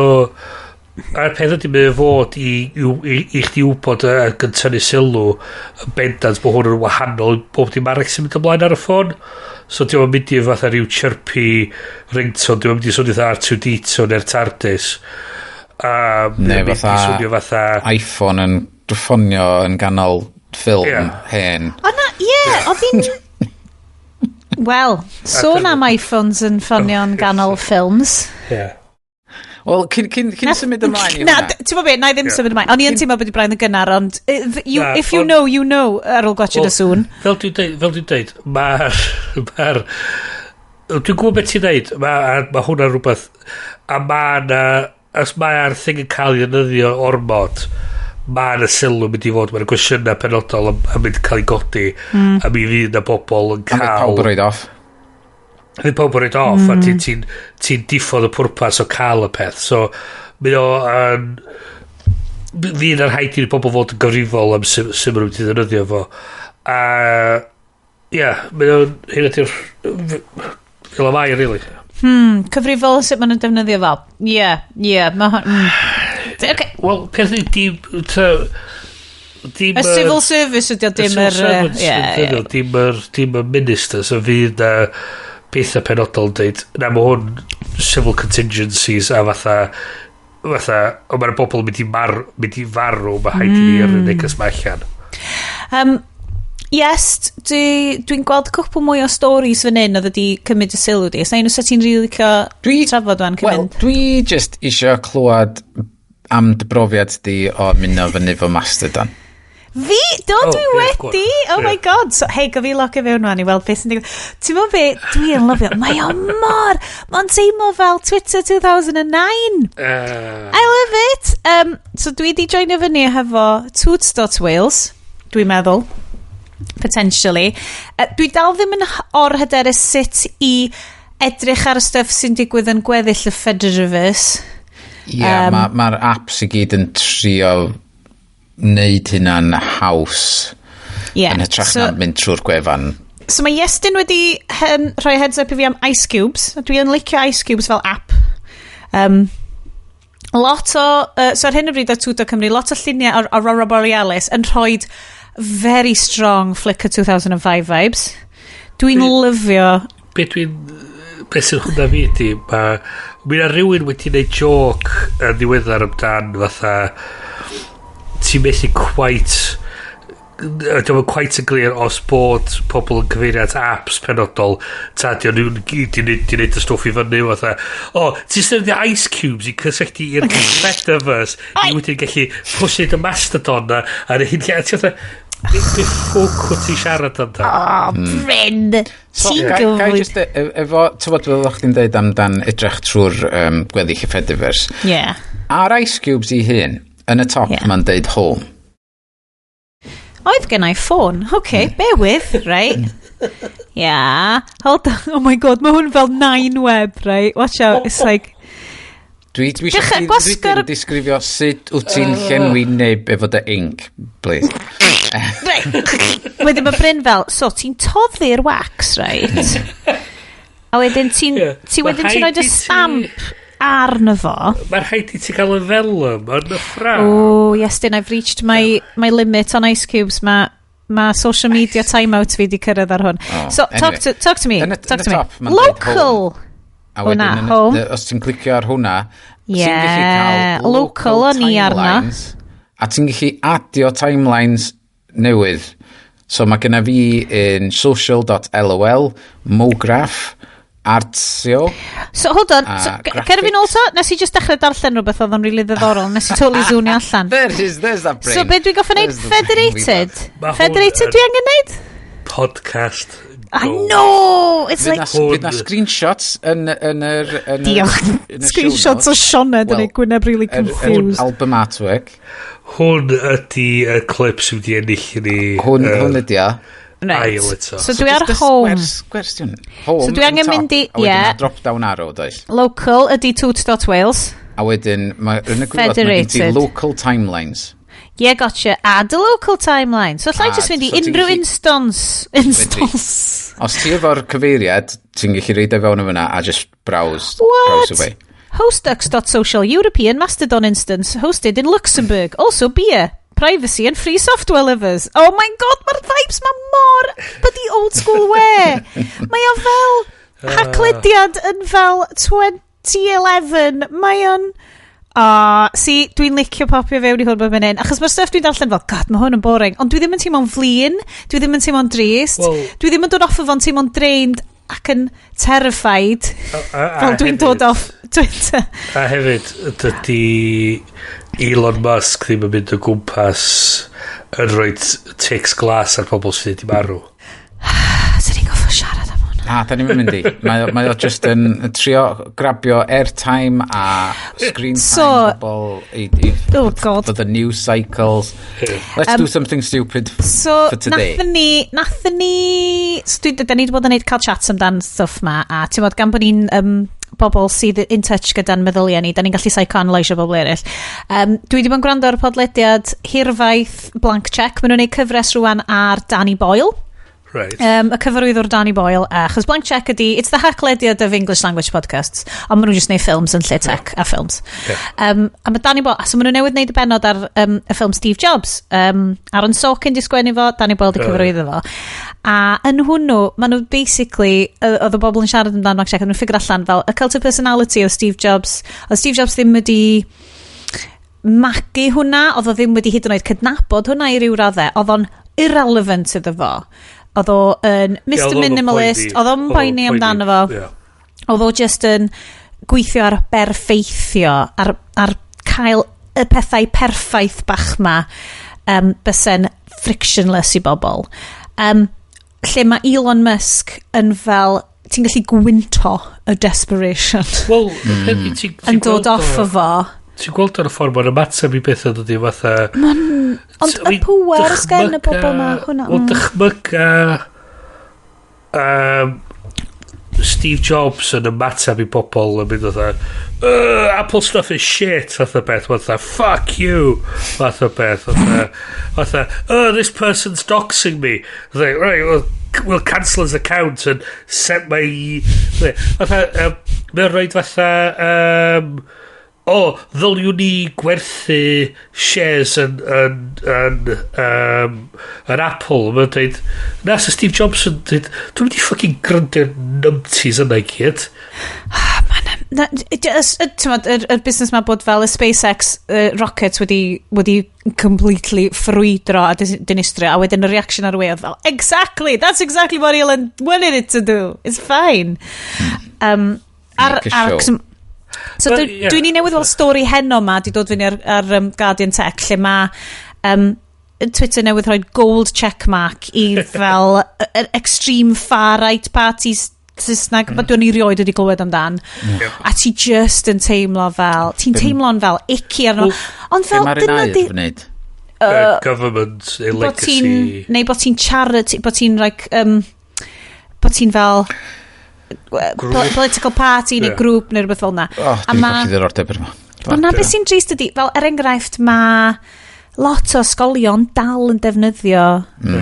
A'r peth ydy, mae o fod i chdi wybod ac yn tynnu sylw yn bendant bod hwn yn wahanol i bob dim arall sy'n mynd ymlaen ar y ffôn. So diolch yn mynd i fatha rhyw chirpy ringtone, diolch yn mynd i swnio fatha R2-D2 neu'r TARDIS. Neu Mae'n mynd i fatha swnio fatha iPhone yn ffonio yn ganol ffilm hen. O na, ie, oedd hi'n... Wel, sôn am iPhones yn ffonio'n ganol ffilms. Wel, cyn symud ymlaen i Na, hwnna. ti'n bod be, na i ddim symud ymlaen. O'n i yn teimlo bod i braidd yn gynnar, ond you, Na, if you know, you know, ar ôl gwatchad y sŵn. Fel dwi'n deud, dwi'n gwybod beth ti'n deud, mae ma hwnna'n rhywbeth, a mae na, os mae'r thing yn cael ei ddefnyddio ormod, mae yna sylw mynd i fod, mae'na gwestiynau penodol yn mynd i cael ei godi, a mi fydd na bobl yn A fydd cael pawb yn rhoid off. Fydd pawb yn rhoid off, a ti diffodd y pwrpas o cael y peth. So, mae o yn... Fydd yn rhaid i'r bobl fod yn gyfrifol am sut maen nhw'n mynd i ddefnyddio fo. A... Ia, yeah, mae o'n... Hyn ydy'r fel y mae, really. Cyfrifol sut maen nhw'n defnyddio fel. Ie, mae hwn. Okay. Wel, peth ydy, dim... Dim Y civil service ydy o, dim y yr civil servants ie. Dim yr minister, so fydd na pethau penodol yn dweud, na, mae hwn civil contingencies a fatha, o, mae'r bobl yn mynd i farw, mae rhaid i ni yrru neges ma allan. Yes, dwi'n gweld cwpl mwy o stories fan hyn oedd wedi cymryd y sylw di. Os na un o ti'n rili licio trafod wan Wel, cymryd? Dwi just isio clywed am dy brofiad di o ymuno fyny fo Mastodon. Fi? Do, Oh, dwi ie, wedi! go on. Oh my God. So, hei, go fi logio fewn wan i weld beth sy'n digwydd. Ti'n meddwl be? Dwi yn lyfio. Mae o mor... Mae'n teimlo fel Twitter 2009. I love it. So dwi di joinio fyny hefo toots.wales, dwi'n meddwl. Potentially. Dwi dal ddim yn or-hyderus sut i edrych ar y stuff sy'n digwydd yn gweddill y Fediverse. Ie, yeah, mae'r apps i gyd yn trio wneud hynna'n haws yn hytrach na mynd trwy'r gwefan. So mae Iestyn wedi rhoi heads up i fi am Ice Cubes. A dwi yn licio Ice Cubes fel app. Lot o... So ar hyn o bryd ar Twitter Cymru, lot o lluniau o'r Aurora Borealis yn rhoi very strong Flickr 2005 vibes. Dwi'n lyfio. Be sy'n hwnna fi ydi, mae... Mi na rhywun wedi gwneud joke yn ddiweddar amdan fatha ti'n methu quite, dwi'n quite yn glir os bod pobl yn cyfeirio at apps penodol ta di nhw'n di neud y stwff i fyny fatha, o, ti'n defnyddio Ice Cubes i cysylltu i'r Fediverse i wedyn gallu pwysyd y Mastodon na a hyn lle a ti fatha, be ffwc wyt ti'n siarad amdan? Oh, Bryn! So, Ti'n gai gyfwyd. just, efo, ti'n bod fel o'ch chdi'n deud amdan edrych trwy'r gweddill y Fediverse. Ar Ice Cubes i hun, yn y top mae'n deud "home". Oedd gen i ffôn. Okay, bear with, right? Yeah. Hold on. Oh my God, mae hwn fel nine web, right? Watch out, it's like... Dwi eisiau Dechrau chdi gwasgo'r wedyn disgrifio sut wyt ti'n llenwi nib efo dy ink, please. Right. Wedyn mae Bryn fel, so ti'n toddi'r wax, right? A wedyn ti'n ti Ma' wedyn ti'n rhaid rhoi y i ti stamp arno fo. Mae'n rhaid i ti gael y vellum yn y ffrâm. Oh, yes, dyn, I've reached my limit on ice cubes. Mae social media timeout fi di cyrraedd ar hwn. Oh, So, talk anyway. to me. Yn Talk y to me. top, ma'n deud Local. A O wedyn, na, yn y home. os ti'n clicio ar hwnna, ti'n gallu cael local o'n i arno. Timelines, a ti'n gallu adio timelines newydd. So mae genna fi in social.lol, MoGraph, Artsio. So, hold on. A So, cer fi nôl to? Nes i just dechrau darllen rhywbeth oedd o'n really ddiddorol. Nes i totally zoomio allan. There's that brain. So, be dwi'n goffa neud? There's the brain we Federated? love. Ma' hwn Federated yn dwi angen neud? Podcast I gold. know! It's Fydd like na, fydd na screenshots Diolch. yn y show Screenshots o notes. Sioned yn Wel, ei gwyneb really yr confused. album artwork. Hwn ydy y clip sydd wedi ennill i ni. Hwn ydi o. Right. Ail eto. So dwi ar Just y home. Gwers di hwn. Home So dwi yn angen top, mynd i a wedyn ie. ma' drop down arrow, does? Local ydy toot.wales. A wedyn, mae, yn y gwaelod, mae gen ti Federated. Local timelines. Yeah, gotcha. Add a local timeline. So allai Add. just fynd i So ti'n unrhyw instance. Instance. Os ti efo'r cyfeiriad, ti'n gallu reid o fewn o fyna a just browse, What? browse away. Hostux.social European Mastodon instance hosted in Luxembourg. Also beer. Privacy and free software lovers. Oh my God, mae'r vibes ma mor bloody old school we. Mae o fel Haclediad yn fel 2011. Mae o'n... Ah, see, dwi'n licio popio fewn i hwn bob yn hyn. Achos mae'r stuff dwi'n darllen fel, "God, mae hwn yn boring." Ond dwi ddim yn teimlo'n flin. Dwi ddim yn teimlo'n drist. Dwi ddim yn dod off o fo'n teimlo'n drained ac yn terrified. A Fel dwi'n dod off Twitter. A hefyd, dydy Elon Musk ddim yn mynd o gwmpas yn rhoi tics glas ar pobl sydd wedi marw. Swn i'n goffo siarad am hwnna. Na, da ni'n mynd i. Mae o just yn trio grabio airtime a screen time pobl i Oh God. for the news cycles. Let's do something stupid So, for today. Nathon ni, so da ni wedi bod yn neud cael chats amdan stuff ma, a ti'n bod, gan bod ni'n bobl sydd in touch gyda'n meddyliau ni, da ni'n gallu psychoanalyse bobl eraill. Dwi wedi bod yn gwrando ar y podlediad Hirfaith Blank Check. Maen nhw'n neud cyfres rwan ar Danny Boyle. Y cyfarwyddwr Danny Boyle, achos Blank Check ydi, it's the Haclediad of English language podcasts, ond maen nhw'n just neud ffilms yn lle tech a ffilms. A mae Danny Boyle, so maen nhw newydd neud y benod ar y ffilm Steve Jobs. Aaron Sorkin di sgwennu fo, Danny Boyle di cyfarwyddo fo. A yn hwnnw, maen nhw basically, oedd y bobl yn siarad amdano Blank Check, oedd nhw'n figure allan fel, y cult of personality o Steve Jobs, oedd Steve Jobs ddim wedi magu hwnna, oedd o ddim wedi hyd yn oed cydnabod hwnna i ryw raddau, oedd o'n irrelevant iddo fo. Oedd o yn Mr Oedd o'n Minimalist, poeni. Oedd o'n poeni amdano fo. Oedd o just yn gweithio ar berffeithio, ar cael y pethau perffaith bach ma bysen frictionless i bobl. Lle mae Elon Musk yn fel, ti'n gallu gwynto y desperation Wel, yn dod off o fo. Ti'n gweld o'r ffordd mae'n ymateb i bethau dydy fatha. Ond y pŵer sgen y bobl ma, hwnna. Wel, dychmyga Steve Jobs yn ymateb i bobl yn mynd fatha, "Apple stuff is shit," fath o beth, fatha, "Fuck you," fath o beth, fatha, "Oh, this person's doxing me." Fatha, "Right, well, we'll cancel his account and set my..." Fatha, mae'n rhaid fatha, "O, ddyliwn ni gwerthu shares yn Apple." Mae'n dweud, na, so Steve Jobs yn dweud, "Dwi'n mynd i fucking gryndio'r numpties yna i gyd." Na, t'mod, yr busnes ma bod fel y SpaceX rocket wedi completely ffrwydro a dinistrio, a wedyn y reaction ar y we oedd fel, "Exactly, that's exactly what Elon wanted it to do. It's fine." Make a show. So Well, dwi'n i newydd weld stori heno ma di dod fyny ar Guardian Tech lle mae Twitter newydd rhoi gold checkmark i fel yr extreme far right parties Saesneg, mm. Dwi'n i rioed wedi glywed amdan. A ti just yn teimlo fel, ti'n teimlo'n fel icky arno. Ond Be fel, mae'r un dyna air di wneud? Government, a bod ti'n, legacy. Neu bod ti'n charity, bod ti'n like, bod ti'n fel Grŵp. political party neu grŵp neu rhywbeth fel na. Oh, A dwi'n colli ddiddordeb yma. Ond na beth sy'n drist ydi, fel er enghraifft mae lot o ysgolion dal yn defnyddio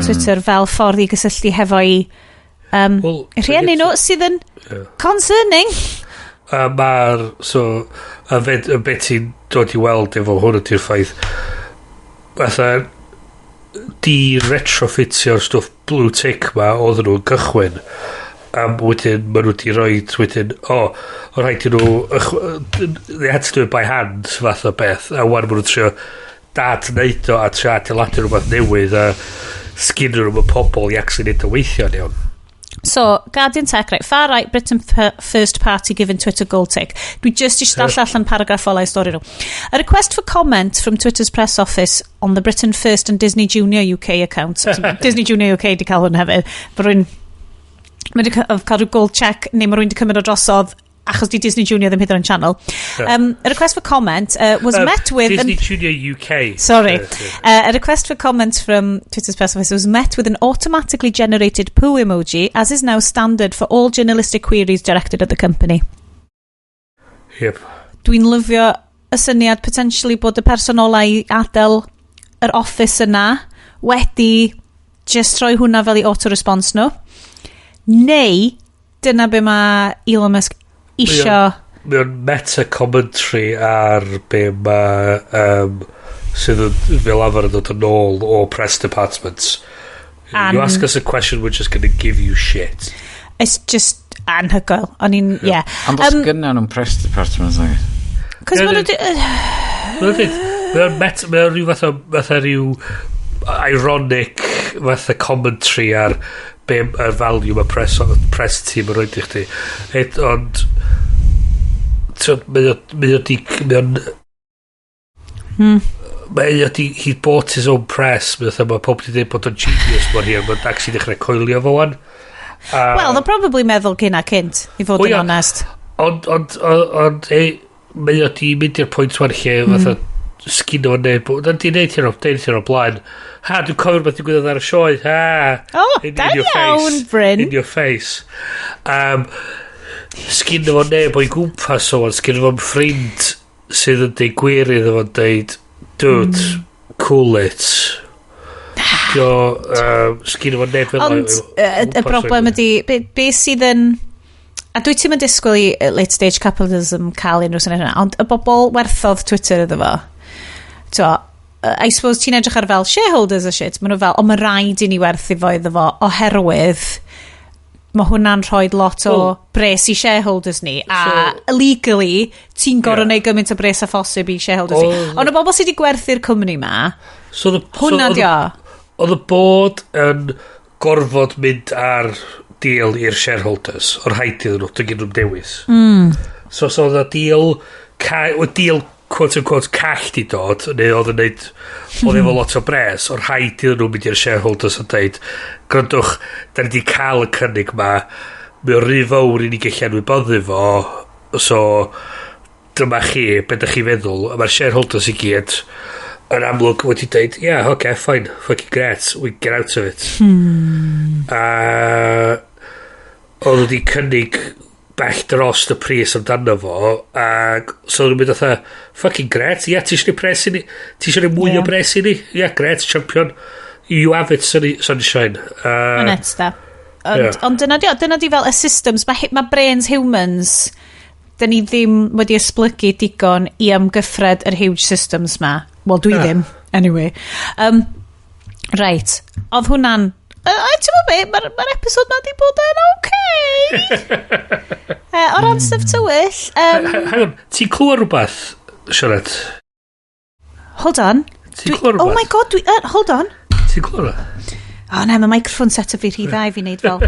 Twitter fel ffordd i gysylltu hefo'i Wel, rhieni nhw sydd yn concerning. A mae'r... So, a fe, y beth ti'n dod i weld efo hwn ydy'r ffaith fatha di retrofitio'r stwff blue tick ma oedden nhw'n cychwyn a wedyn maen nhw wedi rhoi wedyn o o rhaid i nhw they had to do it by hand fath o beth, a wan maen nhw'n trio dad wneud o a trio adeiladu rhywbeth newydd a sgyn nhw'n y pobl i actually neud o weithio'n iawn. So, Guardian Tech, right, far right Britain First Party given Twitter gold tick. Dwi just eisiau darllen allan paragraff ola i stori nhw. A request for comment from Twitter's press office on the Britain First and Disney Junior UK accounts. Disney Junior UK di cael hwn hefyd. Mae rwy'n mae wedi cael rhyw gold check neu mae rwy'n wedi cymryd o drosodd achos di Disney Junior ddim hyd yn oed channel. A request for comment was met with Disney Junior UK. Sorry. A request for comment from Twitter's press office was met with an automatically generated poo emoji, as is now standard for all journalistic queries directed at the company. Dwi'n lyfio y syniad potentially bod y person ola i adael yr office yna wedi just rhoi hwnna fel i auto-response nhw. Neu, dyna be mae Elon Musk isio. Mae o'n meta commentary ar be mae sydd yn fel arfer yn dod yn ôl o press departments. You ask us a question, we're just going to give you shit. It's just anhygoel. O'n i'n, yeah. Ond os gynna nhw'n press department, nag? Cos Ie, maen nhw Mae'n dweud, mae'n meta, mae'n rhyw fath o, fatha rhyw ironic fath o commentary ar be y value mae press team yn rhoi i chdi. Ond mae o di, mae o di, he bought his own press, mae pob di dweud bod o'n genius mor hir, mae'n actually dechrau coelio fo wan. Well, they'll probably meddwl cyn a cynt, i fod O, yn ia. onest. Ond, mae o di mynd i'r pwynt wan lle fatha sgyn o'n neb, ond di neud hyn o, deud hyn o blaen. Ha, dwi'n cofio rhywbeth digwyddodd ar y sioe. Ha. O, da In your iawn, face. Bryn. In your face. Sgyn fo neb o'i gwmpas o, sgyn fo'n ffrind sydd yn deud gwir iddo fo'n deud, "Dude, cool it." Dio, sgyn fo neb fel Ond y broblem ydy, be sydd yn... A dwi ti'n mynd disgwyl i late stage capitalism cael unrhyw syniad yna, ond y bobl werthodd Twitter iddo fo. To, I suppose ti'n edrych ar fel shareholders a shit, maen nhw fel, o, mae rhaid i ni werthu fo iddo fo, oherwydd mae hwnna'n rhoi lot o Wel- bres i shareholders ni, a So- legally, ti'n gorfod Ie. neud gymaint o bres a phosib i shareholders ni. Ond y bobl sydd wedi gwerthu'r cwmni ma, So the, hwnna so dio. Oedd y bod yn gorfod mynd ar deal i'r shareholders. O'r rhaid iddyn nhw, dyn nhw'n dewis. So oedd y deal, o deal quote unquote call di dod, neu oedd yn neud, oedd efo lot o bres, o'r rhaid iddyn nhw mynd i'r shareholders a deud, "Gwrandwch, da ni wedi cael y cynnig ma, mae o rhy fawr i ni gallu anwyboddu fo, so dyma chi, be ydych chi feddwl?" A mae'r shareholders i gyd yn amlwg wedi deud, "Yeah, okay, fine, fucking great, we get out of it." A oedd wedi cynnig bell dros y pris amdano fo, ac so oedd nhw'n mynd fatha, "Fucking great, yeah, ti eisiau pres i ni? Ti eisiau mwy o bres i ni? Yeah, great, champion. You have it, sunny, sunshine." Yn da. Ond, ond dyna di, dyna di fel y systems, mae brains humans, dyn ni ddim wedi esblygu digon i amgyffred yr huge systems ma. Wel, dwi ddim, anyway. Right, oedd hwnna'n... Ti'n gwybod be, mae'r ma episode ma di bod yn okay. O ran stuff tywyll, Hang on, ti'n clywed rhywbeth, Siarad? Hold on. Ti'n clywed Oh rhywbeth? my God, dwi... Hold on. Ti'n clywed rhywbeth? Oh na, mae microphone set up fi rhy dda i fi wneud fel...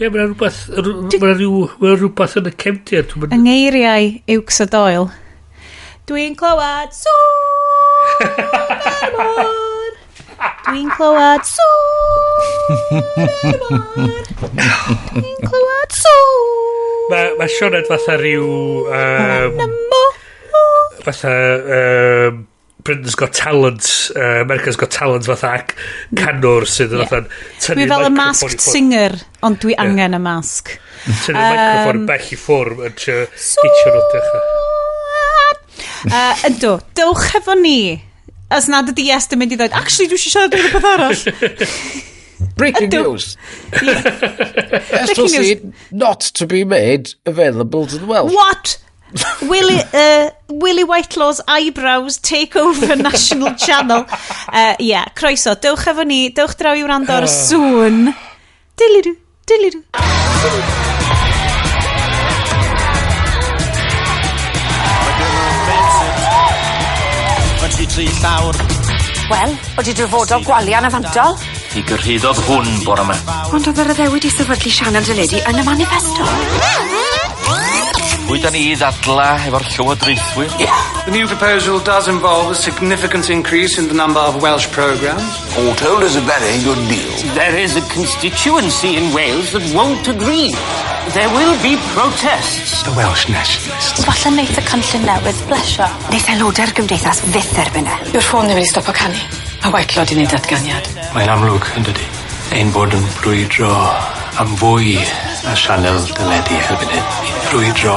Ie, mae'n rhywbeth, mae'n rhyw, rhywbeth yn y cefndir. Yng ngeiriau Iwcs a Doyle. Dwi'n clywed sŵn ar y môr. Dwi'n clywed sŵn ar y môr. Dwi'n clywed sŵn Mae Sioned fatha rhyw y môr. Fatha Britain's Got Talent, America's Got Talent fatha ac canwr sydd yn fatha tynnu Dwi fel y microphone i masked ffwrdd. singer, ond dwi angen y mask. Tynnu'r microphone bell i ffwrdd yn trio hitio nhw dechrau. Ydw, dewch efo ni. Os nad ydi Iest yn mynd i ddweud, "Actually, dwi eisiau siarad am rhywbeth arall." Breaking Ydw. news. Breaking news. SLC not to be made available to the Welsh. What? Willie Whitelaw's eyebrows take over national channel. Yeah, croeso. Dewch efo ni. Dewch draw i wrando ar y sŵn. Dilidw, dilidw. Mae gen nhw'n fensys. Mae'n tri llawr. Wel, wedi dyfodol gwalian y fantol. Mi gyrhaeddodd hwn bore yma. Ond oedd yr addewid i sefydlu sianel deledu yn y manifesto. Pwy da ni i ddadla efo'r llywodraethwyr? The new proposal does involve a significant increase in the number of Welsh programmes. All told is a very good deal. There is a constituency in Wales that won't agree. There will be protests. The Welsh nationalists. Falle neith y cynllun newydd blesio. Neith aelodau'r gymdeithas fyth erbyn e. Yw'r ffôn ddim wedi stopo canu. A Whitelaw di wneud datganiad. Mae'n amlwg, yn dydi, ein bod yn brwydro am fwy na sianel deledu erbyn hyn. Ni'n brwydro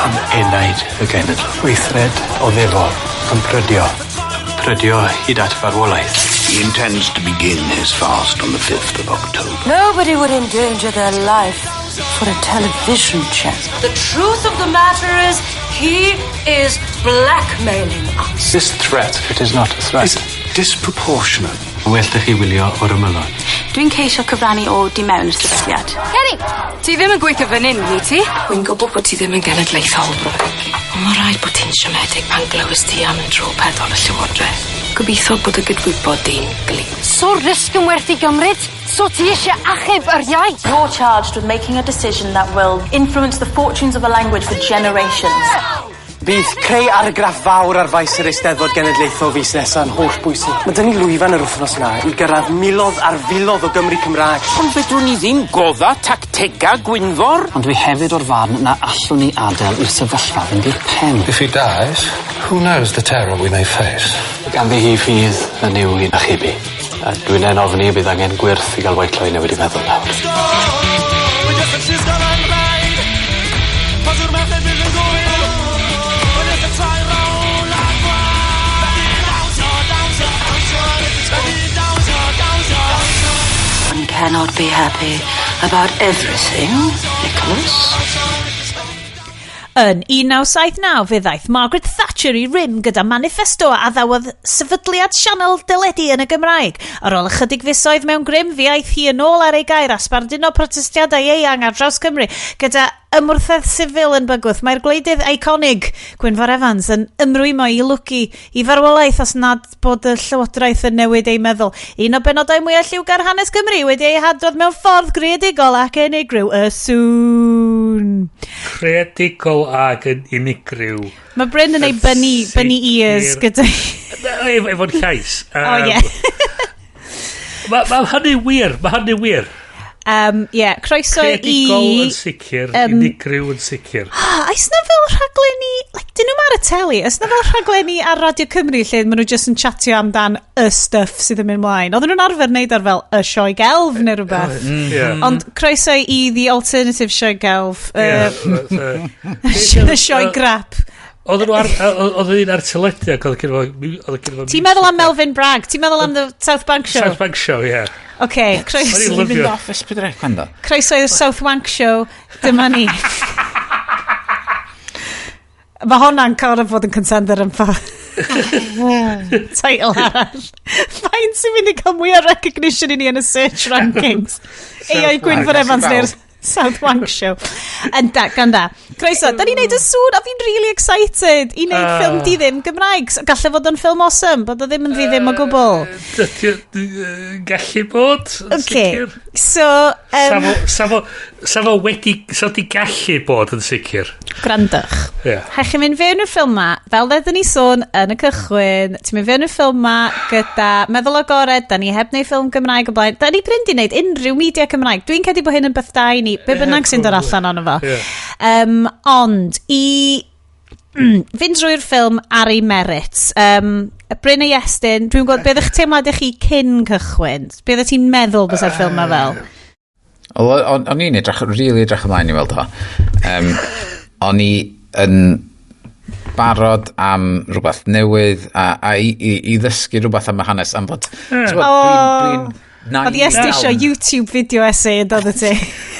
am enaid y genedl. Weithred oddefol yn prydio. Yn prydio hyd at farwolaeth. He intends to begin his fast on the 5th of October. Nobody would endanger their life. For a television channel. The truth of the matter is, he is blackmailing us. This threat, it is not a threat. Is disproportionate. Well da chi wylio o'r ymylon. Dwi'n ceisio cyfrannu o di mewn i'r sefydliad. Kenny, ti ddim yn gweithio fan hyn, wyt ti? Wy'n gwybod bod ti ddim yn genedlaethol, Ond mae rhaid bod ti'n siomedig pan glywys ti am dro pedol y Llywodraeth. Gobeithio bod y gydwybod di'n glir. So risg yn werth i gymryd? So ti eisiau achub yr iaith? You're charged with making a decision that will influence the fortunes of a language for generations. Bydd creu argraff fawr ar faes yr Eisteddfod Genedlaethol fis nesa yn holl bwysig. Mae 'da ni lwyfan yr wythnos 'na i gyrraedd milodd ar filodd o Gymry Cymraeg. Ond fedrwn ni ddim godda tactega Gwynfor. Ond dwi hefyd o'r farn na allwn ni adael i'r sefyllfa fynd i'r pen. If he dies, who knows the terror we may face. Ganddi hi ffydd yn Nuw i'n achubu. A dwi'n en ofni bydd angen gwyrth i gael Whitelaw i newid i feddwl nawr. One cannot be happy about everything, Nicholas. Yn 1979 fe ddaeth Margaret Thatcher i rym gyda maniffesto a addawodd sefydliad sianel deledu yn y Gymraeg. Ar ôl ychydig fisoedd mewn grym, fe aeth hi yn ôl ar ei gair a sbarduno protestiadau eang ar draws Cymru gyda ymwrthedd sifil yn bygwth. Mae'r gwleidydd eiconig Gwynfor Evans yn ymrwymo i lwgu i farwolaeth os nad bod y llywodraeth yn newid ei meddwl. Un o benodau mwyaf lliwgar hanes Cymru wedi ei hadrodd mewn ffordd greadigol ac unigryw, y sŵn. Creadigol ac yn unigryw. Mae Bryn yn ei bunny, bunny ears gyda... Efo'n llais. O, ie. Mae ma hynny wir, mae hynny wir. Yeah, croeso i... Creadigol yn sicr, unigryw yn sicr. Ah, oes na fel rhaglenni, like, dyn nhw'm ar y teli, oes na fel rhaglenni ar Radio Cymru lle maen nhw just yn chatio amdan y stuff sydd yn mynd mlaen. Oedden nhw'n arfer wneud ar fel y sioe gelf neu rhywbeth. Yeah. Ond croeso i The Alternative Sioe Gelf, Yeah. y sioe grap. Oedden nhw ar, oedd un ar teledu ac oedd gen fo... Oedd gen fo Ti'n meddwl am Melvyn Bragg? Ti'n meddwl am The South Bank Show? South Bank Show, ie. Yeah. OK, croeso, O'n i'n lyfio. Mynd off S4C gwando. Croeso i'r South Wank Show. Dyma ni. Mae hwnna'n cael fod yn contender yn ffa. Title arall. Faint sy'n mynd i cael mwy o recognition i ni yn y search rankings? AI Gwynfor Evans neu'r South Wank Show. Ynda, ganda. Croeso, da ni'n neud y sŵn a fi'n really excited i neud ffilm di ddim Gymraeg. So, galle fod o'n ffilm awesome, bod o ddim yn ddi ddim o gwbl. Dydy o gallu bod, yn Okay, sicr. so, Sa fo wedi... Sa fo di gallu bod yn sicr. Grandwch. Ie. Rhaid chi mynd fewn i'r ffilm ma, fel ddedden ni sôn yn y cychwyn, ti'n mynd fewn i'r ffilm ma gyda meddwl agored, da ni heb wneud ffilm Gymraeg o blaen, da ni prin di wneud unrhyw media Cymraeg. Dwi'n credu bod hyn yn beth da i ni, be bynnag sy'n dod allan ono fo. Ond i fynd drwy'r ffilm ar ei merits, Bryn a Iestyn, dwi'n gwybod beth ych teimlad i chi cyn cychwyn? Beth ydych ti'n meddwl bysa'r ffilm ma fel? O'n i'n edrych, really edrych ymlaen i weld o. O'n i yn barod am rhywbeth newydd a i ddysgu rhywbeth am y hanes am fod... Ti'n gwbod, Dwi'n Oedd Iestyn isio YouTube video essay yn dod y ti.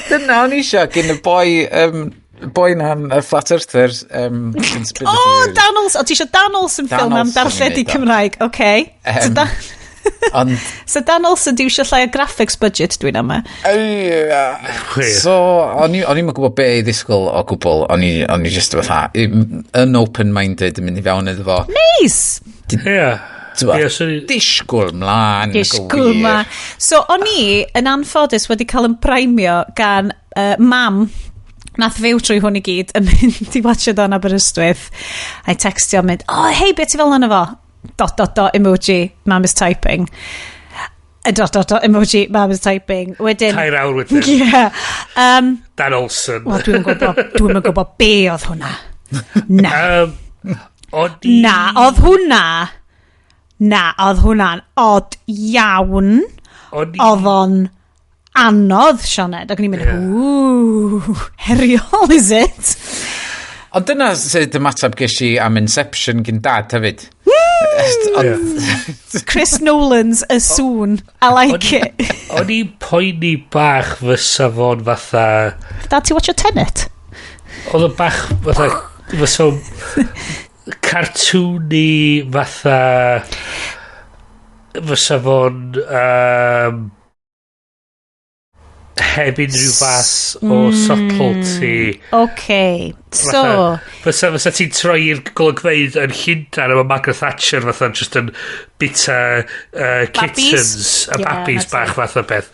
Dyna o'n i isio gyn y boi, boi na'n y Flat Earthers. Conspiracy O, theory. Dan Olsen. O, ti eisiau Dan Olsen Dan ffilm am Olsen i darlledu neud o. Cymraeg. OK. So, Dan, Ond so Dan Olsen di eisiau llai o graphics budget dwi'n ama. So, o'n i'n gwybod be i ddisgwyl o gwbl. O'n i just fatha, yn open-minded yn mynd i fewn iddo fo. Nice! Ie. T'bo, Ie, so disgwyl mlaen. go Disgwyl wir. ma. So, o'n i, yn anffodus, wedi cael yn primio gan mam nath fyw trwy hwn i gyd yn mynd i watchad o'n Aberystwyth. A i textio mynd, "Oh, hei, beth ti fel yna fo?" Dot, dot, dot, emoji, mam is typing. A dot, dot, dot, emoji, mam is typing. Wedyn... 3 awr wedyn. Yeah. Dan Olsen. Wel, dwi'n gwybod, dwi'n gwybod be oedd hwnna. Na. O'n i... Na, oedd hwnna... Na, oedd hwnna'n odd iawn. O'n i... Oedd o'n anodd, Sioned. Ac o'n i'n mynd, "Ooh, heriol is it?" Ond dyna sut ymateb ges i am Inception gyn dad hefyd. Chris Nolan's Y Sŵn. I like it. O'n i'n poeni bach fysa fo'n fatha... Dad, ti watch Tenet? Oedd o'n bach fatha... Fysa fo'n cartoony fatha... Fysa fo'n... Heb unrhyw fath o subtlety. Okay. So... Fysa ti'n troi i'r golygfeydd yn Llundain efo Margaret Thatcher fatha just yn bita kittens a Yeah, babis that's bach fath o beth.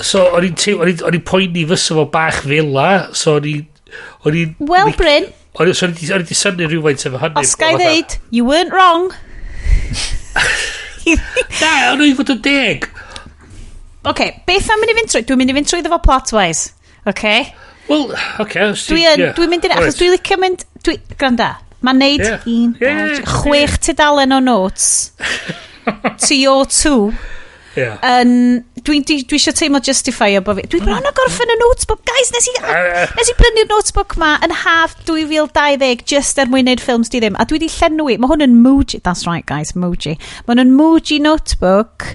So o'n i'n poeni fysa fo bach fel la, so o'n i'n Well, Bryn, so o'n i 'di synnu rhywfaint efo hynny. Os ga i ddeud, you weren't wrong. Na, o'n i'n fod yn deg. Okay, beth am mynd i fynd trwy? Dwi'n mynd i fynd trwy fo plot-wise. Okay? Wel, okay. Dwi'n mynd i... Achos dwi'n licio mynd... Gwranda, mae'n neud 1, 2, 6 tudalen o notes to your 2. Dwi eisiau teimlo justify o bo fi. Dwi bron o gorffen y notebook. Guys, nes i brynu'r notebook ma yn haf 2020 just er mwyn neud ffilms di ddim. A dwi di llenwi. Mae hwn yn Muji. That's right, guys, Muji. Mae hwn yn Muji notebook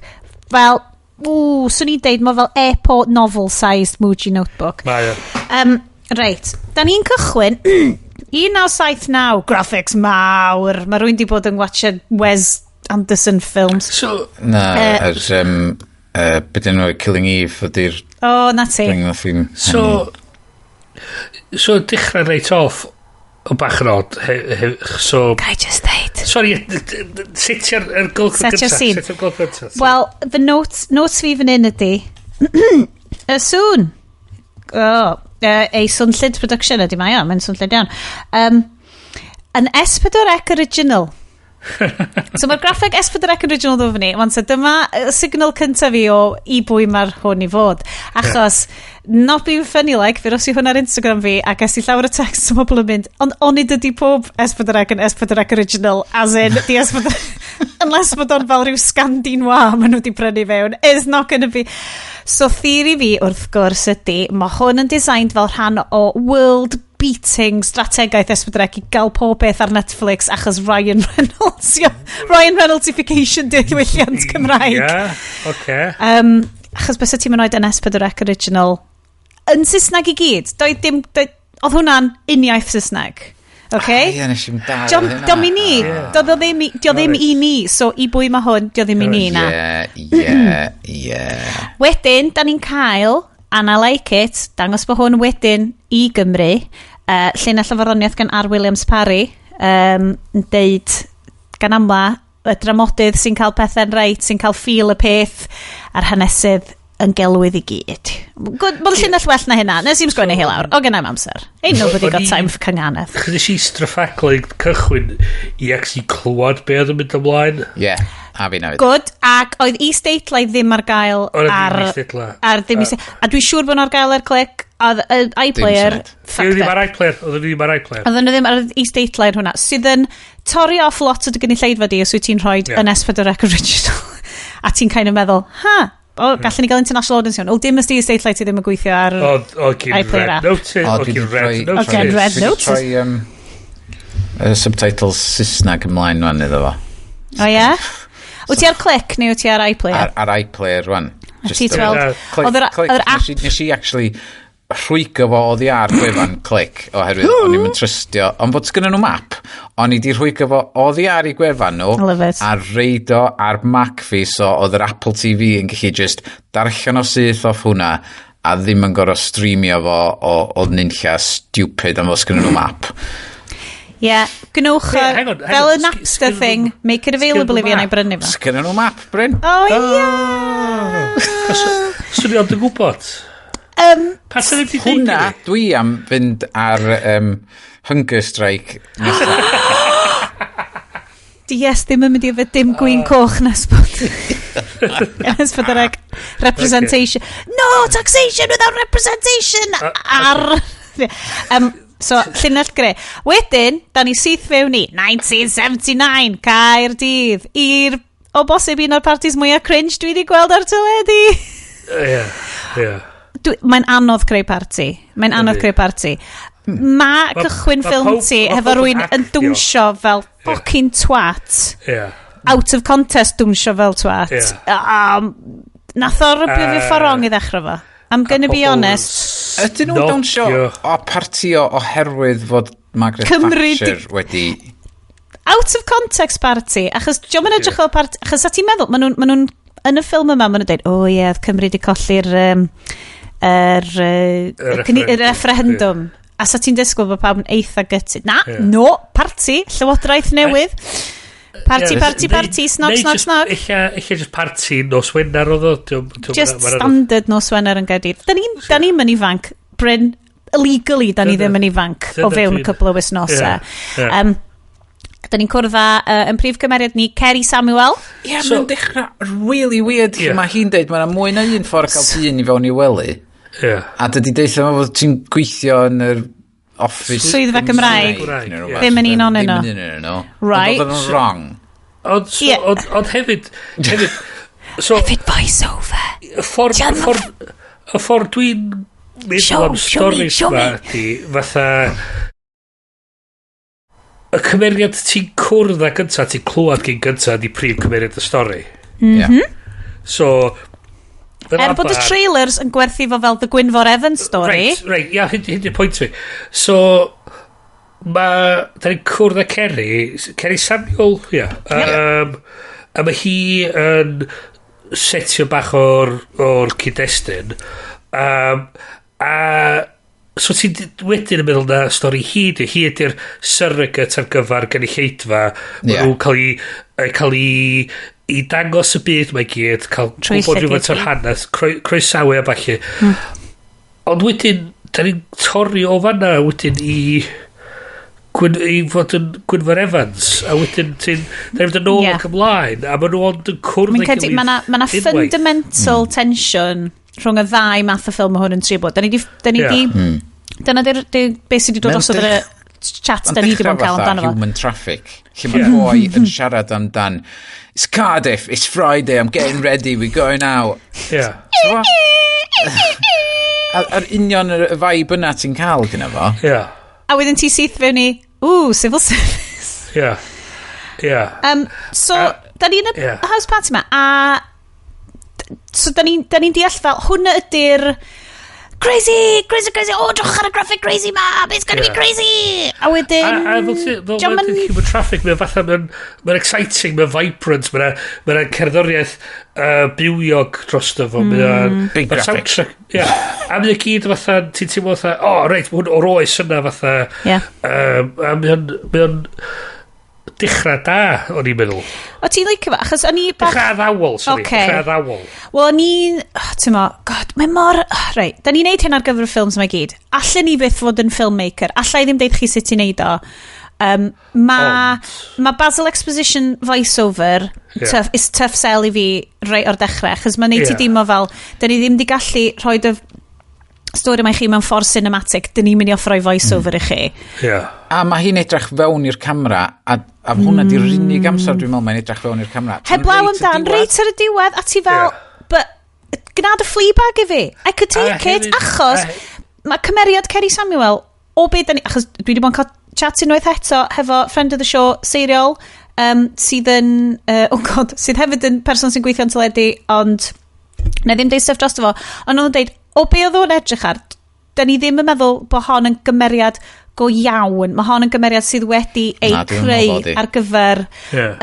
fel... Ww, swn i'n deud, mae fel airport novel-sized Muji notebook. Mae o. Reit, da ni'n cychwyn 1979, graphics mawr. Mae rwy'n di bod yn watchad Wes Anderson films. So, na, beth enw Killing Eve ydy'r... O, na ti. So, dechrau reit off o bach yn odd. So... Ga i just ddeud? Sorry, setio'r golygfa Set your gynta. scene. Setio'r golygfa gynta. Wel, the notes fi fan hyn ydy, y sŵn. Oh, ei swnllyd production ydy mae o, mae'n swnllyd iawn. Yn S4C original. So mae'r graffeg S4C original ddod fyny. Wan, so dyma y signal cyntaf fi o i bwy mae'r hwn i fod. Achos, not being funny like, fe ros i hwn ar Instagram fi a ges i llawer o text o bobl yn mynd, ond onid ydy pob S4C yn S4C original, as in, di S4C, unless bod o'n fel rhyw Scandinoir maen nhw wedi prynu fewn, it's not gonna be. So theory fi wrth gwrs ydy, mae hwn yn designed fel rhan o world beating strategaeth S4C i gael pob beth ar Netflix achos Ryan Reynolds, Ryan Reynoldsification diwylliant Cymraeg. Yeah, okay. Achos bysa ti'n mynd oed yn S4C original yn Saesneg i gyd. Doedd dim, oedd hwnna'n uniaith Saesneg. Okay? Ie, nes i'm dal hynna. Diom i ni. Doedd o ddim, dio ddim i ni. So, i bwy mae hwn, dio ddim i ni na. Ie. Wedyn, da ni'n cael, and I like it, dangos bod hwn wedyn i Gymru, llinell o farddoniaeth gan R. Williams Parry, yn deud gan amla, y dramodydd sy'n cael pethau'n reit, sy'n cael feel y peth, a'r hanesydd yn gelwydd i gyd. Good, mae'n llinell well na hynna. Nes i'm sgwennu hi lawr. O, gen i'm amser. Ain't nobody got time for cynghanedd. Chos nes i straffaglu cychwyn i actually clywed be oedd yn mynd ymlaen. Ie, yeah, a fi newid. Good, ac oedd isdeitlau ddim ar gael Oedd ddim ar... isdeitlau. Ar ddim A dwi'n siŵr bod nhw ar gael ar clic. Oedd iPlayer... syniad. Fucked Oedd ddim it. ar iPlayer. Oedd ddim ar iPlayer. Oedden nhw ddim ar isdeitlau ar hwnna. Sydd yn torri off lot o dy gynulleidfa di os wyt ti'n rhoi Ie. yn S4C original. A ti'n kind of meddwl, ha, o, gallwn ni gael international audience iawn. O, dim os di isdeitlau ti ddim yn gweithio ar Oedd oedd gyn iPlayer Red app. Notice. O, Oedd dwi gyn 'di Red rhoi- Notice. Oedd gen Red Dwi 'di Notice. troi subtitles Saesneg ymlaen rwan iddo fo. O ie? Wyt ti ar clic neu wyt ti ar iPlayer? Ar iPlayer rwan. A Just ti double- tweld- Click, Oedd yr- click. oedd yr app- Nes i actually rhwygo fo oddi ar gwefan click oherwydd o'n i'm yn trystio ond bod sgynnon nhw map o'n i di rhwygo fo oddi ar i gwefan nhw I love it. a reid o ar Mac fi so oedd yr Apple TV yn gallu just darllen o syth off hwnna a ddim yn gorfod streamio fo o nunlla stupid am fod sgynnon nhw map. Ie, yeah, gnwch Ie, hang on, hang fel on, y Napster thing, make it available i fi a na i brynu fo. Sgynnon nhw map, Bryn? Oh, ie! Swn i ond yn gwybod. Pa sy'n ddim di deud Hwna, i fi? dwi am fynd ar hunger strike nesa. Di yes ddim yn mynd i yfed dim gwin coch nes bod nes bod yr representation. No taxation without representation ar so llinell gre. Wedyn, da ni syth fewn i 1979, Caerdydd, i'r o bosib un o'r parties mwyaf cringe dwi wedi gweld ar teledu. Ie, ie. Mae'n anodd creu parti. Mae'n anodd Yndi. creu parti. Ma cychwyn ffilm ti hefo rhywun yn dwnsio fel fucking twat. Out of contest dwnsio fel twat. Nath o rybio fi ffordd wrong i ddechrau fo. I'm gonna be honest. Ydyn nhw'n dawnsio o partio oherwydd fod Margaret Cymru Thatcher wedi... Out of context party, achos diolch yn edrych fel party, achos a ti'n meddwl, maen nhw'n, ma nhw yn y ffilm yma, maen nhw'n dweud, o oh, ie, yeah, Cymru wedi colli'r yr, y referendum. A sa ti'n disgwyl bod pawb yn eitha gutted. Na, no, party, llywodraeth newydd. Party, party, party, snog, snog, snog. Ella just party nos Wener oedd o. Just standard nos Wener yn Gaerdydd. Da ni'n mynd ifanc, Bryn, legally, da ni ddim yn ifanc o fewn y cwpl o wythnosau. Da ni'n cwrdd â yn prif gymeriad ni, Kerry Samuel. Ie, yeah, so, mae'n dechrau really weird. Yeah. Mae hi'n deud, mae'n mwy na un ffordd cael dyn i fewn i wely. Yeah. A dydy deitha fo fod ti'n gweithio yn yr office Swyddfa Gymraeg. Ddim yn un onyn nhw. Ddim yn un onyn nhw. Right. Ond oedd yn wrong. Ond, so, yeah. ond, ond hefyd... Hefyd, so, hefyd voice over. Y ffordd, y ffordd, y ffordd dwi'n meddwl am stories ma ydi, fatha y cymeriad ti'n cwrdd â gynta, ti'n clywed gyn gynta ydi prif cymeriad y stori. Mm -hmm. Yeah. So, fel Er bod y arfer- trailers yn gwerthu fo fel The Gwynfor Evans story. Right, ia, hyn di'r pwynt fi. So, mae, da ni'n cwrdd â Kerry, Kerry Samuel, ia. Yeah. A mae hi yn setio bach o'r cyd-destun. A so ti'n wedyn yn meddwl na stori hi di, hi ydy'r surrogate ar gyfer gynulleidfa. Mae nhw'n cael ei, cael ei i dangos y byd mae gyd, cael Trwy gwybod llygad rhywfaint o'r hi. hanes, croesawu a ballu. Ond wedyn, da ni'n torri o fanna wedyn i Gwyn, i fod yn Gwynfor Evans, a wedyn ti'n, da ni'n mynd yn ôl ac ymlaen, a maen nhw ond yn cwrdd Mi'n â'i credu, gilydd mae na, ma na unwaith. fundamental tension rhwng y ddau math o ffilm mae hwn yn trio bod. Da ni di... Da ni Ie. di Dyna di'r beth sydd wedi dod Mae'n os oedd y chat Mae'n da ni wedi bod dechrau yn cael fatha amdano fo. human traffic. Lle mae'r boi yn siarad amdan, it's Cardiff, it's Friday, I'm getting ready, we're going out. Yeah. So, a'r union y vibe yna ti'n cael gyda fo. Yeah. A wedyn ti syth fewn i, ooh, civil service. Yeah. Yeah. So, da ni'n y house party ma, a so da ni'n ni deall fel, hwnna ydy'r crazy, crazy, crazy, oh, drwch ar y graphic crazy ma, it's gonna be crazy! A wedyn... A fel ti, fel dio'm mae'n human traffic, mae'n fatha, mae'n exciting, mae'n vibrant, mae'n cerddoriaeth bywiog drosto fo. Big Mae'r graphic. soundtrack, ie. A mae'n gyd fatha, ti'n teimlo fatha, oh, reit, mae hwn o'r oes yna fatha. A mae'n dechrau da, o'n i'n meddwl. O ti'n licio fo? Achos o'n i bach... Dechrau addawol, sorry. Ocê. Dechrau addawol. Wel, o'n i'n... Oh, ti'n mo, god, mae mor... Oh, reit, da ni'n neud hyn ar gyfer y ffilms yma i gyd. Allen ni byth fod yn filmmaker. Alla i ddim deud chi sut i neud o. Ma Basil Exposition voiceover tough, is tough sell i fi reit o'r dechrau, achos mae'n neud ti deimlo fel, da ni ddim di gallu rhoi y stori yma i chi mewn ffordd cinematic, da ni'n mynd i offroi voiceover i chi. A mae hi'n edrych fewn i'r camera, a hwnna di'r unig amser dwi'n meddwl mae'n edrych fewn i'r camera. Tan Heblaw reit y amdan, diwedd. reit ar y diwedd, a ti fel, but gnad y Fleabag i fi. I could A take it, achos mae cymeriad Kerry Samuel, o be da ni, achos dwi wedi bod yn cael chat unwaith eto hefo friend of the show, Seiriol, sydd yn, oh god, sydd hefyd yn person sy'n gweithio yn teledu, ond na ddim deud stuff drosto fo, ond oedd o'n deud, o be oedd o'n edrych ar, da ni ddim yn meddwl bod hon yn gymeriad go iawn. Mae hon yn gymeriad sydd wedi ei Na, dwi'm yn creu meddwl bod hi. ar gyfer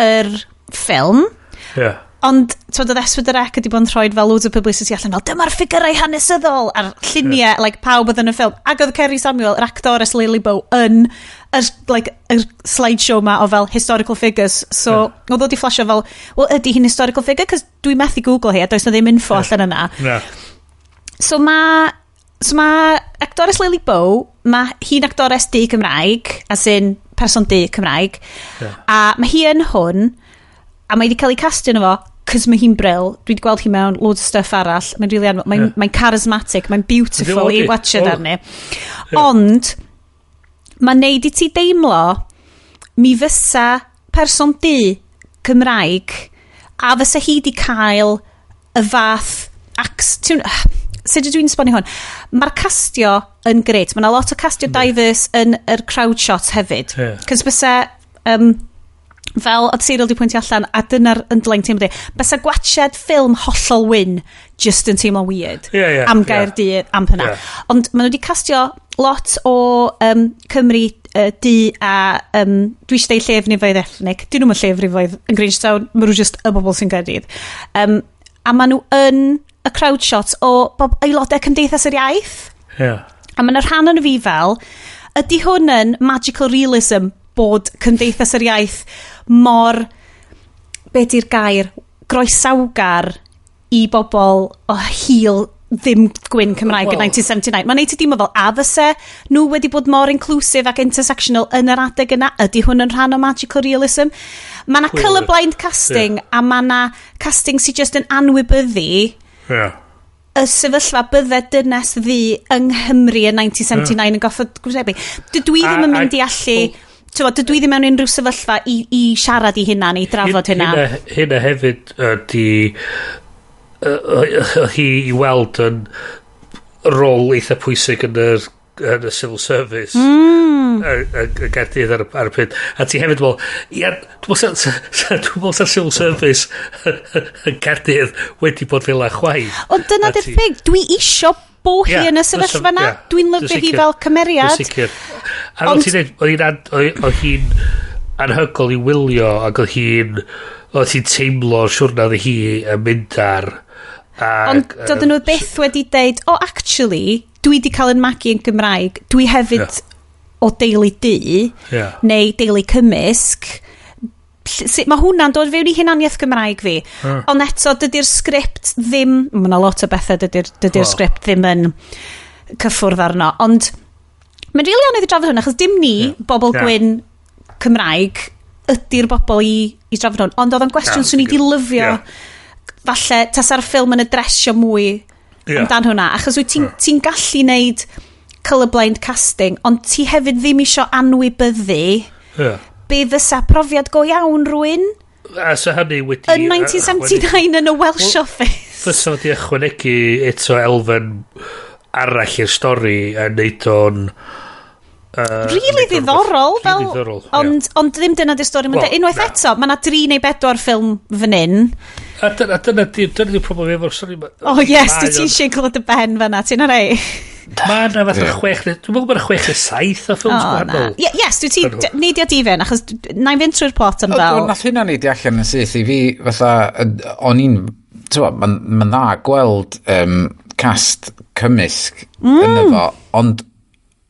yr ffilm. Ond, ti'n oedd S4C wedi bod yn rhoi fel loads o publicity allan fel, dyma'r ffigurau hanesyddol a'r lluniau, like, pawb oedd yn y ffilm. Ac oedd Kerry Samuel, yr actores Lily Bow, yn yr, like, yr slideshow ma o fel historical figures. So, oedd o wedi flasio fel, well, ydy hi'n historical figure? Cos dwi methu Google hi, a does na ddim info allan yna. Na. So ma actores Lily Bow, mae hi'n actores du Cymraeg, as in person du Cymraeg, a mae hi yn hwn, a mae wedi cael ei castio yno fo, cos mae hi'n brill. Dwi wedi gweld hi mewn loads o stuff arall. Mae'n really mae'n mae charismatic, mae'n beautiful Ydi, i watchad o. arni. Ond, mae'n neud i ti deimlo mi fysa person du Cymraeg a fysa hi di cael y fath ti'n Sut ydw i'n sbonio hwn? Mae'r castio yn gret. Mae yna lot o castio diverse yn yr crowd shots hefyd. Cos bysa, fel oedd Cyril di pwyntio allan, a dyna'r underlying teimlo di, bysa gwachad ffilm hollol wyn just yn teimlo weird. Ie, ie, am Gaerdydd, am hynna. Ond maen nhw wedi castio lot o Cymru du a dwi eisiau deud llefrifoedd ethnic. Dyn nhw'm yn llefrifoedd yn Grangetown, maen nhw just y bobl sy'n Gaerdydd. A maen nhw yn y crowd shots o bob aelodau Cymdeithas yr Iaith. A mae'n rhan o'n fi fel, ydy hwn yn magical realism bod Cymdeithas yr Iaith mor, be di'r gair, groesawgar i bobl o hil ddim gwyn Cymraeg yn 1979. Mae'n neud ti deimlo fel, a fyse nhw wedi bod mor inclusive ac intersectional yn yr adeg yna? Ydy hwn yn rhan o magical realism? Mae yna colourblind casting a mae yna casting sydd just yn anwybyddu y sefyllfa bydde dynes ddu yng Nghymru yn 1979 yn goffod gwynebu. Dydw i ddim yn mynd i allu. T'mo, dydw i ddim mewn unrhyw sefyllfa i siarad i hynna neu drafod hynna. Hynna hefyd ydy hi i weld yn rôl eitha pwysig yn y civil service y Gaerdydd ar y pryd. A ti hefyd fel, ia, dwi'n meddwl sa'r civil service yn Gaerdydd wedi bod fel 'na chwaith. Ond dyna A di'r thing, dwi isio bo hi yn y sefyllfa na. Dwi'n lyfio hi fel cymeriad. Dwi'n sicr. A fel ti'n dweud, oedd hi'n anhygoel i wylio ac oedd hi'n teimlo siwrna oedd hi yn mynd ar Ond dydyn nhw byth wedi deud, oh, actually, dwi di cael yn magu yn Gymraeg, dwi hefyd o deulu du, neu deulu cymysg. Sut mae hwnna'n dod fewn i hunaniaeth Gymraeg fi. Ond eto, dydy'r sgript ddim. Mae yna lot o bethau dydy'r sgript ddim yn cyffwrdd arno. Ond mae'n rili anodd i drafod hwn, achos dim ni, bobl gwyn Cymraeg, ydy'r bobl i drafod hwn. Ond oedd o'n gwestiwn swn i di lyfio, falle, tasa'r ffilm yn adresio mwy amdan hwnna. Achos wyt ti'n ti gallu neud colourblind casting, ond ti hefyd ddim isio anwybyddu be fysa profiad go iawn rhywun A so hynny wedi yn 1979 yn y Welsh Office. Fysa wedi ychwanegu eto elfen arall i'r stori a neud o'n Really neud o'n ddiddorol, rhywbeth fel, really ddiddorol, ie. ond ddim dyna di'r stori. Wel, Unwaith na. eto, mae yna dri neu bedwar ffilm fan hyn. A dyna di'r problem efo'r stori 'ma. Oh yes, Mae dwi ti'n siarad clywed y ben fanna, ti'n arei? Mae yna fatha 6, dwi'n meddwl bod yna 6 neu 7 o ffilms Oh, na. gwahanol. Ie, yes, dwi ti'n Ydw. neidio di fewn, achos na i fynd trwy'r plot am O, fel. Nath hynna neidio allan yn syth i fi, fatha, o'n i'n, ti'n mae'n ma dda gweld cast cymysg yno fo, ond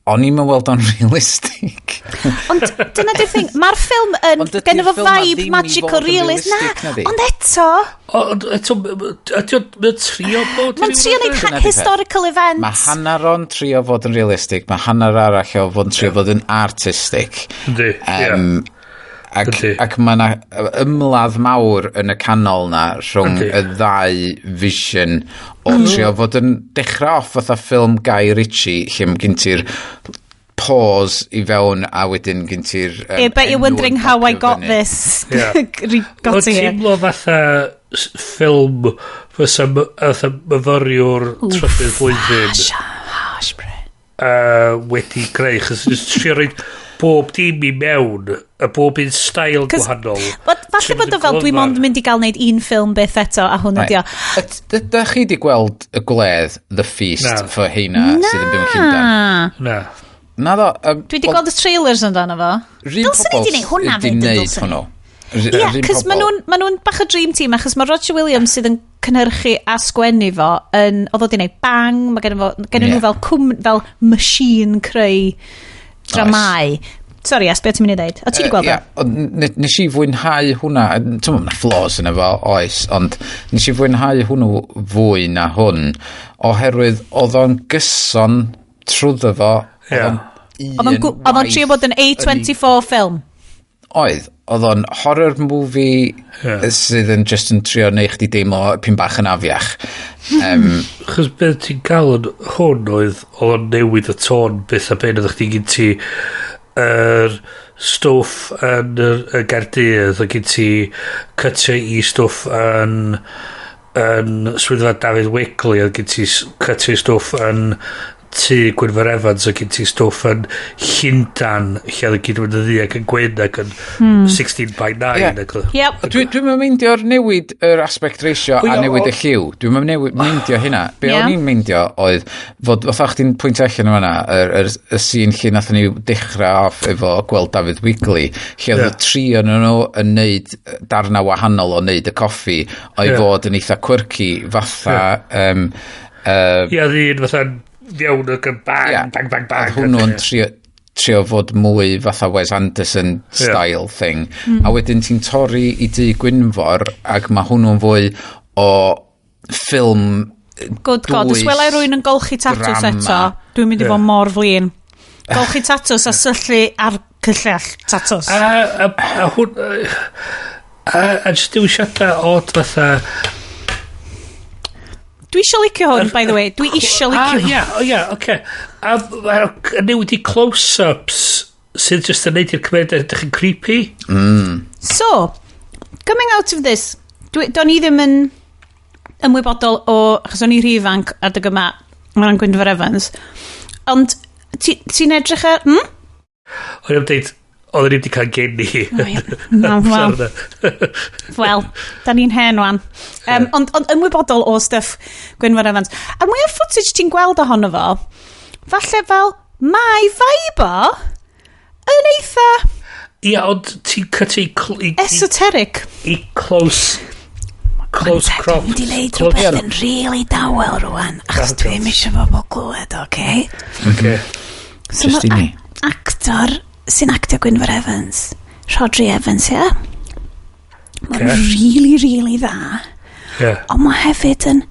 o'n i'n weld o'n realistig. Ond dyna di'r thing, mae'r ffilm yn, Ond dydi'r genno fo ffilm 'ma vibe ddim i magical fod yn realist. Na, realistic, nadi? ond eto, Ond eto, ydy o'n mae o'n trio bod i mae'n ryw trio raddau? neud Dyna 'di peth. historical events. Mae hanner o'n trio fod yn realistig, mae hanner arall o fod yn trio fod yn artistic. Yndi, ie. Ac, Yndi. ac mae yna ymladd mawr yn y canol na rhwng y ddau vision o trio fod yn dechrau off fatha ffilm Guy Ritchie lle mae gen ti'r pause i fewn a wedyn gen ti'r Yeah, but you're enw yn wondering how I popio got fyny. this. Got Mae'n to here. teimlo fatha ffilm fysa myfyriwr trydydd blwyddyn Harsh, harsh, bre. wedi greu, chos just trio roid bob dim i mewn, a bob un style gwahanol. But falle bod o fel dwi mond mynd i gael neud un ffilm byth eto, a hwn ydi o. Ydych chi wedi gweld y gwledd The Feast Na. for heina sydd yn byw yn Llundain? Na. Na ddo. Dwi wedi gweld y trailers amdano fo. Run Dylswn ni 'di neud hwnna wedi fyd, yn neud dylswn ni? hwnnw. Ie, Yr un cos pobl. ma nhw'n bach o dream team, achos mae Roger Williams sydd yn cynhyrchu a sgwennu fo, yn, oedd o wedi neud Bang, mae gen nhw fel, cwm, fel machine creu dramau. Sorry, Es, beth ti'n mynd i ddeud? O, ti wedi gweld Ie, o? ond nes i fwynhau hwnna, ti'n meddwl, na flaws yna fo, oes, ond nes i fwynhau hwnnw fwy na hwn, oherwydd oedd o'n gyson trwyddo fo, oedd o'n Oedd o'n trio bod yn A24 ffilm. Oedd, oedd o'n horror movie sydd yn just yn trio neu chdi deimlo pyn bach yn afiach. Chos beth ti'n cael yn hwn oedd o'n newid y tôn beth a ben oedd chdi gen ti yr stwff yn y Gaerdydd, oedd gen ti cytio i stwff yn yn swyddfa Dafydd Wigley, oedd gen ti cut i stwff yn tŷ Gwynfor Evans, oedd gen ti stwff yn Llundan, lle oedd y gyd yn mynd yn ddu ac yn gwyn ac yn 16 by 9. Ie. Dwi'n meindio'r newid yr aspect ratio a newid y lliw. Dwi'n meindio hynna. Be o'n i'n meindio oedd fod, fatha chdi'n pwyntio allan yma, y scene lle nathon ni dechrau off efo gweld Dafydd Wigley, lle oedd y tri o'n nhw yn neud darna wahanol o neud y coffi, o'i fod yn eitha quirky, fatha... Ie, oedd un fatha fewn ac yn bang, bang, bang, bang. Oedd hwnnw'n trio fod mwy fatha Wes Anderson style thing. A wedyn ti'n torri i dŷ Gwynfor ac mae hwnnw'n fwy o ffilm. Good God, os welai rwy'n yn golchi tatws eto, dwi'n mynd i fod mor flin. Golchi tatws a syllu ar cyllell tatws. A hwn... A jyst dewisiadau od fatha... Dwi eisiau licio hwn, by the way. Dwi eisiau licio hwn. Ie, ie, oce. A newid i close-ups sydd just yn neud i'r cymeriad edrych yn creepy. So, coming out of this, do'n i ddim yn ymwybodol o, achos o'n i rhy ifanc adeg yma, mae'n Gwynfor Evans, ond ti'n edrych ar... O'n i'n deud, oedden ni wedi cael geni. Na, wel. Wel, da ni'n hen wan. Ond ymwybodol o stuff Gwynfor Evans. A mwy o footage ti'n gweld ohono fo, falle fel, mae vibe o yn eitha... Ie, ond ti'n cytu... Esoteric. I close crop. Dwi'n mynd i neud rhywbeth yn really dawel rwan, achos dwi'n eisiau bobl glywed, oce? Oce. Just i ni. Actor sy'n actio Gwynfor Evans, Rhodri Evans, ie? Mae'n really, really dda. Ond mae hefyd yn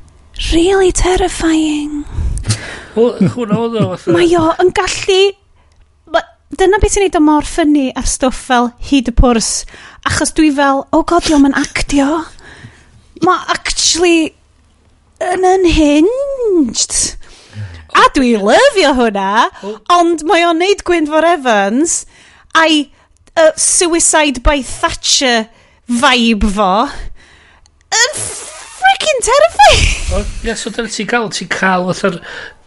really terrifying. Wel, hwnna oedd o. Mae o yn gallu... Dyna beth sy'n neud o mor funny ar stwff fel Hyd y Pwrs. Achos dwi fel, oh god, dio'm yn actio. Mae actually yn unhinged. A dwi lyfio hwnna, ond mae o'n neud Gwynfor Evans a'i suicide by Thatcher vibe fo yn freaking terrifying. Ie, so dyna ti'n cael fatha'r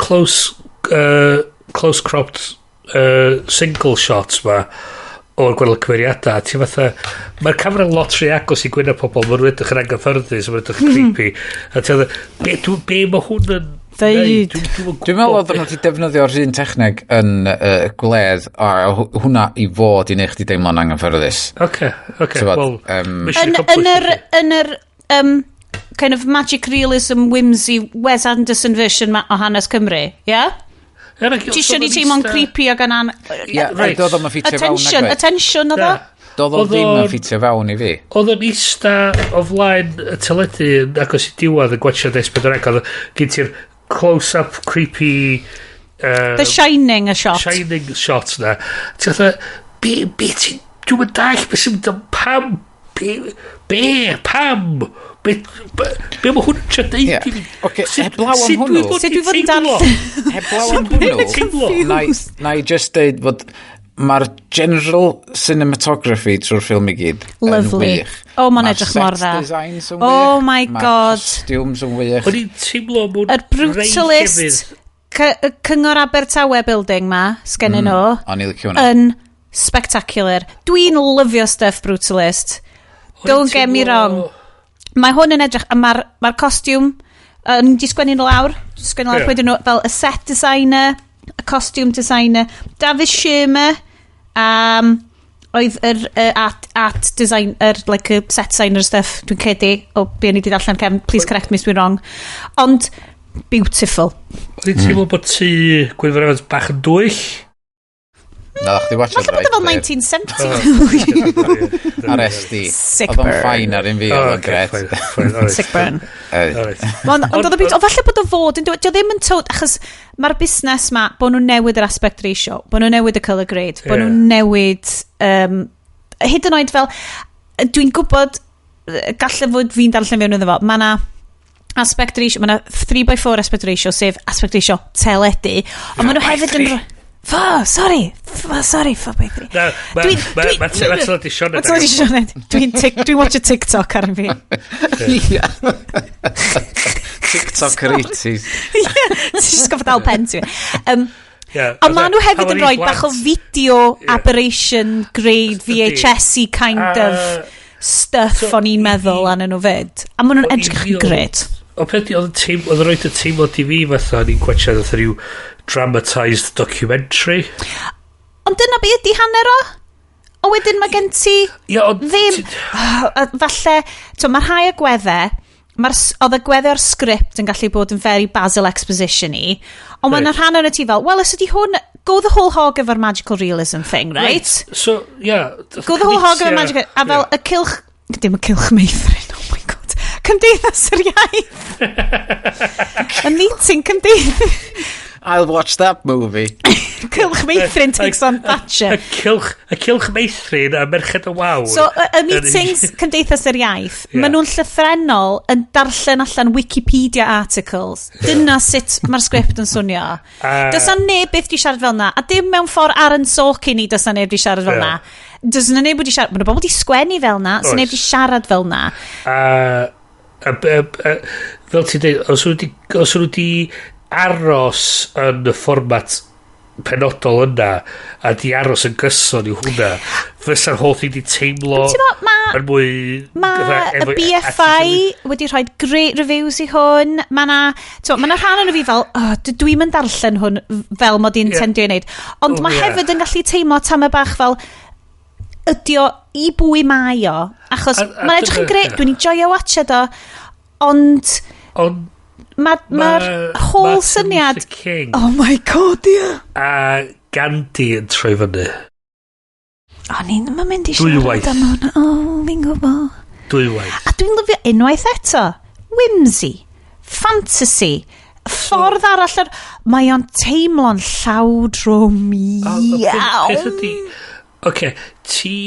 close cropped single shots ma o'r gwahanol cymeriadau. Ti'n fatha, mae'r camera lot rhy agos i gwyneb pobl, maen nhw'n edrych yn anghyffyrddus, maen nhw'n edrych yn creepy. A ti'n fatha, be mae hwn yn ddeud? Dwi'n meddwl oedden nhw wedi defnyddio'r un techneg yn Gwledd, a hwnna i fod i neud chdi deimlo'n anghyffyrddus. Oce, well, yn yr kind of magic realism whimsy Wes Anderson version o hanes Cymru, ie? Yeah? Ti eisiau ni teimlo'n creepy ac yn Ie, doedd o'n ffitio fewn. Attention, attention oedd o? Doedd o ddim yn ffitio fewn i fi. Oedd o'n ista o flaen y teledu yn agos i diwedd yn gwatchad S4C, oedd gen ti'r close-up creepy... The Shining a shot. Shining shots na. Ti'n fatha, be ti... Dwi'n mynd dall, be sy'n mynd pam? Be? Pam? Be mae hwn yn trio deud i fi? Oce, heblaw am hwnnw... Sut dwi fod yn darllen? Heblaw am hwnnw, na i just deud fod mae'r general cinematography trwy'r ffilm i gyd yn wych. Oh, mae'n edrych mor dda. Mae'r set designs yn wych. Oh my god. Mae'r costumes yn wych. O'n i'n teimlo mwyn... Yr brutalist Cyngor Abertawe building ma, sgennyn nhw. O'n i'n licio hwnna. Yn spectacular. Dwi'n lyfio stuff brutalist. Don't get me wrong. Mae hwn yn edrych, a mae'r costiwm, yn di sgwennu nhw lawr, sgwennu lawr pwy nhw, fel y set designer, y costume designer, David Schirmer, oedd yr art design, like, set designer stuff, dwi'n credu, o be o'n i wedi darllen cefn, please correct me if dwi'n wrong, ond beautiful. O'n i'n teimlo bod ti Gwynfor Evans bach yn dwyll? Na, chdi watch Falle bod o fel 1970. Ar SD. Sick Oedd o'n burn. fine ar un fi, oedd o'n gret. Sick burn. Ond oedd o bit, o falle bod o fod yn dweud, dio ddim yn tod, achos mae'r busnes ma, bod nhw'n newid yr aspect ratio, bod nhw'n newid y colour grade, bod nhw'n newid, hyd yn oed fel, dwi'n gwybod, gallai fod fi'n darllen fewn iddo fo, mae na aspect ratio, mae na 3x4 aspect ratio, sef aspect ratio teledu, ond maen nhw hefyd yn... Fo, sorry. Fo, sorry, 4.3. Na, mae ma, ma, ma teledu Sioned. Mae teledu Sioned. Dwi'n dwi watch a TikTok ar fi. Ia. TikTok yr 80s. Ie, ti'n just gofod dal pen ti. Yeah, ond maen nhw hefyd yn rhoi bach o video aberration grade VHS-y kind of stuff o'n i'n meddwl arnyn nhw fyd. A maen nhw'n edrych yn gret. O peth di, oedd yn rhoi y teimlad i fi fatha, o'n i'n gwachio fatha rhyw dramatised documentary. Ond dyna be ydi hanner o? O wedyn mae gen ti yeah, ddim... Falle, to, mae rhai agweddau, mae'r, oedd agweddau o'r sgript yn gallu bod yn very Basil exposition-y, ond right. mae'n rhan o'n ti fel, well, os ydi hwn, go the whole hog efo'r magical realism thing, right? right. So, yeah. Go the whole hog efo'r magical... A fel y cylch... Dim y cylch meithrin, oh my god. Cymdeithas yr iaith. Y meeting cymdeithas. I'll watch that movie. Cylch Meithrin takes on Thatcher. Y cylch, y cylch Meithrin a Merched y Wawr. So, y meetings Cymdeithas yr Iaith, yeah. maen nhw'n llythrennol yn darllen allan Wikipedia articles. Dyna sut mae'r sgript yn swnio. Does na neb byth di siarad fel na. A dim mewn ffordd Aaron Sorkin i does na neb di siarad fel yeah. na. Does na neb wedi siarad... Mae bobl di sgwennu fel na, so neb di siarad fel na. A, a, fel ti'n dweud, os nhw wedi aros yn y fformat penodol yna a di aros yn gyson i hwnna fysa'r whole thing di teimlo yn mwy mae y BFI wedi rhoi great reviews i hwn. Mae na, ma na rhan o'n fi fel, oh, dwi'n mynd darllen hwn fel mod i'n yeah. tendio i wneud, ond oh, mae yeah. hefyd yn gallu teimlo tamed bach fel ydi o i bwy mae o, achos mae'n edrych yn great, dwi'n enjoyo watched o, ond ond Mae'r ma, ma whole syniad... King. Oh my god, ia. Yeah. A Gandhi yn troi fyny. O'n i'n ddim yn mynd i siarad am hwnna. O, oh, fi'n gwybod. Dwywaith. A dwi'n lyfio unwaith eto. Whimsy. Fantasy. Ffordd arall ar... Mae o'n teimlo'n llawdrwm iawn. Peth ydi... Oce, ti...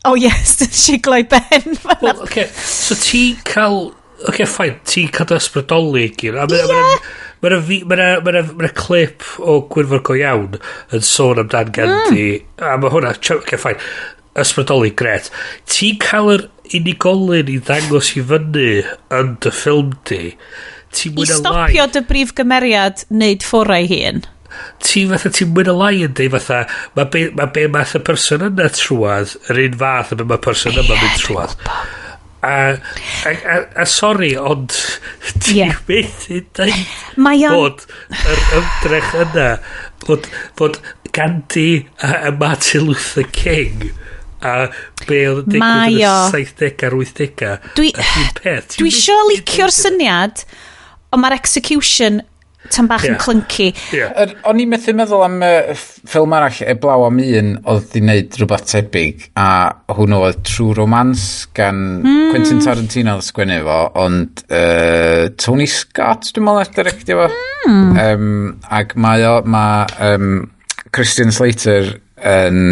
Oh yes, sigloi ben. Well, oce, so ti'n cael oce, okay, fine, ti'n cael dy ysbrydoli gyd. A Mae yna clip o Gwynfor go iawn yn sôn amdan Gandhi. A mae hwnna, oce, okay, fine, ysbrydoli, gret. Ti'n cael yr unigolyn i ddangos i fyny yn dy ffilm di. Ti'n I mwy na lai. stopio dy brif gymeriad wneud fforau hun. Ti fatha, ti'n mwy na lai yn deud fatha, mae be, ma be math y person yna trwadd, yr un fath a be mae person yma mynd trwadd. A, a, a, a sori, ond ti yeah. methu dweud bod yr ymdrech yna, bod, bod Gandhi a, a Martin Luther King a be oedd yn digwydd yn y 70au a'r 80au. Dwi, peth. Dwi isio licio'r syniad, ond mae'r execution tan bach yeah. yn clunky. Yeah. O'n i'n methu meddwl am uh, ffilm arall eblaw am un oedd di wneud rhywbeth tebyg a hwnnw oedd True Romance gan Quentin Tarantino oedd sgwennu fo, ond Tony Scott dwi'n meddwl nath directio fo. Ac mae o, mae Christian Slater yn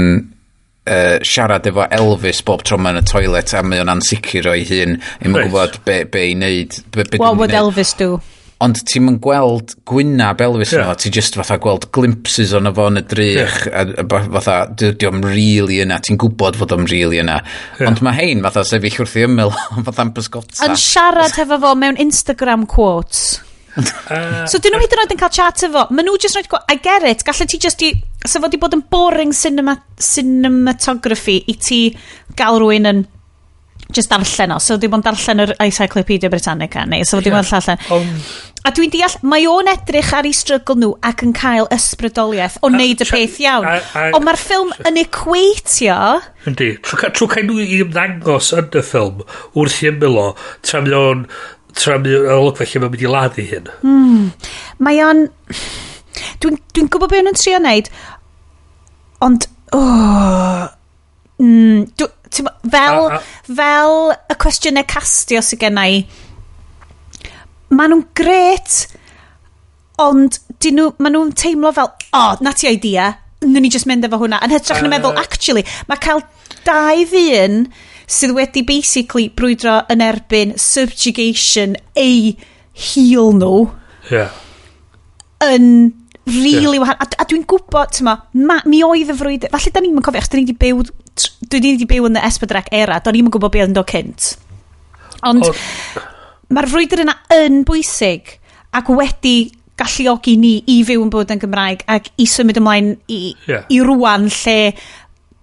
siarad efo Elvis bob tro mae'n y toilet a mae o'n ansicr o'i hun, i'm yn Reit. gwybod be, be i wneud. Be, be What dwi'n would neud. Elvis do? Ond ti'n mynd gweld gwynab Elvis Ie. yeah. ti just fatha gweld glimpses ono fo yn y drych, yeah. a fatha, di o'm really yna, ti'n gwybod fod o'm really yna. Yeah. Ond mae hein fatha sefyll wrth ei ymyl, fatha'n pysgota. Yn siarad hefo fo mewn Instagram quotes. So dyn nhw hyd yn oed yn cael chat efo. Maen nhw just rhaid, I get it, gallu ti just i... So fod i bod yn boring cinematography i ti gael rhywun yn just darllen o. So dim ond darllen yr Encyclopedia Britannica neu so dim ond darllen. A dwi'n deall, mae o'n edrych ar ei struggle nhw ac yn cael ysbrydoliaeth o wneud y peth iawn. Ond mae'r ffilm yn equatio Yndi. Trwy cael nhw i ymddangos yn y ffilm wrth i ymyl o, tra mae o'n tra mae o'n olygfa lle mae'n mynd i laddu hyn. Mae o'n... Dwi'n dwi gwybod beth nhw'n trio wneud, ond... Oh, dwi, ti'n bo- fel, fel y cwestiynau castio sydd gen i, maen nhw'n gret, ond dyn nhw, maen nhw'n teimlo fel, oh, na ti idea, nwn ni just mynd efo hwnna. Yn hytrach na meddwl, actually, mae cael dau ddyn sydd wedi basically brwydro yn erbyn subjugation ei heel nhw Yeah. yn Really wahanol. A dwi'n gwybod, ti'n mo, mi oedd y frwydr, falle da ni'n cofio, achos da ni wedi byw, dwi wedi byw yn y S4C era, do'n ni'n gwybod beth oedd yn dod cynt. Ond mae'r frwydr yna yn bwysig ac wedi galluogi ni i fyw yn bod yn Gymraeg ac i symud ymlaen i rwan lle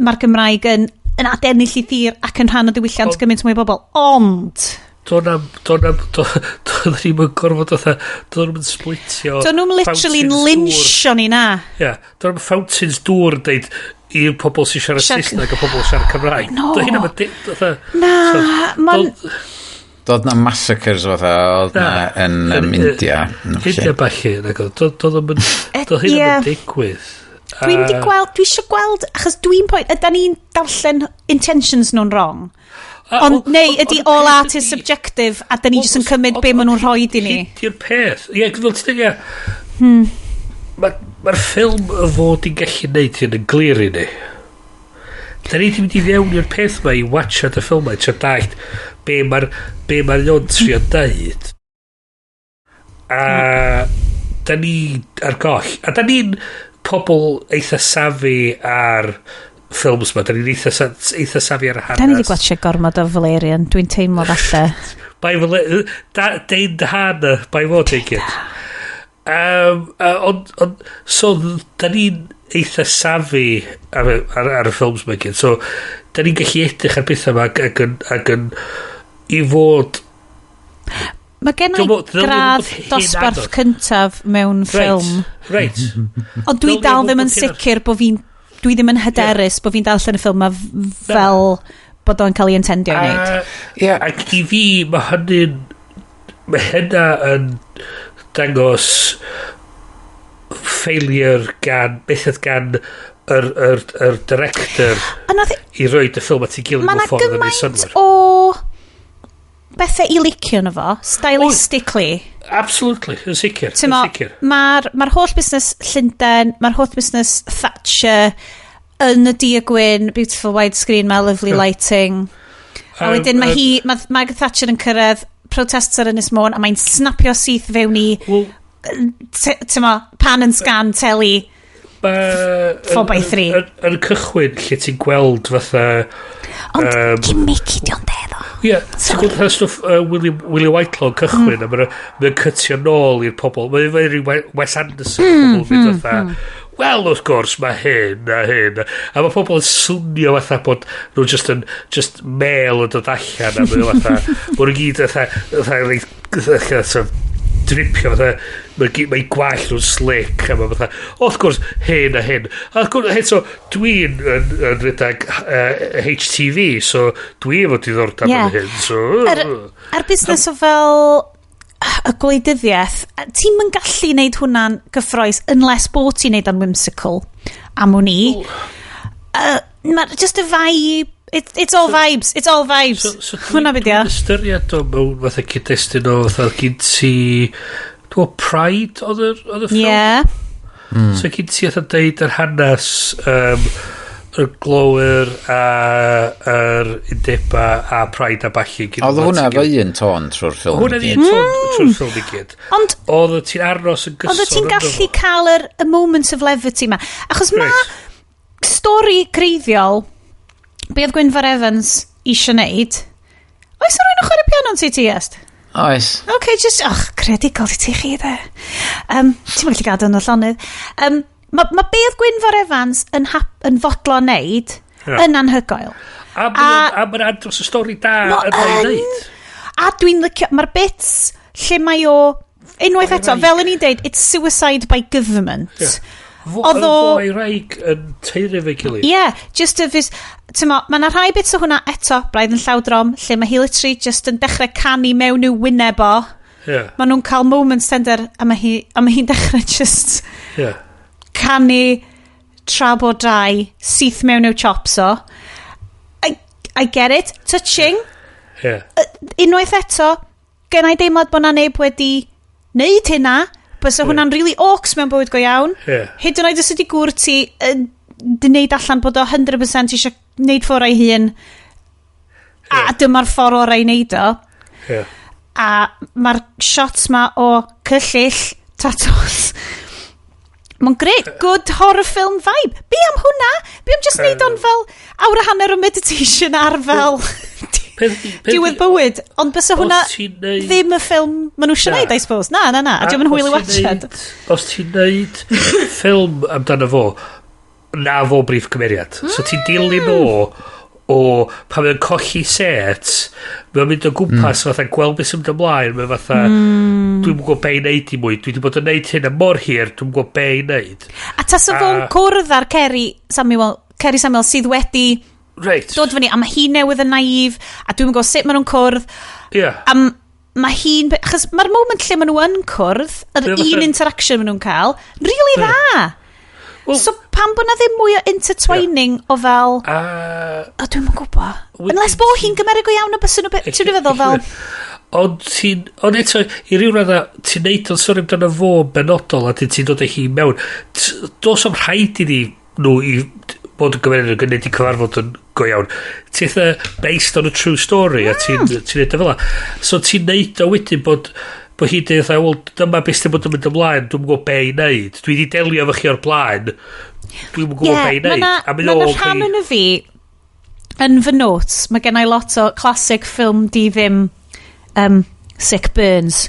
mae'r Gymraeg yn adennill i thir ac yn rhan o diwylliant gymaint mwy o bobl. Ond Do'n ni'n gorfod fatha, do'n nhw'n splitio Do'n nhw'n literally fountains dŵr. lynchio ni na. Ie, do'n nhw'n fountains dŵr yn deud i'r pobl sy'n siarad Saesneg a pobl sy'n siarad Cymraeg. No. Do'n hynna fatha Na, ma'n Doedd na massacres fatha, oedd na yn India. India ballu, nag oedd. Doedd o'm yn doedd hynna yn digwydd. Dwi'n di gweld, dwi eisiau gweld, achos dwi'n point, yda ni'n darllen intentions nhw'n wrong? Ond, neu ydy all art is subjective a da ni jyst yn cymryd be maen nhw'n rhoi i ni? Di'r peth. Ie, fel ti'n dweud, ie. Mae'r ffilm y fod i'n gallu neud hyn yn glir i ni. Da ni wedi mynd i fewn i'r peth ma i watchad y ffilm ma, i trio dallt be mae'r o'n trio deud. A da ni ar goll. A da ni'n pobl eitha savvy ar ffilms ma. Da ni'n eitha savvy ar y hanes. Da ni wedi gwachio gormod o Valerian, dwi'n teimlo falle. By Dane DeHaan, by fod ei gyd. Ond, so, da ni'n eitha savvy ar y ffilms ma gyd. So, da ni'n gallu edrych ar bethau yma ac yn i fod Mae gen i Dwi'n meddwl- ddylia gradd fod hyn dosbarth anodd. cyntaf mewn ffilm. Reit. Ond dwi Ddylia dal fod ddim yn hyn anodd. sicr bod fi'n... Dwi ddim yn hyderus bod fi'n darllen y ffilm ma fel bod o'n cael ei intendio i wneud. Ac i fi, mae hynna yn dangos failure gan, beth gan yr director A nath- i roid y ffilm at ei gilydd Mae mewn yna ffordd yn ei gymaint synnwyr. o bethau i licio yno fo, stylistically. Absolutely, yn sicr. Yn Ti'n sicr. Mae'r ma holl busnes Llundain, mae'r holl busnes Thatcher yn y du a gwyn, beautiful widescreen, mae lovely lighting. A wedyn mae hi, mae Thatcher yn cyrraedd protests ar Ynys Môn a mae'n snapio syth fewn i, ti'n mo, pan and scan teli. 4x3. Yn y cychwyn lle ti'n gweld fatha Ond gimmicky di o'n de, ddo. Ie, ti'n gweld fatha stwff William Whitelaw yn cychwyn a mae'n cytio nôl i'r pobl. Mae'n very Wes Anderson, pobl yn mynd fatha, wel, wrth gwrs, mae hyn a hyn. A mae pobl yn swnio fatha bod nhw just yn, just mel yn dod allan a mae'n fatha, mae nhw gyd fatha, reit, fatha, sort of dripio fatha, mae gwallt nhw'n slick a mae fatha, wrth gwrs, hyn a hyn. A wrth gwrs, eto, dwi'n yn rhedeg HTV, so dwi efo diddordeb yn hyn, so Ar busnes o fel y gwleidyddiaeth, ti'n yn gallu neud hwnna'n gyffroes unless bod ti'n neud o'n whimsical am wn i. Just y vibe, it's all vibes, it's all vibes. So Hwnna beth ia. Dwi'n ystyried o mewn fatha cyd-destun o fatha gyn ti, dwi'n meddwl Pride oedd y ffilm? Yeah. So gyn ti fatha deud yr hanes y glowyr a yr undeba a Pride a ballu. Oedd hwnna efo un tôn trwy'r ffilm. Hwnna i un gyd. tôn trwy'r ffilm i gyd. Ond Oedd ti'n aros yn gyson Oedd ti'n ynddo gallu fo. cael y moments of levity ma. Achos ma stori greiddiol, be oedd Gwynfor Evans eisiau neud, oes yna rhywun yn chwarae piano yn ti, Est? Oes. OK, just, och, creadigol i ti chi, de. Ti'n gallu gadael yn y llonydd. Ma be oedd Gwynfor Evans yn fodlon neud yn anhygoel. A mae'n andros o stori da yn ei wneud. A dwi'n licio, mae'r bits lle mae o, unwaith eto, fel o'n i'n deud, it's suicide by government. Ie. Oedd Fo a'i wraig yn teiri fe gilydd. Ie, yeah, just y fus... Ti'n mo, mae yna rhai bits o hwnna eto, braidd yn llawdrom, lle mae hi literally just yn dechrau canu mewn i'w wyneb o. Mae nhw'n cael moments tender a mae hi'n dechrau just canu tra bod dau syth mewn i'w chops o. I get it. Touching. Unwaith eto, gen i deimlad bod na neb wedi neud hynna, bysa hwnna'n really awks mewn bywyd go iawn. Hyd yn oed os ydi gŵr ti yn di wneud allan bod o 100% eisiau neud ffordd o'i hun a dyma'r ffordd orau i wneud o. A mae'r shots ma o cyllill, tatws. Mae'n great, good horror film vibe. Be am hwnna? Be am just neud o'n fel awr a hanner o meditation ar fel diwedd bywyd? Ond bysa hwnna ddim y ffilm maen nhw eisiau neud, I suppose. Na, na, na. A diolch yn hwyl i watchad. Os ti'n neud ffilm amdano fo, na fo brif cymeriad. So ti'n dilyn o pan mae'n colli set, mae'n mynd o gwmpas fatha gweld beth sy'n mynd ymlaen, mae'n fatha, dwi'n gwybod be i wneud i mwy, dwi wedi bod yn neud hyn am mor hir, dwi'n gwybod be i wneud. A tasa fo'n cwrdd ar Kerry Samuel, Kerry Samuel sydd wedi dod fyny, a mae hi newydd yn naif, a dwi'n gwybod sut maen nhw'n cwrdd. A mae hi'n... Achos mae'r moment lle maen nhw yn cwrdd, yr un interaction maen nhw'n cael, really dda. Well, so pam bod na ddim mwy o intertwining o fel... O, dwi'n yn gwybod. Unless bo hi'n gymeriad go iawn o bys nhw... Ti'n feddwl fel... Ond eto, i ryw radda, ti'n neud o'n sori amdano fo benodol a ti'n dod â hi mewn. Does am rhaid iddi nhw i bod yn gymeriad yn gwneud i cyfarfod yn go iawn. Ti'n eitha based on a true story a ti'n ti neud o fel 'a. So ti'n neud o wedyn bod hi'n dweud, "Wel, dyma beth sy'n bod yn mynd ymlaen, dwi'n gwybod be i wneud. Dwi wedi delio efo chi o'r blaen, dwi'n gwybod be i wneud." A mae 'na rhan yn y fi, yn fy notes, mae gen i lot o classic film di ddim sick burns.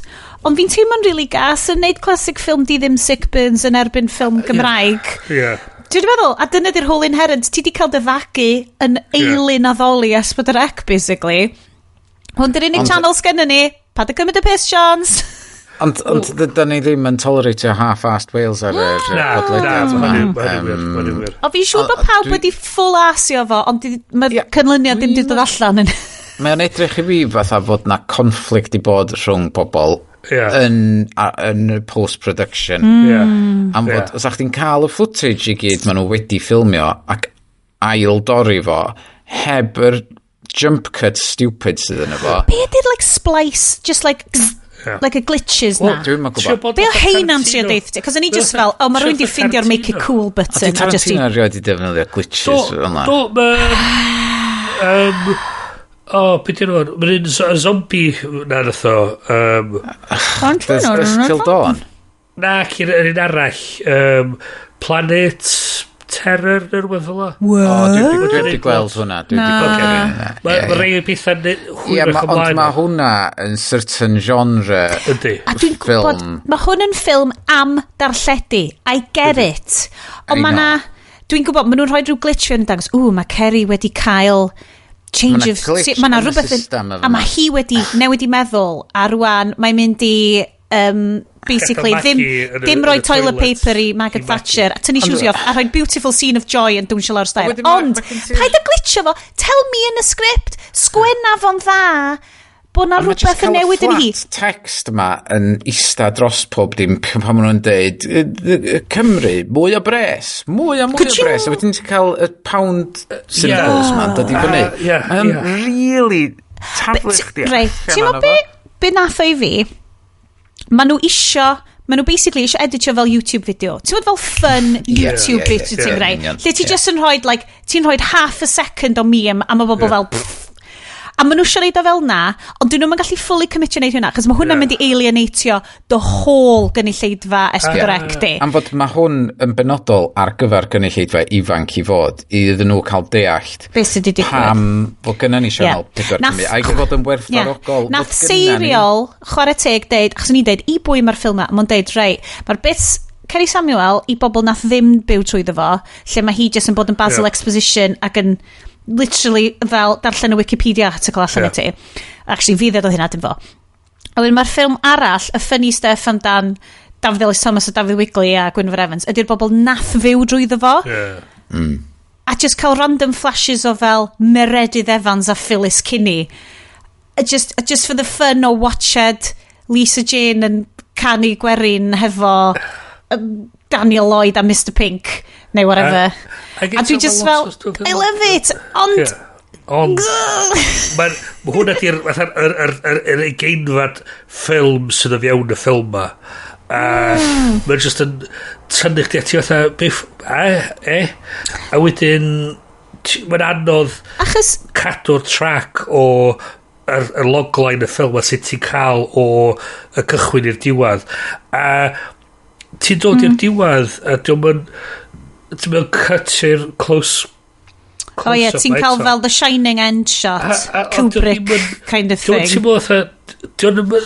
Ond fi'n teimlo'n really gas yn neud classic film di ddim sick burns yn erbyn ffilm Gymraeg. Dwi'n meddwl, a dyna di'r whole inherent, ti di cael dy fagu yn eilun addoli S4C, basically. Hwn di'r unig channel sgynnon ni. Paid â cymryd y piss, Jones. Ond da ni ddim yn toleratio half-assed Wales ar yr Na, podlediad na, yma. ma' hynny'n wir. O, fi'n siŵr bod pawb wedi full asio fo, ond mae'r canlyniad ddim wedi dod allan yn... Mae'n edrych i fi fatha fod na conflict i bod rhwng pobl yn y post-production. Am fod, os ydych chdi'n cael y footage i gyd maen nhw wedi ffilmio ac ail dorri fo, heb yr jump cut stupid sydd yn efo. Be ydy'r like splice, just like, gz, like a glitches na? Dwi'm yn gwybod. Be o heina'n trio deud ti? Cos o'n i just fel, oh, mae rhywun di ffeindio'r make it cool A button. di A just i... Tarantino erioed i defnyddio glitches fel yna. Do, o, beth yw'n fawr? Mae'n un zombie na nath o. Dusk Till Dawn? Na, cyn yr un arall. Planet Terror neu rhywbeth fel 'na. O, dwi wedi gweld hwnna. Dwi wedi gweld hwnna. Mae ma rei o'r pethau Ie, hwyrach ond ymlaen. mae hwnna yn certain genre Ydy. A dwi'n gwybod, ffilm. mae hwn yn ffilm am darlledu. I get it. Ond I mae na... Dwi'n gwybod, maen nhw'n rhoi rhyw glitch fewn yn dangos, ww, mae Kerry wedi cael change Ma' 'na of... glitch Ma' 'na yn y rhywbeth system efo a mae 'na. hi wedi newid i meddwl, a rwan mae'n mynd i basically Gadael ddim, Maggie ddim yn rhoi y toilet toilet paper i Margaret i Maggie. Thatcher a tynnu shoes off a rhoi beautiful scene of joy yn dwnsio lawr stair. Wedyn Ond, ma' gen ti'r- paid â glitcho fo, tell me in the script, sgwenna fo'n dda, bod na A ma' jyst rhywbeth yn cael y newid yn hi. flat text yma yn ista dros pob dim pan maen nhw'n deud "Cymru, mwy o bres, mwy a mwy o bres," a wedyn ti'n cael y pound symbols ma'n dod i fyny. Mae'n really taflu chdi Reit, allan ti'n ono meddwl be nath o i fi? Maen nhw isio, maen nhw basically isio editio fel YouTube video. Ti'n meddwl fel fun YouTube video ti'n greu? Union, Lle ti just yn rhoi, like, ti'n rhoi half a second o meme a mae bobl fel, pff. A maen nhw eisiau neud o fel na, ond dyn nhw'n gallu fully commitio neud hwnna, achos mae hwnna'n mynd i alienatio the whole gynulleidfa S4C di. Am fod mae hwn yn benodol ar gyfer gynulleidfa ifanc i fod, iddyn nhw cael deallt Be sydd wedi digwydd. pam fod gynna ni sianel 4 Cymru, a'i fod yn werthfawrogol. Nath fod gynna ni- Seiriol, chwarae teg, deud, achos o'n i'n deud, i bwy mae'r ffilm ma, a mae'n deud, rei, mae'r bits Kerry Samuel i bobl nath ddim byw trwyddo fo, lle mae hi jyst yn bod yn Basil Exposition ac yn literally fel darllen y Wikipedia article allan i ti. Actually, fi ddedodd hynna, dim fo. A wedyn mae'r ffilm arall, y funny stuff amdan Dafydd Elis Thomas a Dafydd Wigley a Gwynfor Evans, ydy'r bobl nath fyw drwyddo fo. A just cael random flashes o fel Meredydd Evans a Phyllis Kinney. Just for the fun o watched Lisa Jane yn canu gwerin hefo Daniel Lloyd a Mr Pink neu whatever. A A dwi just fel, I love it, ond... Ond, ma hwnna di'r fatha'r yr ugeinfad ffilm sydd o fewn y ffilm ma. A mae'n just yn tynnu chdi ati fatha, biff, a, e, a wedyn, mae'n anodd Achos cadw'r track o yr logline y ffilm a sut ti'n cael o y cychwyn i'r diwedd. A Ti'n dod i'r diwedd a diolch yn... Ti'n meddwl cut i'r close. O ie, ti'n cael fel The Shining end shot, Kubrick kind of thing. Ti'n meddwl fatha,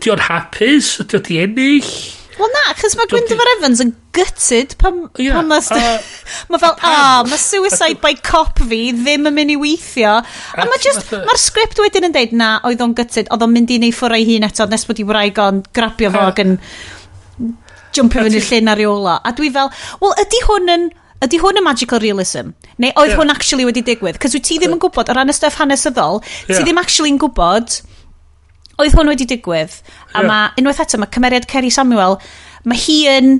dio'n hapus, dio di ennill. Wel na, achos mae Gwynfor Evans yn gutted pan, pan mae fel, ah, mae suicide by cop fi ddim yn mynd i weithio. A mae just, mae'r sgript wedyn yn deud, na, oedd o'n gutted, oedd o'n mynd i neud ffwrdd ei hun eto, nes bod i wraig o'n grabio fo ac yn jumpio fyny'r llyn ar ei ola. A dwi fel, wel, ydy hwn yn magical realism? Neu oedd hwn actually wedi digwydd? Cos wyt ti ddim yn gwybod, o ran y stuff hanesyddol, ti ddim actually yn gwybod oedd hwn wedi digwydd. A mae, unwaith eto, mae cymeriad Kerry Samuel, mae hi yn...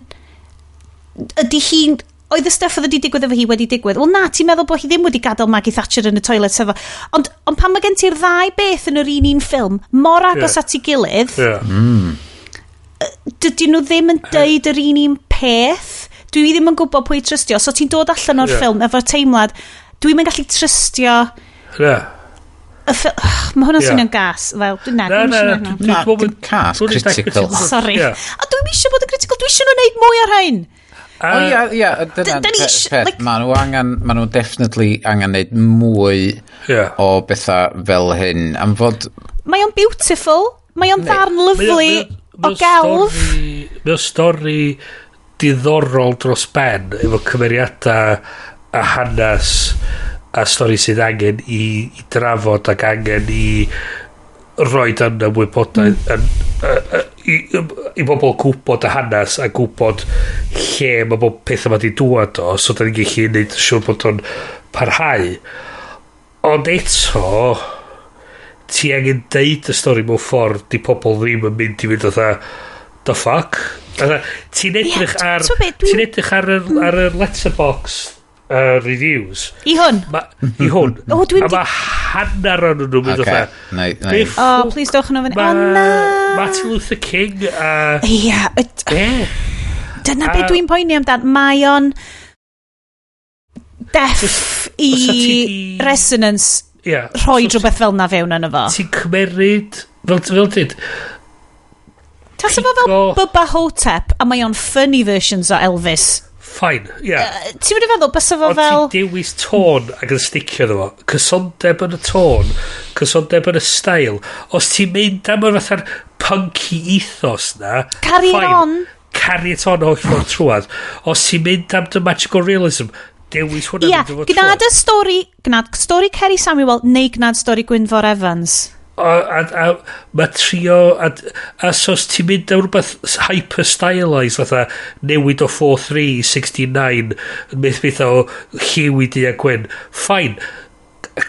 Ydy hi'n... Oedd y stuff oedd wedi digwydd efo hi wedi digwydd? Wel na, ti'n meddwl bod hi ddim wedi gadael Maggie Thatcher yn y toilet efo. Ond pan mae gen ti'r ddau beth yn yr un un ffilm, mor agos at ei gilydd, dydyn nhw ddim yn deud yr un un peth. Dwi ddim yn gwybod pwy i trystio. So ti'n dod allan o'r ffilm efo'r teimlad, dwi'n yn gallu trystio y ffilm. Mae hwnna'n swnio'n gas. Fel, na, Na, dwi'n na, eisiau na, hwnna. Na, dim cas, critical. Sorry. A dwi'n eisiau bod yn critical. Dwi eisiau nhw wneud mwy ar rhain. O ia, ia, dyna Da ni peth. Ma nhw definitely angen neud mwy o bethau fel hyn. Am fod, Mae o'n beautiful. Mae o'n ddarn lyfli o gelf. Mae o'n stori diddorol dros ben efo cymeriadau a hanes a stori sydd angen i drafod ac angen i roi yn ymwybodaeth yn, i bobl gwybod y hanes a gwybod lle mae bob peth yma di dŵad o, so da ni'n gallu neud siŵr bod o'n parhau. Ond eto, ti angen deud y stori mewn ffordd di pobl ddim yn mynd i fynd fatha, "The fuck?" Fatha, ti'n edrych Ie, ar t'mo' be, ti'n edrych ar yr Letterboxd reviews I hwn? Ma, i hwn. O, dwi'n A mae hanner o'n nhw'n mynd Ocê, fatha, nai. "Be Oh, please dowch nhw fyny. Ma, O, na. Martin Luther King a Ia, Be? Dyna be dwi'n poeni amdan. Mae o'n deaf i Os ti di resonance rhoi So rhywbeth fel na fewn yno fo. Ti'n cymeryd fel dyd Tasa fo fel Bubba Hotep a mae o'n funny versions o Elvis. Fine, ie. Ti'n mynd i feddwl, bysa fo Ond fel ti'n dewis tôn ac yn sticio iddo fo. Cysondeb yn y tôn, cysondeb yn y style. Os ti'n mynd am yr fatha'r punky ethos na, Carry it fine. on. Carry it on holl ffordd trwad. Os ti'n mynd am dy magical realism, dewis hwnna Ia, mynd efo gnad y stori, gnad stori Kerry Samuel neu gnad stori Gwynfor Evans. A mae trio a so os ti'n mynd am rhywbeth hyper stylised fatha newid o 4-3 i 69 yn beth beth o lliw i du a gwyn, fine,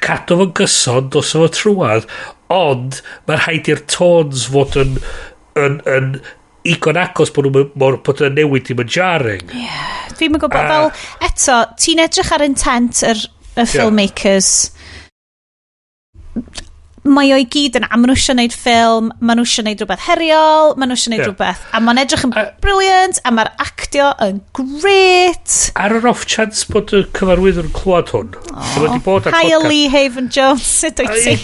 cadw fo'n gyson, dos efo trwad, ond mae'n rhaid i'r tones fod yn igon agos bod nhw'n mor bod yn newid ddim yn jarring. Dwi'm yn gwybod, fel, eto, ti'n edrych ar intent y filmmakers. Mae o i gyd yn, a maen nhw eisiau gwneud ffilm, maen nhw eisiau gwneud rhywbeth heriol, maen nhw eisiau gwneud rhywbeth, a mae'n edrych yn brilliant, a mae'r actio yn great. Ar yr off chance bod y cyfarwyddwr yn clywed hwn, oh. Wedi bod ar Hi podcast. Lee Haven Jones, sut wyt ti?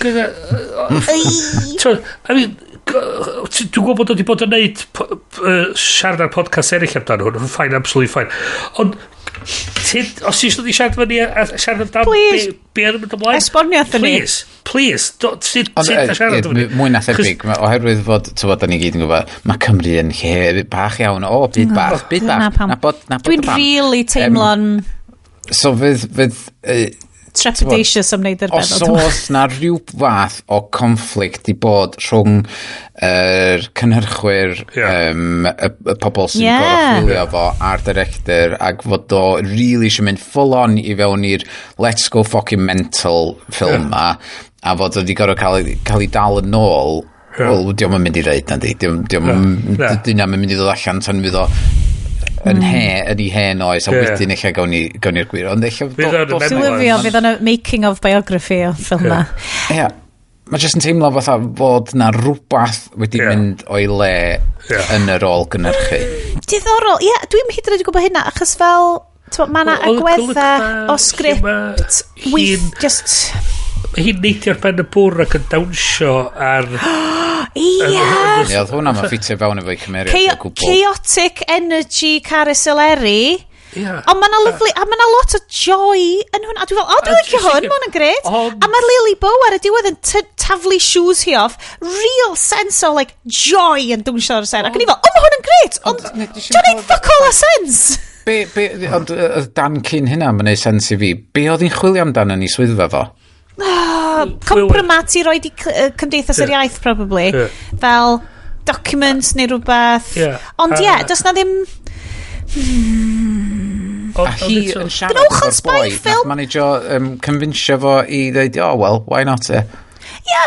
T'mo, I mean, dwi'n gwybod bod o wedi bod yn neud siarad ar podcast eraill amdano hwn, fine, absolutely fine. Ond, os ti eisiau dod i siarad efo ni a siarad amdano Please. be oedd yn mynd ymlaen? Esbonio wrthon ni. Please, please, sut Ond, sut a siarad efo ni? mwy na thebyg, oherwydd fod, ti'n bod, da ni gyd yn gwybod, mae Cymru yn lle bach iawn, o, byd bach, byd Dyna bach, pam. nabod Dwi'n y pam. really teimlo'n So fydd, trepidatious am wneud yr os bennod yma. oes na rhyw fath o conflict i bod rhwng yr cynhyrchwyr, y pobl sy'n goruchwylio fo a'r director, ac fod o really eisiau mynd full on i fewn i'r let's go fucking mental ffilm ma, a fod o wedi gorfod cael ei dal yn ôl, wel, dio'm yn mynd i ddeud na di. Dio'm Na. dyna yn mynd i ddod allan tan fydd o yn ei hen oes, a wedyn eich gawn ni'r gwir. Ond eich Fydd o'n Dwi'n lyfio, fydd o'n a making of biography o ffilm ma. Ie. Mae jyst yn teimlo fatha fod na rhywbeth wedi mynd o'i le yn yr ôl gynhyrchu. Diddorol, ie, yeah, dwi'n hyd yn oed yn gwybod hynna, achos fel, t'mo, mae yna Wel, oedd y agweddau golygfa o sgript lle with just Mae hi'n neidio ar ben y bwr ac yn dawnsio ar Ia! Ie, oedd hwnna mae'n ffitio fewn efo'i cymeriad o gwbl. Chaotic energy Carys Eleri. Yeah. Ond mae 'na lovely, a mae 'na lot o joy yn hwn. A dwi'n fel, o, dwi'n licio hwn, mae hwn yn gret. A mae Lily Bow ar y diwedd yn taflu shoes hi off. Real sense o, like, joy yn dwnsio ar y sen. Ac o'n i fel, o, mae hwn yn gret. Ond, dwi'n neud fuck all o sense. Be, ond dan cyn hynna, mae'n neud sens i fi. Be oedd hi'n chwilio amdan yn ei swyddfa fo? Oh, compromat i roed i Cymdeithas yr Iaith, probably. Fel documents neu rhywbeth. Ond ie, yeah, does na ddim. A hi yn siarad Gwnewch yn efo'r spy boi, nath film. manageio convincio fo i ddweud, "Oh, well, why not, eh?" Ie,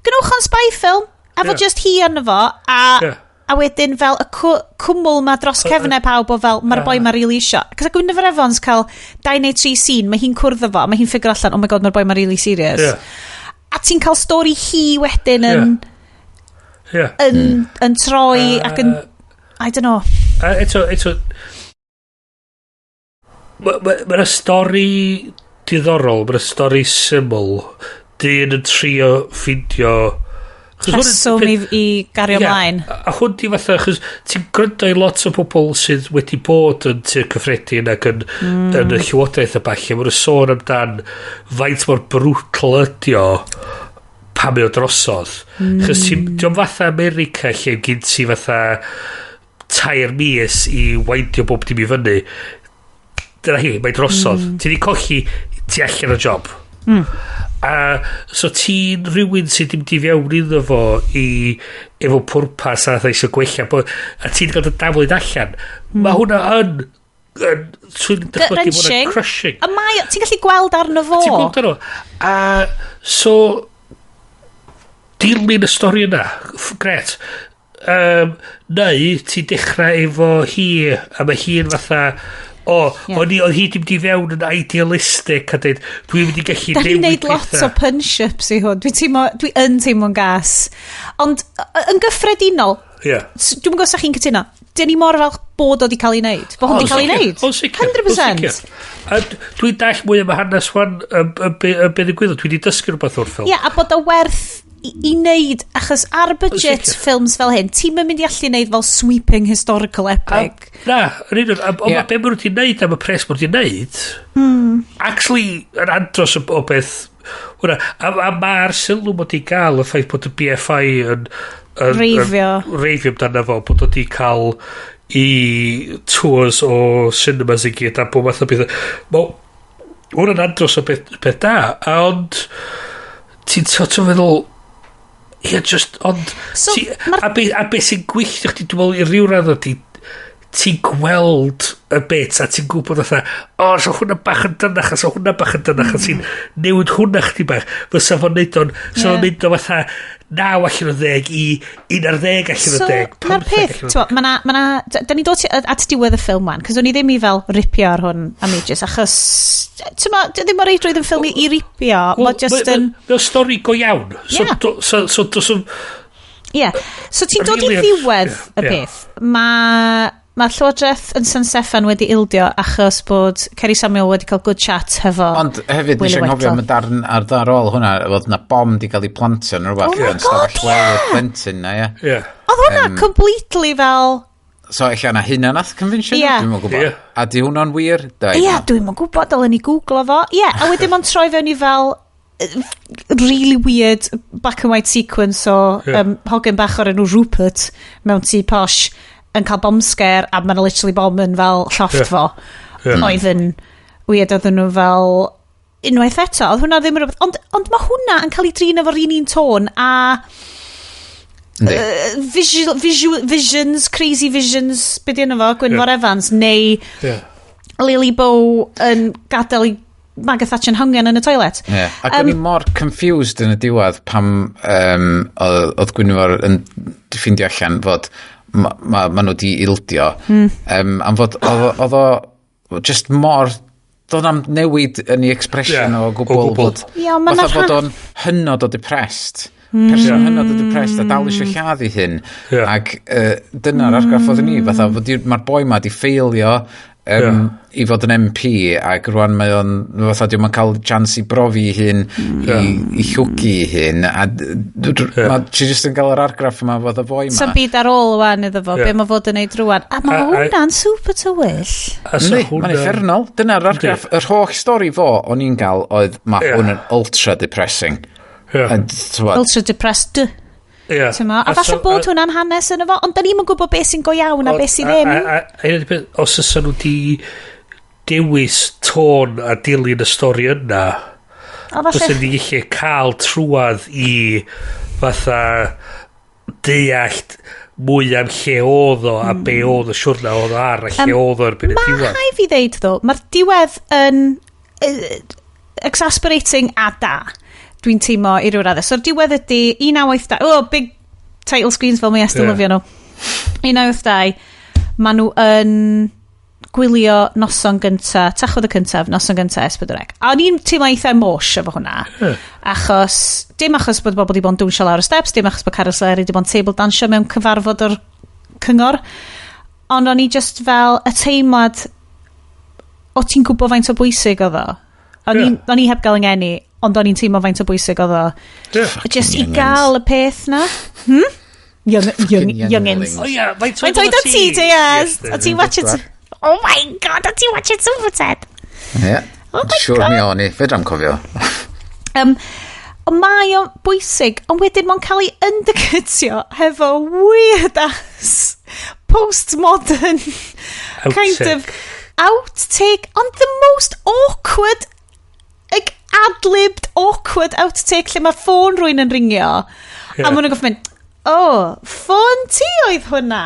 gwnewch o'n spy film, efo just hi arno fo, a, a wedyn fel y cwmwl ma dros cefnau pawb o fel, mae'r boi ma really isio. Cos Gwynfor Evans cael dau neu tri scene, mae hi'n cwrdd efo, mae hi'n figure allan, "Oh my God, mae'r boi ma really serious." A ti'n cael stori hi wedyn yn, yn troi ac yn, I don't know. A eto, mae'r ma stori diddorol, mae'r stori syml, dyn yn trio ffindio achos hwn yn Rheswm i gario ymlaen. A hwn di fatha, achos ti'n gwrando i lot o bobl sydd wedi bod yn Tŷ'r Cyffredin ac yn y llywodraeth a ballu, maen nhw'n sôn amdan faint mor brutal ydi o pan mae o drosodd. Chos ti'n, diolch fatha America lle gyn ti fatha 3 mis i weindio bob dim i fyny. Dyna hi, mae drosodd. Ti di colli, ti allan o job. A so ti'n rhywun sydd ddim di fewn iddo fo i efo pwrpas a fatha eisiau gwella bo, a ti'n gael dy daflud allan. Mae hwnna yn swn i'n dychmygu bod Gut-wrenching. hwnna'n crushing. A mae, ti'n gallu gweld arno fo. Ti'n gweld arno? A so dilyn y stori yna, gret. Neu ti'n dechrau efo hi a mae hi'n fatha o, o'n i, oedd hi dim di fewn yn idealistic a dweud dwi'n mynd i gallu Da ni'n newid neud lot pethau. o punch-ups i hwn. Dwi yn teimlo'n gas. Ond yn gyffredinol, dwi'n gwybod os chi'n cytuno, dyn ni mor falch bod o di cael ei wneud. Bod hwn di cael ei wneud. O, sicr. 100%. O, sicr. A dwi'n dall mwy am y hanes wan y be ddigwyddodd. Dwi wedi dysgu rhywbeth o'r ffilm. Ie, yeah, a bod o werth i wneud, achos ar budget Sicr. ffilms fel hyn, ti'n mynd i allu wneud fel sweeping historical epic. Na, yn union. Ond yeah, be maen nhw wedi wneud am y pres maen nhw wedi wneud, actually, yn andros o beth hwnna. A mae'r sylw mod i gael y ffaith bod y BFI yn Reifio. yn reifio amdano fo, bod o wedi cael i tours o cinemas i gyd a bob math o bethau. Mae hwnna'n andros o beth da, a ond ti'n sort of feddwl, ie, just, ond So, ti, a be sy'n gwylltio chdi, dwi'n meddwl, i ryw radd ydi, ti'n gweld y bit a ti'n gwybod fatha, o, so hwnna bach yn dynach, a so hwnna bach yn dynach, a ti'n newid hwnna chdi bach, fysa fo'n neud o'n, sa fo'n neud o fatha 9 allan o 10 i 11 allan o So, 10. mae'r peth, t'mo, ma' na, da ni dod at diwedd y ffilm wan, cos o'n i ddim i fel ripio ar hwn am ages, achos, t'mo, ddim o reidrwydd yn ffilm i ripio, mae just yn. Mae'n stori go iawn. So, so, so, Ie. So ti'n dod i ddiwedd y peth. Mae ma Llywodraeth yn San Steffan wedi ildio achos bod Kerry Samuel wedi cael good chat hefo Ond hefyd, nes Willy i anghofio Whittle. am y darn ar ddar ôl hwnna, oedd na bom di cael ei plantio neu rhywbeth Oh my yn stafell God, wely'r plentyn na, ie. Oedd hwnna completely fel. So, ella na hynna nath convincio nhw, Ie. dwi'm yn gwybod. A di hwnna'n wir? Da, Ie, dwi'n yn gwybod, dylen ni googlo fo. Ie, a wedyn mae'n troi fewn i fel really weird black and white sequence o hogyn bach o'r enw Rupert mewn tŷ posh yn cael bomb scare a mae'n literally bomb yn fel llofft fo. Oedd yn weird, oedden nhw fel unwaith eto, oedd hwnna ddim yn rhywbeth, ond mae hwnna yn cael ei drin efo'r un tôn a visual, visions, crazy visions, be di enw fo, Gwynfor Evans, neu Lily Bow yn gadael i Margaret Thatcher yn hongian yn y toilet. Yeah. Ac o'n i mor confused yn y diwedd pam oedd Gwynfor yn ffindio allan fod ma nhw di ildio. Am fod oedd o just mor doedd na'm newid yn ei expression o gwbl. O gwbl. Fod, Ie, ond ma' 'na fatha bod o'n hynod o depressed. Person hynod o depressed a dal eisiau lladd ei hun. Ac dyna'r argraff oedden ni. Fatha fod mae'r boi ma di ffeilio. i fod yn MP, ac rwan mae o'n fatha diw'm yn cael chance i brofi ei hun, i llwgu ei hun, a ti jyst yn cael yr argraff yma fod y foi yma. Sa'n byd ar ôl wan iddo fo, be mae fod yn neud rwan. A mae hwnna'n super tywyll. Yndi, mae'n uffernol. Dyna'r argraff, yr holl stori fo o'n i'n gael oedd mae hwn yn ultra depressing. And, t'mod, Ultra depressed. Ie. T'mo? A falle bod hwnna'n hanes yn efo, ond da ni'm yn gwybod beth sy'n go iawn a beth sy'n ddim. A un o'r peth, os oes nhw di dewis tôn a dilyn y stori yna, A falle fysa ni gallu cael trwadd i fatha deallt mwy am lle oedd o a be oedd y siwrna oedd o ar a lle oedd o erbyn y Mae diwedd. rhaid fi ddeud ddo, mae'r diwedd yn exasperating a da. Dwi'n teimlo i ryw raddau. So'r diwedd ydy 1982, oh, big title screens fel mae Estyn lyfio nhw. 1982, maen nhw yn gwylio noson gynta, Tachwedd y cyntaf, noson gynta S4C. A o'n i'n teimlo eitha emosh efo hwnna. Achos, dim achos bod bobl wedi bod yn dwnsio lawr y steps, dim achos bod Carol Sleri wedi bod yn table dansio mewn cyfarfod o'r cyngor, ond o'n i just fel y teimlad o ti'n gwybod faint o bwysig oedd o. O'n o'n i heb gael yng ngeni, ond o'n i'n teimlo faint o bwysig oedd o. Just i youngins. gael y peth na. Young, young, Fucking youngins. O ia, faint Faint oed o ti, J.S.? Yes, O ti'n watch it? Oh my God, o ti'n watch it Super Ted? Ie. Oh my Siwr God. mi o'n i. Fedra'm cofio. Ond mae o'n bwysig, ond wedyn mae'n cael ei undercutio hefo weird ass postmodern kind of outtake, ond the most awkward, like ad-libbed awkward outtake lle mae ffôn rhywun yn ringio a maen nhw'n gorfod mynd, "Oh, ffôn ti oedd hwnna.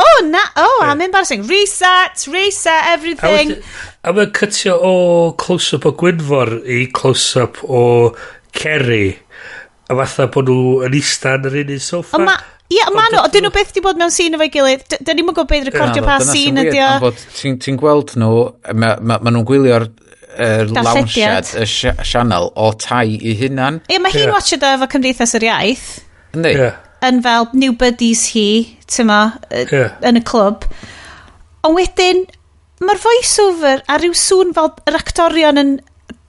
Oh, na, oh, I'm embarrassing. Reset, reset everything." A mae'n cytio o close-up o Gwynfor i close-up o Kerry. A fatha bod nhw yn ista yn yr un soffa. Ond ma, ie, ond ma nhw, dyn nhw byth di bod mewn scene efo'i gilydd. Dyn ni'm yn gwybod beth recordio pa Dyna sy'n scene weird, ydi o. am fod ti'n gweld nhw, ma nhw'n gwylio'r yr Darllediad. lawnsiad, y sianel o tai i hunan. Ie, mae hi'n watchad o efo Cymdeithas yr Iaith. Yndi? Yn fel new buddies hi, ti'n ma, yn y clwb. Ond wedyn, mae'r voice-over a rhyw sŵn fel yr actorion yn,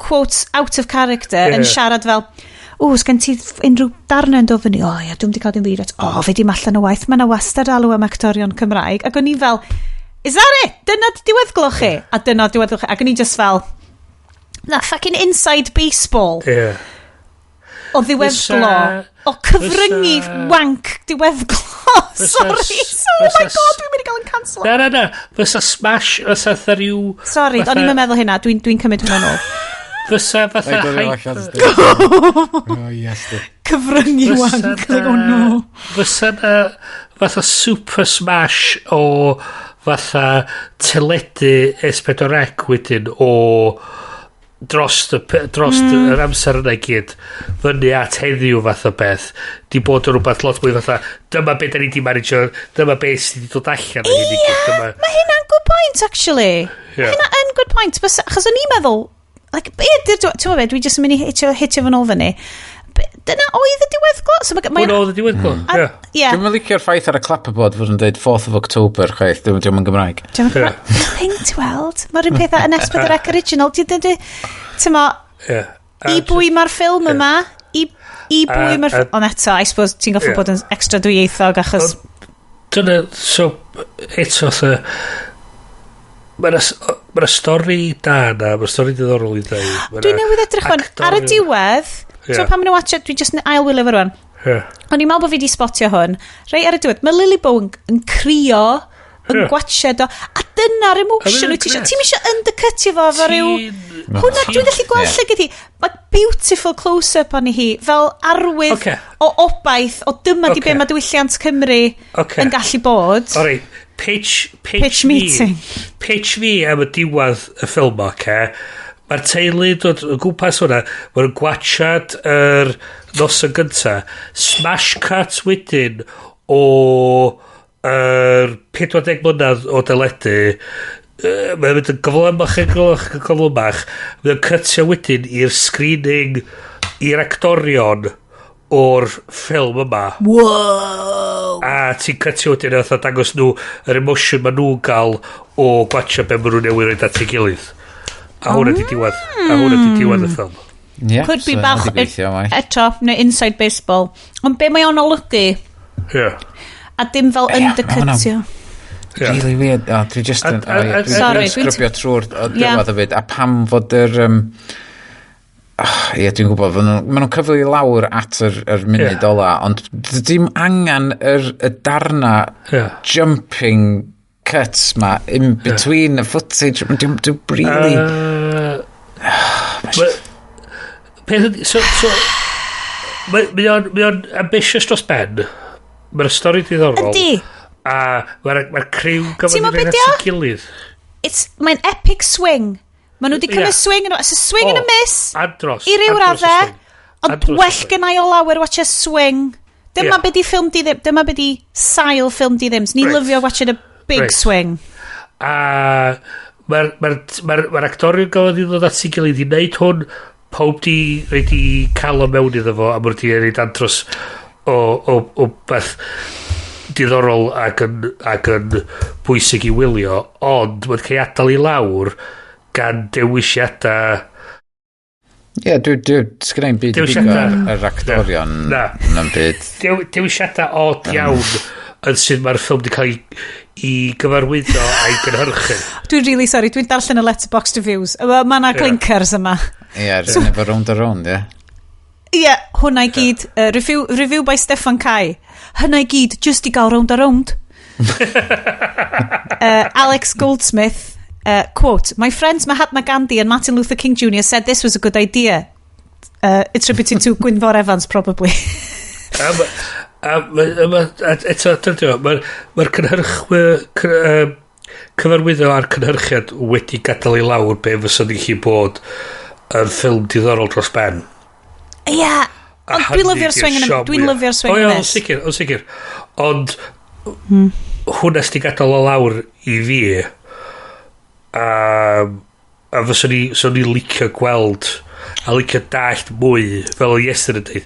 quotes, out of character, yn siarad fel, "O, sgen ti unrhyw darnau yn dod fyny?" "O, ia, dwi'n di cael dim byd." "O, fe di allan o waith, mae yna wastad alw am actorion Cymraeg." Ac o'n i fel, "Is that it? Dyna diweddglo chi?" A dyna diweddglo chi. Ac o'n i just fel, na, fucking inside baseball o ddiweddglo. O cyfryngu wank diweddglo. Sorry. Oh my God, dwi'n mynd i gael yn cancel. Na, na, na. Fysa smash, fysa fatha rhyw Sorry, o'n i'n meddwl hynna. Dwi'n cymryd hwnna nôl. Fysa fatha Rhaid o allan. Oh, yes. Cyfryngu wank. Like, oh no. Fysa na fatha super smash o fatha teledu S4C wedyn o dros yr amser yna i gyd fyny at heddiw fath o beth di bod yn rhywbeth lot mwy fatha dyma be da ni di managio, dyma be sydd wedi dod allan o hyn i gyd, dyma Mae hynna'n good point, actually. Mae hynna yn good point. Achos o'n i'n meddwl, like, be ydy'r... Ti'n meddwl be, dwi jyst yn mynd i hitio fy nôl fyny. Dyna oedd y diweddglo. So, Hwnna oedd y diweddglo, ie. Ie. Dwi'n mynd licio'r ffaith ar y clapperboard fod yn dweud 4th of October, chwaith, dwi'n yn Gymraeg. Dwi'n thing to weld. Mae'r un peth yn S4C original. Ti'n mo, i bwy mae'r ffilm yma? I bwy mae'r... Ond eto, I suppose ti'n gorfod bod yn extra dwyieithog achos Dyna, so, eto, fatha, Mae'na ma stori da na, mae'r stori diddorol i ddeud. Ma' Dwi 'na newydd edrych hwn. Ar y diwedd, so pan maen nhw'n watch dwi jyst yn ail-wylio fo rwan. O'n i'n meddwl bod fi wedi spotio hwn. Reit ar y diwedd, mae Lily Bowen yn crio, yn gwatchad o. A dyna'r emotion wyt ti eisiau. Ti'n eisiau undercutio fo efo ryw... Hwna, dwi'n gallu gweld llygad hi. Mae beautiful close-up arni hi, fel arwydd o obaith, o dyma di be mae diwylliant Cymru yn gallu bod. Alright, pitch, Pitch fi, meeting. Pitch fi am y diwedd y ffilm, oce? Mae'r teulu dod o gwmpas hwnna, mae'n gwachad yr noson gynta. Smash cut wedyn o yr 40 mlynedd o deledu. Mae'n mynd yn gyflymach yn gyflymach yn gyflymach. Mae'n cytio wedyn i'r screening i'r actorion. o'r ffilm yma. Wow! A ti'n cytio wedyn a fatha dangos nhw yr emotion maen nhw'n gael o gwatcha be maen nhw'n newydd roid at ei gilydd. A hwnna di diwedd. A hwnna di diwedd y ffilm. Yeah, Could be so bach hwnna 'di gweithio, waith. eto, neu inside baseball. Ond be mae o'n olygu? Yeah. A dim fel Ie, ma' hwnna- undercutio. Yeah. Really weird. O, dwi just yn... A- o, ie, Dwi'n Sorry, dwi'n dwi'n sgrwbio trwy'r o Ie. diwedd hefyd. A pam fod yr... Ie, dwi'n gwybod, ma' nhw'n cyfle i lawr at yr munud Ie. ola, ond dim angen y darna jumping cuts ma in between the footage. Dwi'n really... Peth ydi, so mae o'n ambitious dros ben. Mae'r stori diddorol. Yndi. A mae'r ma criw gyfan Ti'n i meddwl fynd be at 'di o? ei gilydd. Mae'n epic swing. Maen nhw wedi cymryd Ie. swing yn... It's a swing and a O, miss. Andros. I ryw andros o raddau. swing. Ond Andros o well swing. gennau o lawer watch a swing. Dyma Ie. be di ffilm di ddim. Dyma be di sail ffilm di ddim. Ni'n lyfio watching a big swing. A mae'r ma ma ma actorion gafodd i ddod at ei gilydd i wneud hwn, pob di reid i cael o mewn iddo fo, a maen nhw wedi reid andros o beth diddorol ac yn bwysig i wylio, ond mae'n cael ei adael i lawr gan dewisiadau. Ie, dwi, sgynna i'm byd i bigo Dewisiadau. ar yr actorion Na. na'n byd. Dewisiadau od iawn yn sydd mae'r ffilm wedi cael ei gyfarwyddo a'i gynhyrchu. Dwi'n really sorry, dwi'n darllen y Letterboxd reviews. Mae yna clinkers yma. Ie, rhywun efo Rownd a Rownd, ie. Ie, yeah, hwnna i gyd. Review by Stefan Kai. Hwnna i gyd, just i gael Rownd a Rownd. Alex Goldsmith, quote, "My friends Mahatma Gandhi and Martin Luther King Jr. said this was a good idea." Attributed to Gwynfor Evans, probably. A eto, dydy o, mae'r ma cynhyrchwyr, cyfarwyddo a'r cynhyrchiad wedi gadael i lawr be fysa ni gallu bod yn ffilm diddorol dros ben. Ie, yeah, A ond dwi'n hynny lyfio'r 'di'r swing yn siom dwi'n mwya. lyfio'r swing O ie, yn o'n this. sicr, o'n sicr. Ond hwnna sydd wedi gadael o lawr i fi a fyswn ni, swn ni licio gweld a licio dallt mwy fel o Iestyn yn dweud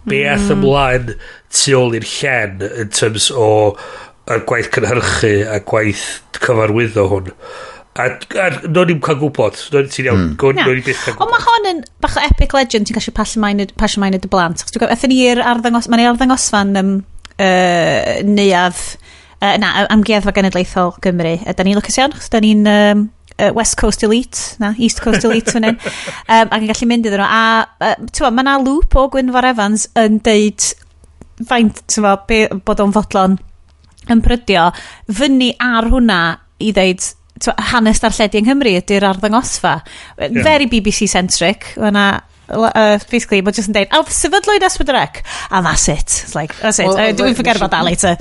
be ath ymlaen tu ôl i'r llen in terms o y gwaith cynhyrchu a gwaith cyfarwyddo hwn a no'n i'n cael gwybod no'n ti'n iawn mm. Na. no'n i byth cael Ond gwybod. mae hon yn bach o epic legend ti'n gallu pasio mlaen i dy blant. Achos dwi'n gwybod, aethon ni i'r arddangos, mae'n arddangosfa'n neuadd, na, Amgueddfa Genedlaethol Gymru. Da ni'n lwcus iawn, achos da ni'n West Coast Elite, na, East Coast Elite fan hyn. Ac yn gallu mynd iddyn nhw. A, ti'n mae yna loop o Gwynfor Evans yn deud faint, ti'n bo, bod o'n fodlon yn prydio fyny ar hwnna i ddeud t'mo, hanes darlledu yng Nghymru ydy'r arddangosfa. Yeah. Very BBC-centric. Yna, basically, mae jyst yn deud, oh, sefydlwyd S4C, and that's it. It's like, that's it. Well, Well, forget about that later.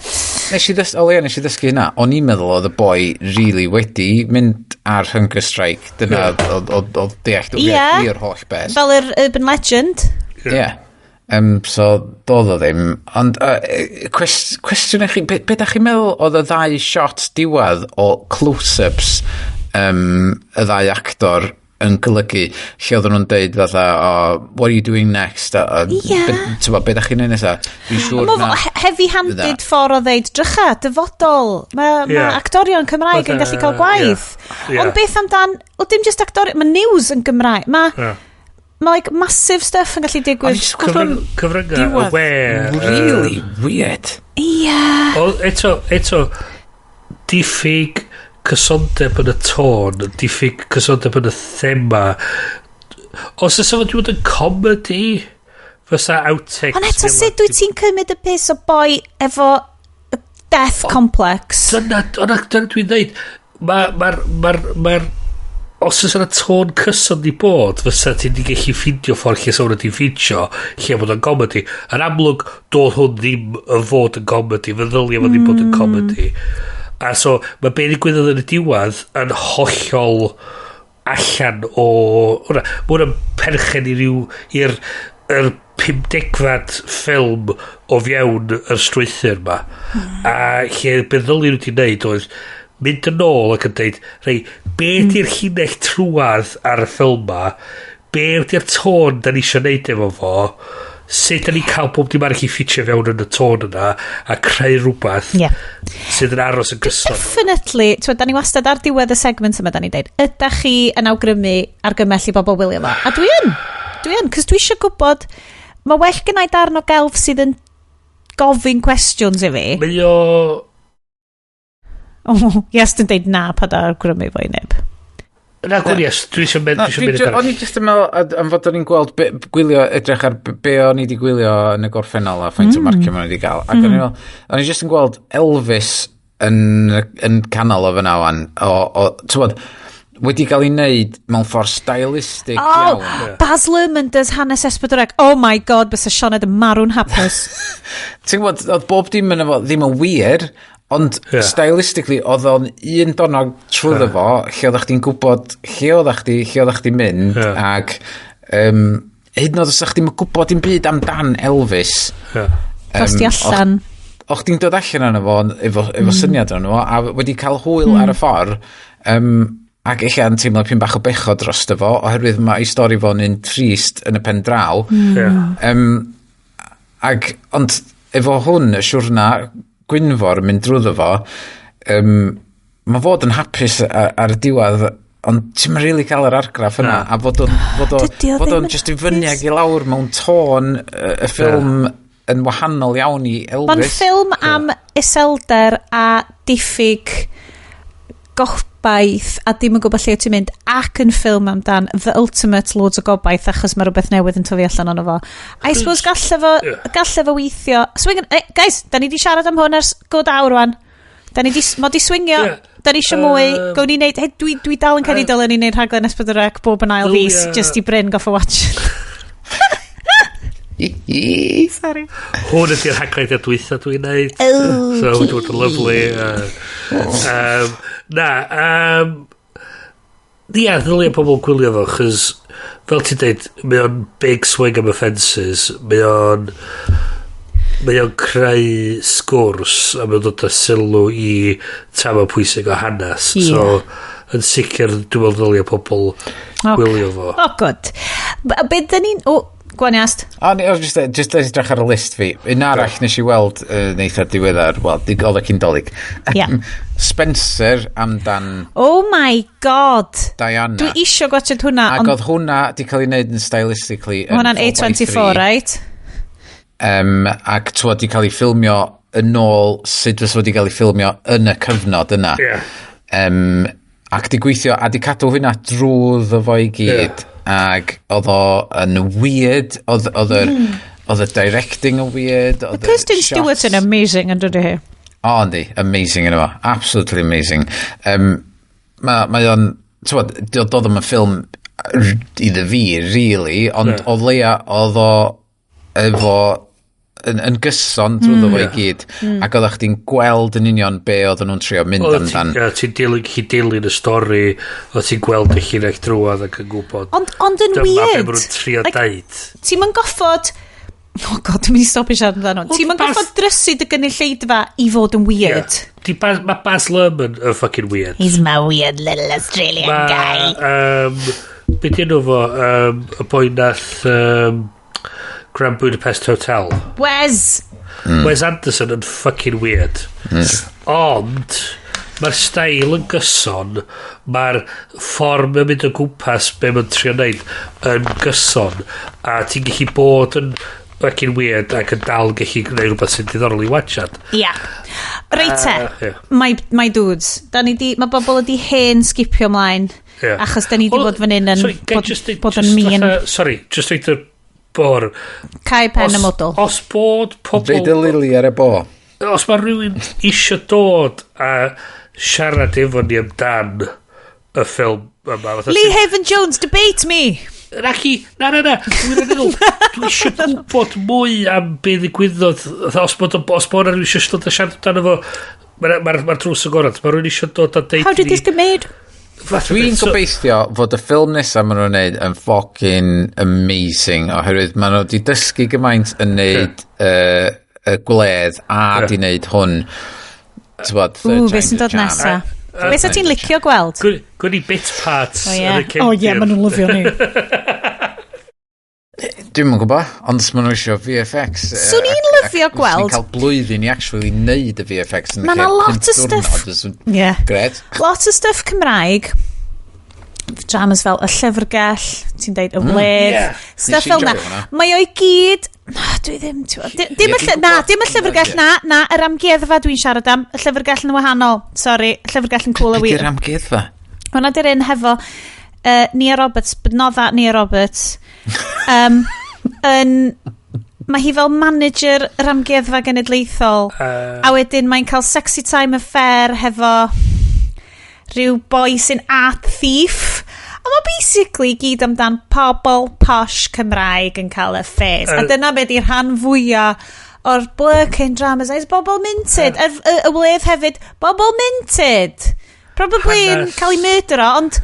Nes i ddys o leia nes i ddysgu hynna, o'n i'n meddwl oedd y boi really wedi mynd ar hunger strike. Dyna oedd dealltwriaeth Ie. i'r holl beth. Fel yr urban legend. Ie. Yeah. So, doedd o ddim. Ond, cwestiwn i chi, be da chi'n meddwl oedd y ddau shot diwedd o close-ups y ddau actor yn golygu lle oedden nhw'n deud fatha, "Oh, what are you doing next?" A be, t'bo, be da chi'n neud nesa? Dwi'n siŵr Mae na heavy-handed Fydda. ffordd o ddeud, drycha, dyfodol. Mae ma actorion Cymraeg yn gallu cael gwaith. Ie. Ond beth amdan, wel dim just actorion, mae news yn Gymraeg. Mae ma, like, massive stuff yn gallu digwydd. Cyfryngau, y Diwedd we. really weird. Ie. O, eto, diffyg cysondeb yn y tôn, diffyg cysondeb yn y thema. Os oes wedi bod yn comedy, fysa outtakes Ond eto, fel sut dwyt ti'n cymryd y piss o boi efo death complex? Dyna dwi'n dweud. Mae'r... Ma, ma, ma, os oes yna tôn cyson di bod, fysa ti di gallu ffindio ffordd lle sa hwnna di ffitio, lle bod yn comedy. Yn amlwg, doedd hwn ddim yn fod yn comedy, fe ddylia fo ddim bod yn comedy. A so, mae be ddigwyddodd yn y diwedd yn hollol allan o... Hwnna, mae hwnna'n perchen i ryw... i'r yr 50fad ffilm o fewn yr strwythur ma. A lle be ddylien nhw wedi wneud oedd mynd yn ôl ac yn deud, rei, be ydy'r llinell trwadd ar y ffilm ma? Be ydy'r tôn da ni eisiau neud efo fo? Sut da ni'n cael bob dim arall i ffitio fewn yn y tôn yna a creu rhywbeth sydd yn aros yn gyson. Definitely, twyd, da ni wastad ar diwedd y segment yma, da ni'n deud, ydach chi yn awgrymu argymell i bobl wylio fo? A dwi yn, dwi yn, cos dwi eisiau gwybod, mae well gennau darn o gelf sydd yn gofyn cwestiwns i fi. Mae o... Oh, yes, dwi'n deud na pa da awgrymu fo i neb. Na, gwir, yes, dwi eisiau mynd, dwi eisiau mynd O'n i jyst yn meddwl, am fod o'n i'n gweld, be, gwylio, edrych ar be o'n i wedi gwylio yn y gorffennol a ffaint o marcio maen nhw wedi cael. Ac o'n i'n meddwl, o'n i jyst yn gweld Elvis yn, yn canol o fyna wan, o, ti'n wedi cael ei wneud mewn ffordd stylistic oh, iawn. Baz Luhrmann does hanes S4C. Oh my god, bysa Sioned yn marw'n hapus. Ti'n gwybod, oedd bob dim yn efo, ddim yn wir, ond yeah. stylistically, oedd o'n un donog trwyddo yeah. fo, lle oeddech chdi'n gwybod lle oeddech chdi, lle oeddech chdi'n mynd, yeah. ac hyd yn oed os o'ch chdi'n gwybod dim byd amdan Elvis. Yeah. Dos di allan. O'ch chdi'n dod allan arno fo, efo syniad arno fo, a wedi cael hwyl ar y ffordd, ac eich yn teimlo pyn bach o bechod dros fo, oherwydd mae ei stori fo'n un trist yn y pen draw. Yeah. Ac, ond efo hwn, y siwrna Gwynfor yn mynd drwyddo fo, mae fod yn hapus ar y diwedd, ond ti'n really cael yr argraff yna, a fod o'n, fod o, fod o'n just i fyny ag i lawr mewn tôn y ffilm yn wahanol iawn i Elvis. Mae'n ffilm am iselder a diffyg gobaith a dim yn gwybod lle ti'n mynd, ac yn ffilm amdan The Ultimate Loads o Gobaith, achos mae rhywbeth newydd yn tyfu allan ono fo. I suppose galle fo weithio. Swing, guys, da ni di siarad am hwn ers good awr wan. Da ni di, mo di swingio, da ni eisiau mwy, gawn ni neud, hey, dwi dal yn credu dylen ni neud rhaglen S4C bob yn ail fis, just i Bryn goffo watch. Sorry. Hwn ydy'r rhaglen dwytha dwi'n neud. Oh, so, wedi bod yn lovely. Na, ia, ddylia pobl gwylio fo, chos, fel ti'n deud, mae o'n big swing am y fences, mae o'n creu sgwrs, a mae o'n dod â sylw i tama pwysig o hanes. Yeah. So, yn sicr, dwi'n meddwl ddylia pobl gwylio fo. Oh, good. Be dyn ni'n... Oh, Gwan Iast. O, just edrych ar y list fi. Un arall nes i weld yn eitha diweddar, wel, oedd o cyn Dolig. Yeah. Spencer amdan... Oh my god. Diana. Dwi isio gwachod hwnna. Ac oedd hwnna di cael ei wneud yn stylistically... Hwnna'n A24, right? Ac twod di cael ei ffilmio yn ôl sut fysa wedi cael ei ffilmio yn y cyfnod yna. Yeah. Ac di gweithio, a di cadw hynna drwyddo fo i gyd. Yeah. Ac oedd o yn weird, oedd y directing yn weird. Oedd Kristen Stewart yn amazing yn dod i hi. O, yndi, amazing yn efo. Absolutely amazing. Mae o'n, ti'n bod, doedd o'm yn ffilm iddo fi, really, ond o leia oedd o efo yn gyson drwyddo fo i gyd. Ac oeddech chdi'n gweld yn union be oedden nhw'n trio mynd amdan. Ti'n dilyn y stori, oedd ti'n gweld y llinell drwodd ac yn gwybod. Ond yn weird. Dyma be maen nhw'n trio deud. Ti'n mynd goffod... Oh god, dwi'n mynd i stopio siarad amdano. Ti'n mynd goffod drysu dy gynulleidfa i fod yn weird. Mae Baz Luhrmann yn fucking weird. He's my weird little Australian guy. Be di enw fo? Y boi nath... Grand Budapest Hotel. Wes! Wes Anderson yn fucking weird. Ond, mae'r steil yn gyson, mae'r ffordd mae'n mynd o gwmpas be mae'n trio wneud yn gyson, a ti'n gallu bod yn fucking weird ac yn dal gallu gwneud rhywbeth sy'n diddorol i watchad. Ia. Reit te, my dudes, da ni di, mae bobl wedi hen skipio ymlaen, achos da ni di bod fan hyn yn bod yn mean. Sorry, just read the bor. Cau pen y model. Os bod pobl... Reid y lili ar y bo. Os mae rhywun isio dod a siarad efo ni amdan y ffilm yma. Lee Haven Jones, debate me! Naci, na. Dwi'n meddwl, dwi eisiau gwybod mwy am be ddigwyddodd. Os bod rhywun eisiau dod a siarad amdano fo, mae'r drws agorad. Mae rhywun eisiau dod a deud... How did this get made? Dwi'n gobeithio fod y ffilm nesaf maen nhw'n wneud yn fucking amazing, oherwydd maen nhw wedi dysgu gymaint yn neud y gwledd a di wneud hwn. T'bod, Ww, beth sy'n dod nesa? Beth ti'n licio gweld? Gwni bit parts yn y cefndir. O ie, maen nhw'n lyfio ni. Dwi'm yn gwybod, ond os maen nhw eisiau VFX. Swn i'n lyfio gweld- Swn i'n cael blwyddyn i actually neud y VFX yn Ma' 'na lle lot pump o stuff- diwrnod, fysa'n Yeah. Gret. Lot o stuff Cymraeg. Dramas fel Y Llyfrgell, ti'n deud Y Wledd, Yeah. stuff Nes i fel na. enjoio hwnna. Mae o'i gyd... Na, dwi ddim... Dim y Ie, lly, dwi'n na, gwbod. dim y llyfrgell, Ie. na, na, yr amgueddfa dwi'n siarad am. Y llyfrgell yn wahanol. Sorry, y llyfrgell yn cool a Be wir. di'r amgueddfa? Hwna di'r un hefo Nia Roberts, but not that Nia Roberts. Yn, mae hi fel manager yr amgueddfa genedlaethol. A wedyn mae'n cael sexy time affair hefo rhyw boi sy'n art thief. A mae basically gyd amdan pobl posh Cymraeg yn cael affairs. A dyna be di'r rhan fwyaf o'r Blurkin dramas. Is bobl minted. Y wledd hefyd, bobl minted. Probably yn cael ei murdero, ond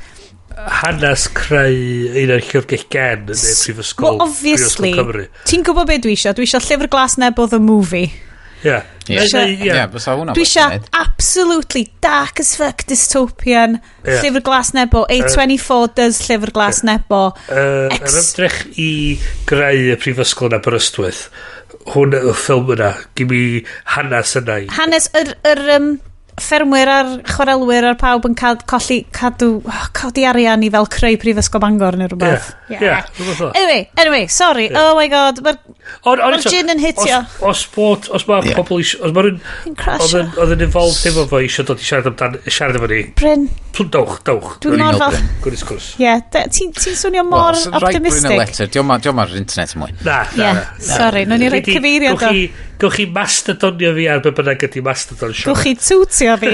Hanes creu un o'r llyfrgell gen yn y Prifysgol, well, obviously, Prifysgol Cymru. ti'n gwybod beth dwi eisiau? Dwi eisiau Llyfr Glas Nebo the movie. Ie. Ie. Ie. Ie, fysa hwnna Dwi werth eisiau neud. absolutely dark as fuck dystopian Ie. Llyfr Glas Nebo. A24 does Llyfr Glas Nebo. Yr ymdrech i greu y prifysgol yn Aberystwyth, hwn y ffilm yna, gym i hanes yna i. Hanes yr ffermwyr a'r chwarelwyr a'r pawb yn cael, colli, cadw, oh, codi arian i fel creu Prifysgol Bangor neu rhywbeth. Ie, ie, rhywbeth fel 'na. Anyway, sorry. Ie. Oh my God. Mae'r Ond ma eto, gin yn hitio. Os mae pobl eisiau, os mae rhywun Fi'n crasio. oedd yn involved efo fo eisiau dod i siarad amdan, siarad efo ni. Bryn. Dowch, dowch. Dwi'n mor falch. Gwyd i sgwrs. Ie, yeah, ti'n ti swnio mor Wel, so rhaid Bryn y optimistic. letter. Diolch ar internet mwy. Na, na, Ie, na. sorry, nawn ni roi cyfeiriad o. Gewch chi mastodonio fi ar be bynnag ydi mastodon. Siom. Gwch chi twtio fi.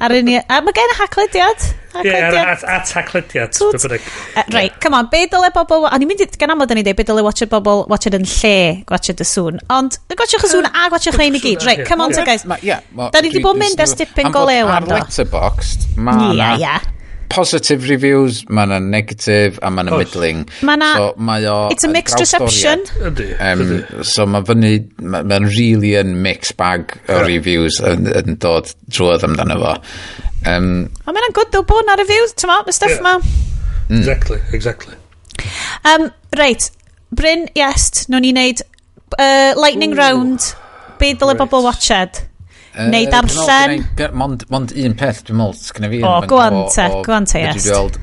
Ar un i... A mae gen i haclediad. Ie, ar Haclediad. at haclediad. Twt. Be bynnag. Right, come on, be dyle bobl... O'n i'n mynd i... Gan aml da ni'n dweud, be dyle watch bobl watch it yn lle, watch it y sŵn. Ond, watchwch y sŵn a watchwch rhain i gyd. Right, come on, so guys. Ie, Da ni 'di bod mynd ers dipyn am go fod lew Ar am do. Letterboxd, mae Ie, na ie. positive reviews, mae na negative, a mae na Oes. middling. Ma' 'na- So mae o It's a yn mixed reception. Yndi. So mae fyny, mae'n really yn mixed bag o reviews yn dod drwodd amdano fo. Ond mae'n good though bod na reviews, ti'n ma, y stuff Ie. ma. Exactly. Reit, Bryn, yes, nawn ni wneud lightning round. Be dyle bobl watched? Neu Dwi'n darllen. meddwl gynna i- Mond un peth, dwi'n meddwl, sgynna fi. yn O, fan go on o- te, o go on te, be dwi Iest. 'di weld,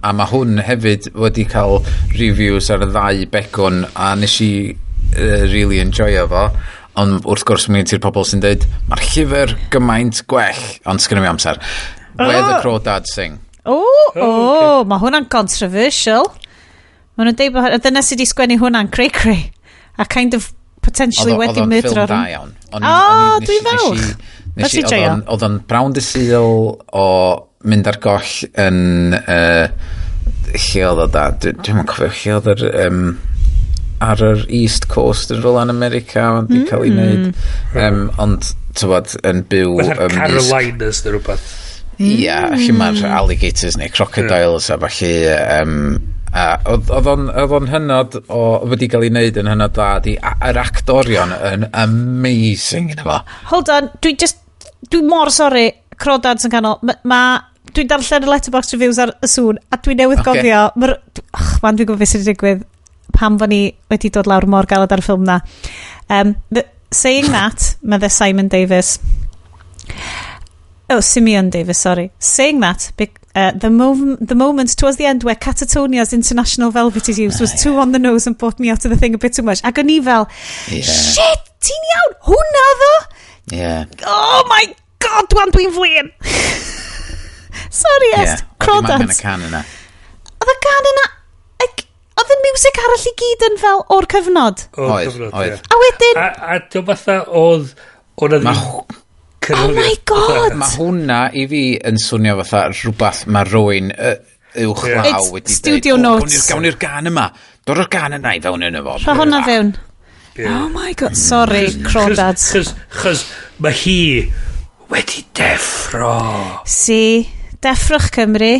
a mae hwn hefyd wedi cael reviews ar y ddau begwn, a nes i really enjoyo fo. Ond wrth gwrs, mae gen ti'r pobl sy'n dweud, mae'r llyfr gymaint gwell, ond sgynna fi amser. Where the Crawdads Sing. O, o, mae hwnna'n controversial. Mae nhw'n deud bod dyna sydd wedi sgwennu hwnna'n cray cray. A kind of potentially Oedd wedi o'n murdero ffilm da rhywun. iawn. O, dwi'n falch. Nes Nes i, i joio. oedd o'n brawn dy Sul o mynd ar goll yn lle oedd o da? Dwi'm yn cofio lle oedd yr ar yr East Coast yn rhywle yn America wedi cael ei wneud. Ond, tywod, yn byw Fatha'r ymysg Carolinas neu rhywbeth. Ia, lle mae'r alligators neu crocodiles a falle a oedd o'n hynod o wedi cael ei wneud yn hynod dda di yr actorion yn amazing yna fo. Hold on, dwi just... Dwi mor sorry, Crawdads yn canol. Ma, dwi'n darllen y Letterboxd reviews ar y sŵn, a dwi newydd Ocê. gofio... Och, man, dwi'n gwybod beth sydd wedi digwydd pam fo ni wedi dod lawr mor galed ar y ffilm na. Saying that, medde Simon Davis. Oh, Simeon Davis, sorry. Saying that, the moment towards the end where Catatonia's International Velvet is used was too on the nose and brought me out of the thing a bit too much. Ac o'n i fel, shit, ti'n iawn, hwnna ddo? Oh my God, wan dwi'n flin. Sorry, Est, Oedd dim angen y Crawdads. can yna. Oedd y gan yna, like, oedd y music arall i gyd yn fel o'r cyfnod. O'r Oedd, cyfnod, oedd. ie. A wedyn, A diolch fatha oedd... Oedd na ddim oh my God. Mae hwnna i fi yn swnio fatha rhywbeth mae rhywun uwchlaw It's wedi studio deud, "O, notes." Gawn ni'r gan yma. Dod o'r gan yna i fewn yno fo. Rho hwnna fewn. Oh my God, sorry, Crawdads. Chos mae hi wedi deffro. Si, deffrwch Cymru.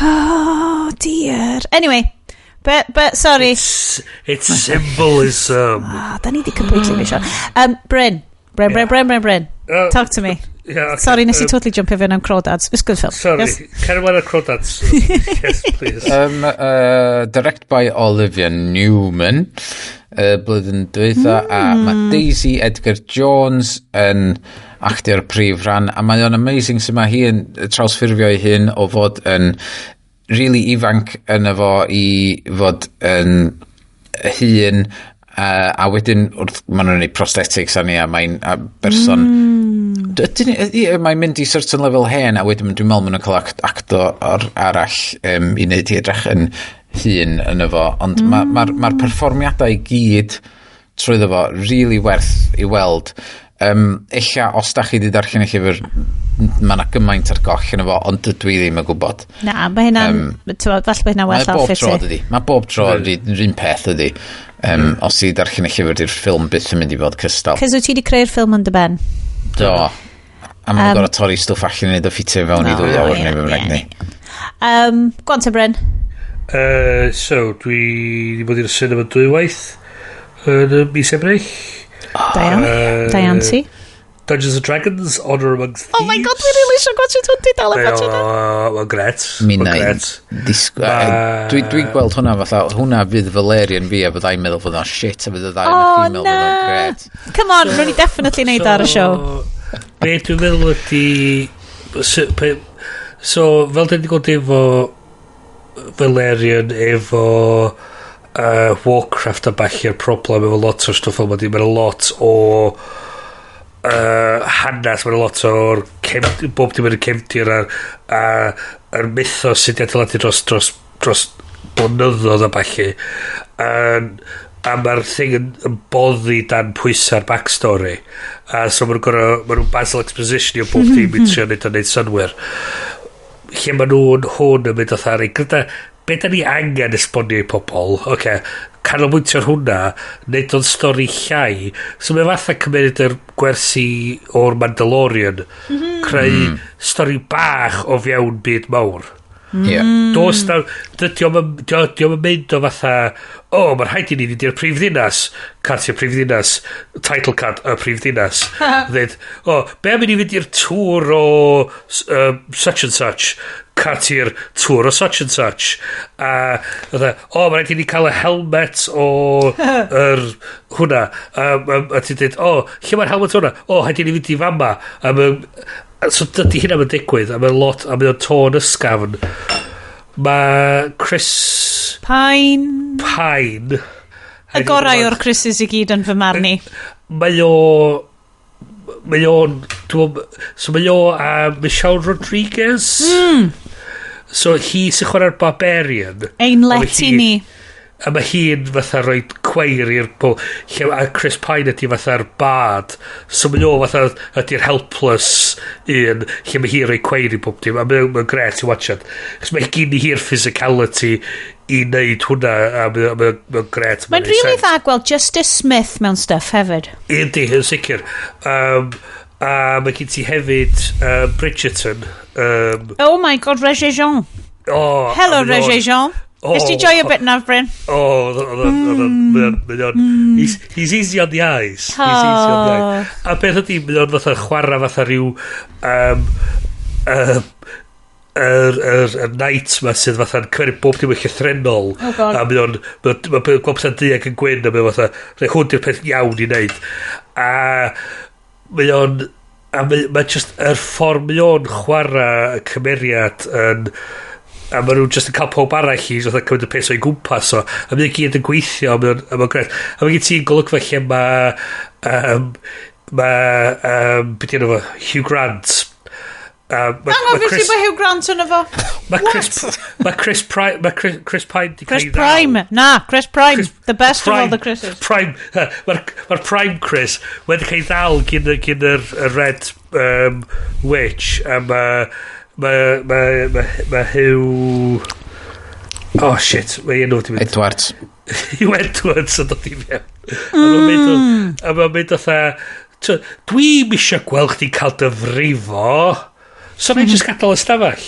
Oh, dear. Anyway, but sorry. It's symbolism. Ah, da ni di completely misio. Bryn. Bryn, Bryn, Bryn, Bryn, Bryn. Talk to me. Yeah, okay. Sorry, nes i totally jumpio fewn am Crawdads. It's good film. Sorry, Yes. carry on ar Crawdads. Yes, please. Direct by Olivia Newman, blwyddyn dwytha, a mae Daisy Edgar Jones yn actio'r prif rhan, a mae o'n amazing sut mae hi yn trawsffurfio ei hun o fod yn really ifanc yn efo i fod yn hŷn, a wedyn wrth maen nhw'n neud prosthetics arni a mae'n a berson mae'n mynd i certain level hen a wedyn dwi'n meddwl maen nhw'n cael actor arall i wneud hi edrych yn hŷn yn efo, ond ma perfformiadau i gyd trwyddo fo really werth i weld. Ella os da chi wedi darllen y llyfr, mae yna gymaint ar goll yn efo, ond dydw i ddim yn gwybod. Na, mae hynna'n, falle bod hynna'n Mae well bob outfit tro i. dydi. Mae bob tro yr un peth ydi. Os ti darllen y llyfr, di'r ffilm byth yn mynd i fod cystal. Cos wyt ti wedi creu'r ffilm yn dy ben. Do. A maen nhw'n gorfod torri stwff allan i wneud o ffitio fewn i O, 2 awr ie, neu be bynnag ni. Go on te, Bryn. So, dwi wedi bod i'r cinema dwywaith yn y mis Ebrill. Da iawn. Da iawn ti. Dungeons and Dragons, Honor Amongst Thieves. Oh my God, dwi'n really eisiau gwatchio hwn, dwi dal yn gwatchio hwn. Mae'n gret. Mi Mae'n na i gret. Dwi'n gweld hwnna fatha, hwnna fydd Valerian fi a fyddai'n meddwl fod o'n shit a fydd y ddau Oh, yn chi'n meddwl fod o'n na. gret. Come on, rwy'n ni definitely neud ar y show. Be dwi'n meddwl ydi, so, fel dyn ni gweld efo Valerian, efo Warcraft a ballu'r problem efo lot o'r stwff yma, mae'n lot o hanes, mae'n lot o'r bob dim yn y cefndir a'r mythos sydd wedi adeiladu dros blynyddoedd a ballu. A mae'r thing yn boddi dan pwysa'r backstory. A so maen nhw'n gorfod, maen nhw'n Basil Exposition i bob dim i trio neud o'n neud synwyr. Lle maen nhw'n hwn yn mynd oedd ar ei gyda be da ni angen esbonio i pobl, oce, okay, canolbwyntio ar hwnna, neud o'n stori llai. So mae fatha cymryd yr gwersi o'r Mandalorian, creu stori bach o fewn byd mawr. Does na, dydy o'm yn mynd o fatha, o, oh, mae'n rhaid i ni fynd i'r prif ddinas, card i'r prif ddinas, title card y prif ddinas. Dweud, o, oh, be am i ni fynd i'r tŵr o such and such, card i'r tŵr o such and such. A, fatha, o, oh, mae'n rhaid i ni cael y helmet o yr hwnna. A ti'n dweud, o, oh, lle mae'r helmet hwnna? O, oh, rhaid i ni fynd i fama. A so dydy hynna yn digwydd, a mae'n lot, a mae'n tôn ysgafn. Mae Chris Pine. Pine. Y gorau o'r Chris's i gyd yn fy marn i. Mae o'n, so mae o a Michelle Rodriguez. So hi sy'n chwarae'r Barbarian. Ein A ma' leti ni. A mae hi'n fatha rhoi cweir i'r lle, a Chris Pine ydy fatha'r bard. So mae o fatha ydy'r helpless un lle mae hi'n rhoi cweir i pob dim. A mae'n mae gret i watchad. Chos mae gen i hi'r physicality i wneud hwnna a mae'n mae gret. Mae'n really dda gweld Justice Smith mewn stuff hefyd. Yndi, yn sicr. A mae gen ti hefyd Bridgerton. Oh my God, Regé Jean. Oh, Hello, a mae o'n Regé Jean. Oh, Nes ti joio bit na, Bryn? Oh, mae o'n, he's easy on the eyes. He's easy on the eyes. A beth ydi, mae o'n fatha chwarae fatha rhyw yr knight ma sydd fatha'n cymryd bob dim yn llythrennol. Oh God. A mae o'n gweld pethau'n du ac yn gwyn a mae o'n fatha, rhoi hwn di'r peth iawn i wneud. A mae o'n, a mae just yr ffordd mae o'n chwarae y cymeriad yn, a maen nhw'n just yn cael pob arall i fatha cymryd y peth o'i gwmpas o, a mae'n gyd yn gweithio, a mae'n gret. A mae gen ti'n golygfa lle mae, beth di enw fo, Hugh Grant. Anghofio ti bod Hugh Grant yn efo. Mae Chris Prime, mae Chris Pine di Chris cael ei ddal. Prime. Na, Chris Prime. The best of all the Chris's. Prime, mae'r ma Prime Chris wedi cael ei ddal gyn yr Red Witch a ma Hugh, oh shit, mae enw wedi mynd. Edwards. Hugh Edwards yn dod i mewn. A mae'n mynd fatha, "Dwi'm isio gweld chdi cael dy frifo. So na i just gadael y stafell."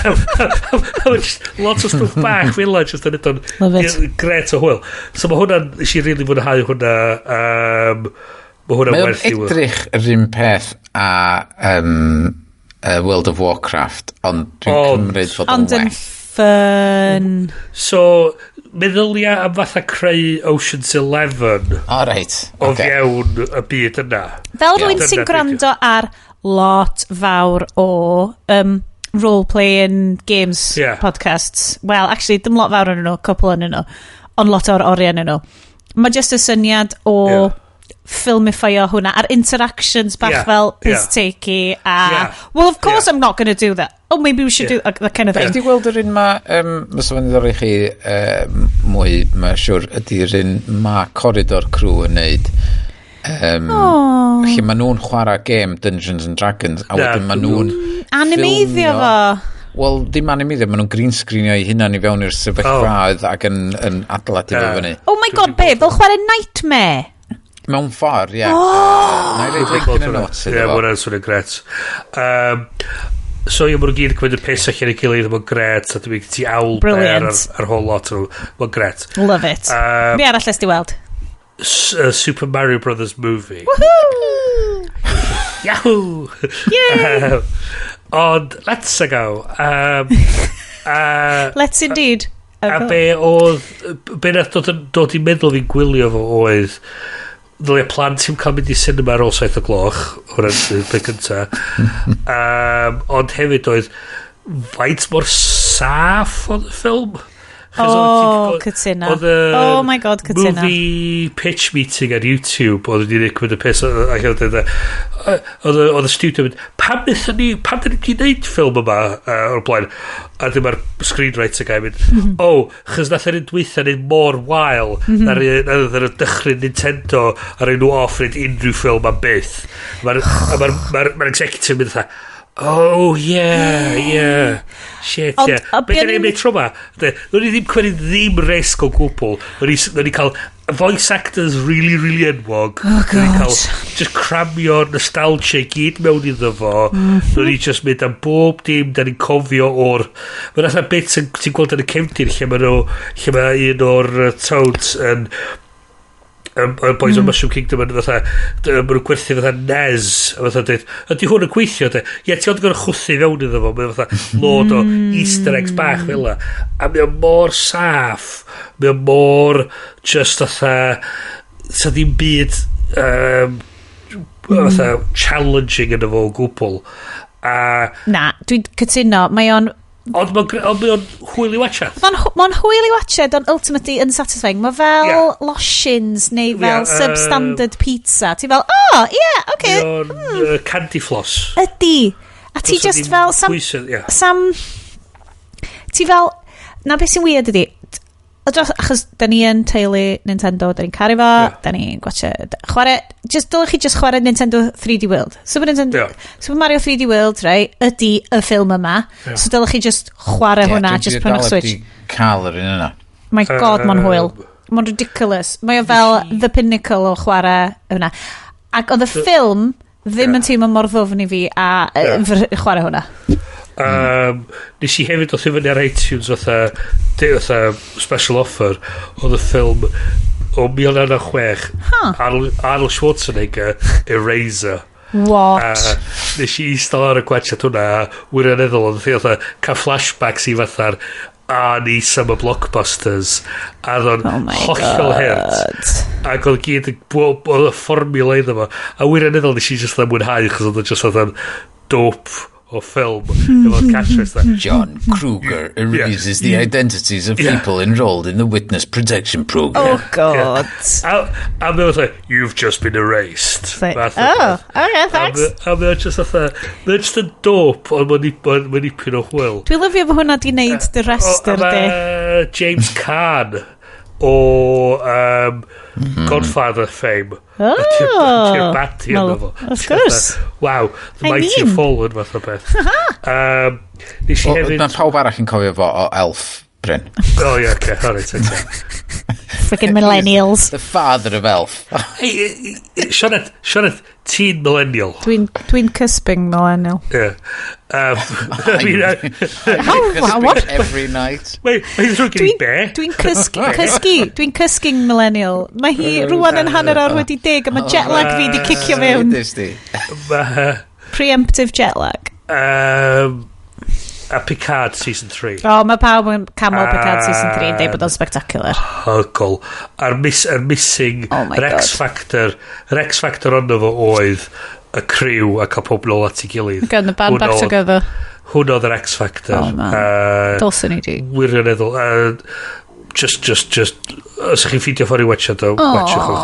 A ma' just lot o stwff bach fel 'na just yn edrych Love it. yn gret o hwyl. So mae hwnna'n, nes i really fwynhau hwnna. Um, Mae hwnna'n Mae o'n werth i weld. edrych yr un peth a World of Warcraft, ond dwi'n cymryd fod o'n Ond yn well. fun. So, meddylia am fatha creu Ocean's Eleven O, reit. o Ocê. fewn y byd yna. Fel rhywun Dyna sy'n be' 'di o. gwrando ar lot fawr o role-playing games podcasts. Well, actually, dim lot fawr yn nhw, cwpl yn nhw, ond lot o'r oriau yn nhw. Mae just y syniad o filmifio hwnna, a'r interactions bach fel piss takey a "Well, of course I'm not going to do that. Oh, maybe we should do that," that kind of Da thing. chi wedi gweld yr un ma, fysa fo'n ddiddorol i chi mwy, mae'n siŵr, ydy'r un ma Corridor Crew yn neud. Oh. Lle maen nhw'n chwarae game Dungeons and Dragons, a Na, wedyn maen nhw'n Animeiddio ffilmio- fo. Wel, dim animeiddio, maen nhw'n green screenio eu hunan i fewn i'r sefyllfaoedd ac yn adeiladu fo fyny. Oh my God, be? Fel chwarae Nightmare? Mewn ffordd, ie. Oh! Na i roid link yn y notes Ie, iddo fo. ma' hwnna'n swnio'n gret. So ie, maen nhw gyd yn cymryd y piss allan i gilydd, mae'n gret, a dwi'n ti awl bear Brilliant. ar whole lot o nhw. Mae'n gret. Love it. Be arall nes di weld? Super Mario Brothers movie. Woohoo! Yahoo! Yay! Ond, let's a go. Let's indeed. A be oedd, be nath dod i meddwl fi'n gwylio fo oedd, ddylia plant sy'n cael mynd i cinema ar ôl 7 o gloch, hwnna'n y peth cynta. Ond hefyd oedd, faint mor saff oedd y ffilm? Achos oedd Oh, cytuno. oedd y Oh my God, cytuno. Movie pitch meeting ar YouTube oedd wedi cymryd y piss ac oedd y studio yn mynd, pam wnaethon ni, pam dyn ni wedi gwneud ffilm yma o'r blaen? A dyma'r screenwriter guy mynd, "Oh, chos nath yr un dwytha neud mor wael na'r un nath yr dychryn Nintendo a roi nhw off wneud unrhyw ffilm am byth." A ma'r executive mynd fatha, "Oh, yeah. Shit, yeah." Ond Be be dyn ni'n gwneud tro ma? Nw'n ni ddim cymryd ddim risg o gwbl. Nw'n ni cael voice actors really, really enwog. Oh, Nw'n ni cael God. just cramio nostalgia i gyd mewn iddo fo. Nw'n ni just mynd am bob dim da ni'n cofio o'r... Mae'n fatha bit ti'n gweld yn y cefndir lle mae nhw... Lle mae un o'r Toads yn y boys o'r Mushroom Kingdom yn fatha maen nhw'n gwerthu fatha NES a fatha dweud, "Ydy hwn yn gweithio de?" "Ie, ti ond yn gorfod chwthu fewn iddo fo." Mae'n fatha load o easter eggs bach fel 'na, a mae o mor saff, mae o mor just fatha sa ddim byd fatha challenging yn fo o gwbl a Na, dwi'n cytuno. Mae o'n Ond mae o'n hwyl i watchad. Mae'n ma hwyl i watched, ond ultimately unsatisfying. Mae fel loshins neu fel substandard pizza. Ti fel, "Oh, yeah, okay." Mae o'n candy floss. Ydy. A ti Does 'na just ddim fel, Sam, pwysau, ie. Sam, ti fel, na beth sy'n weird ydy, achos da ni yn teulu Nintendo, da ni'n caru fo, da ni'n gwatcha, chwarae, just, dylech chi just chwarae Nintendo 3D World. Super Nintendo, Super Mario 3D World, right, ydy y ffilm yma. So dylech chi just chwarae Ie, hwnna, just dwi prynu'ch dal Switch. heb 'di cael yr un yna. My God, mae'n hwyl. Mae'n ridiculous. Mae o fel the pinnacle o chwarae hwnna. Ac oedd y ffilm ddim yn teimlo mor ddwfn i fi a chwarae hwnna. Nes i hefyd oedd i fyny ar iTunes fatha special offer oedd y ffilm o 1996 Arnold Schwarzenegger, Eraser. What? A nes i eistedd ar y gwatchad hwnna a wirioneddol oedd fatha cael flashbacks i fatha'r Arnie Summer Blockbusters a oedd o'n Oh my hollol God. hurt ac oedd gyd yn oedd y fformula iddo fo a wirioneddol nes i just fatha mwynhau achos oedd o just fatha'n dope o ffilm efo'r catchphrase 'na. John Kruger erases the identities of people enrolled in the Witness Protection Program. Oh God. A mae o fatha, "You've just been erased." Like, Fath o "Oh, beth. okay, thanks." A mae o just fatha, mae o just yn dope, ond mae'n dipyn o hwyl. Dwi'n lyfio fo hwnna di wneud dy restr O, a di. ma James Caan o Godfather fame. Oh. Ydy'r baddie Well, yno fo. of course. Wow, the I mighty mean. have fallen fath o beth. Nes i Wel, hefyd mae pawb arall yn cofio fo o Elf. Bryn. Oh, yeah, okay. All right, okay. Freaking millennials. The father of Elf. Hey, Sioned, Sioned, ti'n millennial. Dwi'n dwi cusping millennial. Yeah. I mean, How, what? Every night. Wait, mae'n ddrwg gen i be? Dwi'n cysgu, cysgu, dwi'n cysgu'n millennial. Mae hi rwan yn 10:30 a mae jet lag fi di cicio fewn. Preemptive jet lag. A Picard Season 3. O, oh, mae pawb yn camol Picard Season 3 yn deud bod o'n spectacular. Hygol. A'r miss, ar missing oh my yr X Factor, yr X Factor ono fo oedd y criw a cael pob nôl at ei gilydd. Getting the band back together. Hwn oedd yr X Factor. Oh, man. Dylswn i di. Wirioneddol. Just, os ych chi'n ffeindio ffordd i watchad o, watchwch o.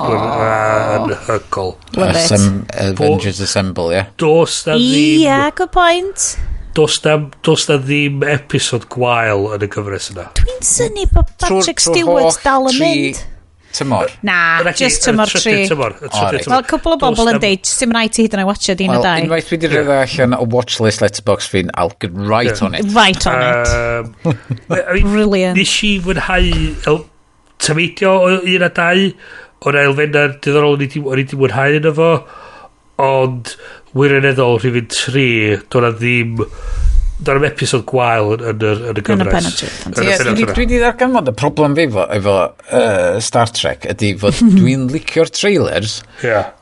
Anhygol. Love it. Avengers Assemble, yeah. Dos na ddim... Yeah, good point. Dos na ddim episod gwael yn y gyfres yna. Dwi'n synnu bod Patrick Stewart dal yn mynd. Tymor? Na, just tymor 3. Wel, cwpl o bobl yn deud, sy'n rhaid ti hyd yn oed watchad un o dau. Wel, unwaith fi wedi rhoi allan o watchlist Letterboxd fi, I'll get right on it. Right on it. Brilliant. Nes i fwynhau tameidio o 1 a 2, o'n elfennau diddorol o'n i wedi mwynhau yno fo, ond wirioneddol rhifyn 3, do'n ddim do'n am episod gwael yn y gyfres. Dwi wedi ddarganfod y problem fi efo Star Trek ydy fod dwi'n licio'r trailers,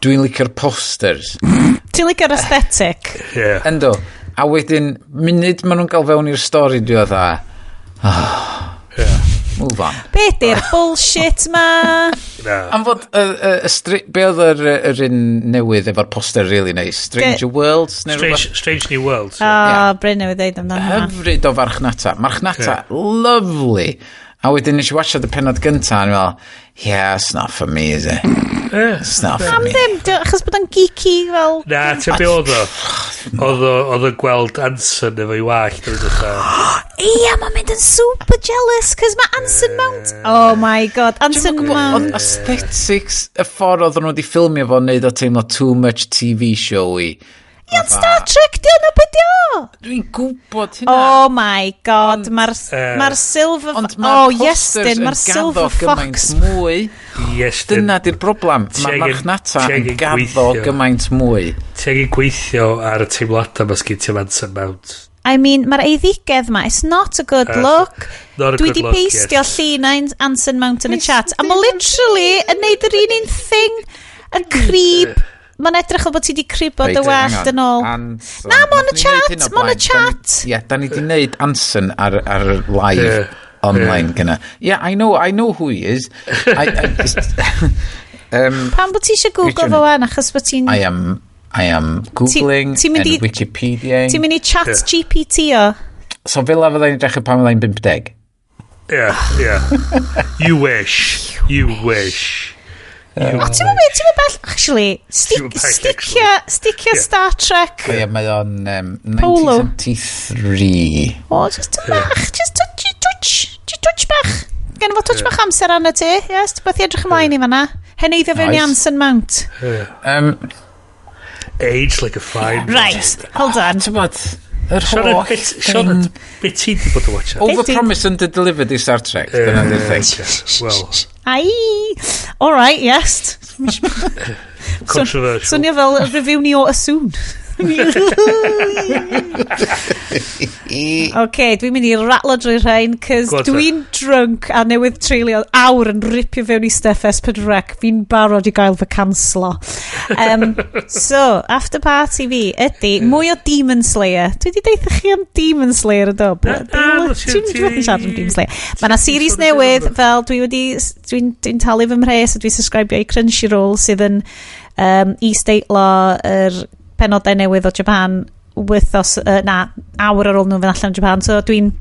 dwi'n licio'r posters. Ti'n licio'r aesthetic? Yeah. Ynddo. A wedyn, munud maen nhw'n cael fewn i'r stori, dwi oedd a... Move on. Be di'r bullshit ma? Am fod, be oedd yr un newydd efo'r poster really nice? Stranger Worlds? Strange New Worlds. O, Bryn newydd ddeud amdano. Hyfryd o farchnata. Marchnata, lovely. A wedyn nes i watchad y penod gynta, a ni'n fel, yeah, it's not for me, is it? It's not for Am me. ddim, achos bod o'n geeky fel... Na, ti'n be oedd o? Oedd o'n gweld Anson efo'i wallt. Ia, mae'n mynd yn super jealous, cos mae Anson Mount... Oh my god, Anson Mount. Oedd aesthetics y ffordd oedden nhw wedi ffilmio fo wneud o teimlo too much TV show-y. Ia'n Star Trek, di o'n beth di o? Dwi'n gwybod hynna. Oh my god, mae'r ma silver... Ond mae'r oh, posters Iestyn, yn mae'r gaddo silver gymaint fox. mwy. Iestyn. Dyna di'r broblem. Mae marchnata yn gaddo gymaint mwy. Ti angen gweithio ar y teimladau ma sgyn ti am Anson Mount. I mean, mae'r eiddigedd ma, it's not a good look. Not a Dwi good di look, peistio yes. llun Anson Mount yn y chat, a mae literally yn neud yr un un thing, y crib. Mae'n edrych fel bod ti di cribo dy wallt yn ôl. Na, mae'n y chat, mae'n y chat. Ie, da ni di wneud Anson ar live online gyna. Yeah, I know who he is. Pam bod ti eisiau Google fo wan, achos bod ti'n... I am Googling and Wikipedia. Ti'n mynd i chat GPT o? So fel a fyddai'n edrych pan fyddai'n 50? Yeah, yeah. You wish. You wish. O, ti'n mynd, ti'n mynd bell, actually, sticio Star Trek. Ie, mae o'n 1973. O, just bach, just touch, just touch bach. Gen fo touch bach amser arno ti, yes, ti'n beth i edrych ymlaen i fanna. Heneiddio fewn i Anson Mount. Age like a fine. Right, hold on. Ti'n bod, yr holl Sioned, be ti di bod yn watcha? Overpromise and delivered i Star Trek. Dyna di'r thing. Well. Ai! All right, yes. Controversial. Swnio fel review ni o Asoon. OK, dwi'n mynd i ratlo drwy rhain, cos dwi'n drunk a newydd treulio awr yn ripio fewn i stuff S4C. Fi'n barod i gael fy canslo. So, after party fi ydy mwy o Demon Slayer. Dwi wedi deitha chi am Demon Slayer yn do? Dwi'n siarad am Demon Slayer. Mae yna series newydd, fel dwi wedi, dwi'n talu fy mhres a dwi'n subscribio i Crunchyroll sydd yn e-state law yr penodau newydd o Japan wythnos, na, awr ar ôl nhw fynd allan o Japan. So dwi'n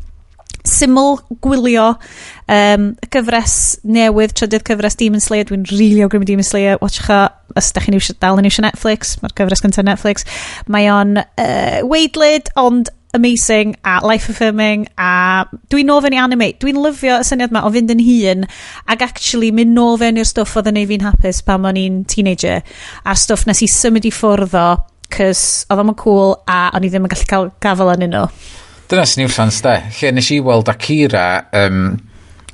syml gwylio cyfres newydd, trydydd cyfres Demon Slayer. Dwi'n rili awgrymu Demon Slayer. Watchwch o, os da chi'n iwsio, dal yn iwsio Netflix. Mae'r cyfres gyntaf Netflix. Mae o'n waedlyd, ond amazing a life affirming, a dwi'n nôl fewn i anime. Dwi'n lyfio y syniad ma o fynd yn hun ac actually mynd nôl fewn i'r stwff oedd yn neud fi'n hapus pan o'n i'n teenager, a'r stwff nes i symud i ffwrdd o cys oedd o'n cool a o'n i ddim yn gallu cael gafel yn nhw. Dyna sy'n niwsans de. Lle nes i weld Akira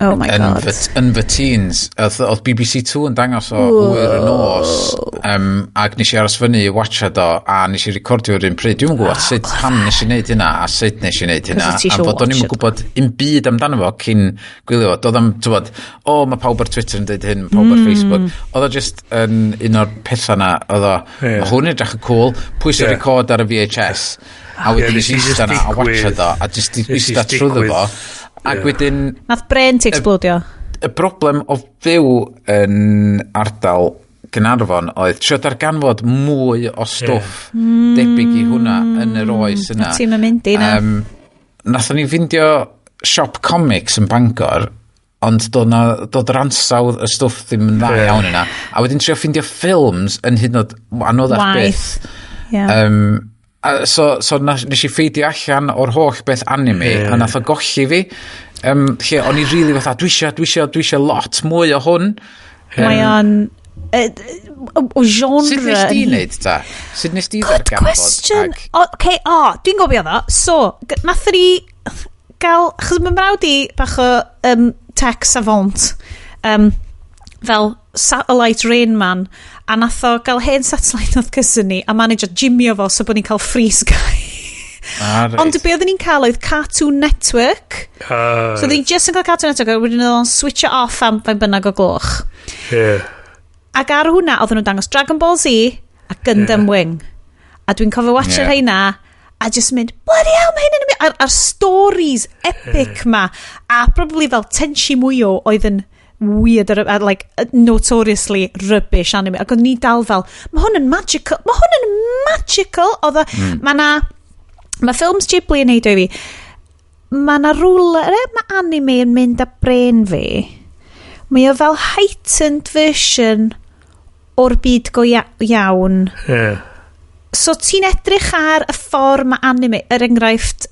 Oh my yn God. Yn fy teens. Oedd BBC Two yn dangos o hwyr y nos, ac nes i aros fyny i watchad o, a nes i recordio yr un pryd. Dwi'm yn gwybod sut, pam nes i wneud hynna, a sut nes i wneud hynna. 'Cos ti A isio fod o'n i'm yn watchad. gwybod un byd amdano fo cyn gwylio fo. Doedd am, ti'n, o, mae pawb ar Twitter yn dweud hyn, mae pawb ar Facebook. Oedd o just yn un o'r pethau na, oedd o, mae hwn yn edrych yn cool, pwys y record ar y VHS. A wedyn Nes nes i i jyst ista na a watchad o, a just nes i ista jyst trwyddo fo. Ac wedyn, Nath brain ti explodio. Y broblem o fyw yn ardal Gaernarfon oedd trio darganfod mwy o stwff debyg i hwnna yn yr oes yna. Ti'n mynd i na. Nathon ni ffindio siop comics yn Bangor, ond doedd na, doedd yr ansawdd y stwff ddim yn dda iawn yna. A wedyn trio ffindio ffilms yn hyd yn oed anoddach Waeth. byth. A so nes i ffeindio allan o'r holl beth anime a nath o golli fi. Lle o'n i really fatha, dwi isio lot mwy o hwn. Mae o'n o genre. Sut nes di wneud ta? Sut nes di Good ddarganfod? question. O, okay, o, dwi'n gofio ddo. So, nathon ni gael, achos mae mrawd i bach o tech savant, fel Satellite Rain Man, a nath o gael hen satellite oedd cousin ni, a manage o jimio fo so bod ni'n cael free Sky. Ah, reit. Ond be oedden ni'n cael oedd Cartoon Network. So oedden ni just yn cael Cartoon Network, a wedyn oedd o'n switch it off am fain bynnag o gloch. Ac ar hwnna, oedden nhw'n dangos Dragon Ball Z a Gundam Wing. A dwi'n cofio watch yeah. rheina, a just mynd, bloody hell, mae hyn yn A'r stories epic ma, a probably fel Tenchi Muyo oedd yn weird, ar, like, notoriously rubbish anime. Ac oedd ni dal fel, mae hwn yn magical, mae hwn yn magical. Oedd o, mae na, mae ffilms Ghibli yn neud o i fi, mae na rwle, mae anime yn mynd â brain fi. Mae o fel heightened version o'r byd go iawn. So ti'n edrych ar y ffordd mae anime, er enghraifft,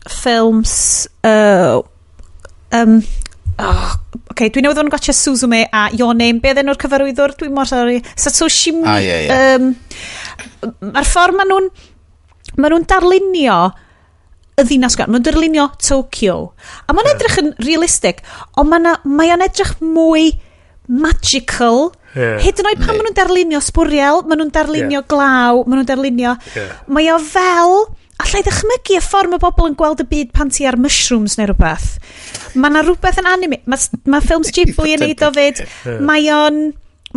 ffilms, oh, okay, dwi newydd fod yn gwatchio Suzume a Your Name, be oedd enw'r cyfarwyddwr? Dwi'n mor sorry. Satoshi. Ah, ie. Mae'r ffordd maen nhw'n darlunio y ddinas gwan. Maen nhw'n darlunio Tokyo. A mae'n edrych yn realistig, ond mae o'n edrych mwy magical. Hyd yn oed pan maen nhw'n darlunio sbwriel, maen nhw'n darlunio glaw, maen nhw'n darlunio. Mae o fel... Alla i ddychmygu y ffordd mae bobl yn gweld y byd pan ti ar mushrooms neu rhywbeth. Mae yna rhywbeth yn anime. Mae ffilms Ghibli yn neud o fyd. Mae o'n...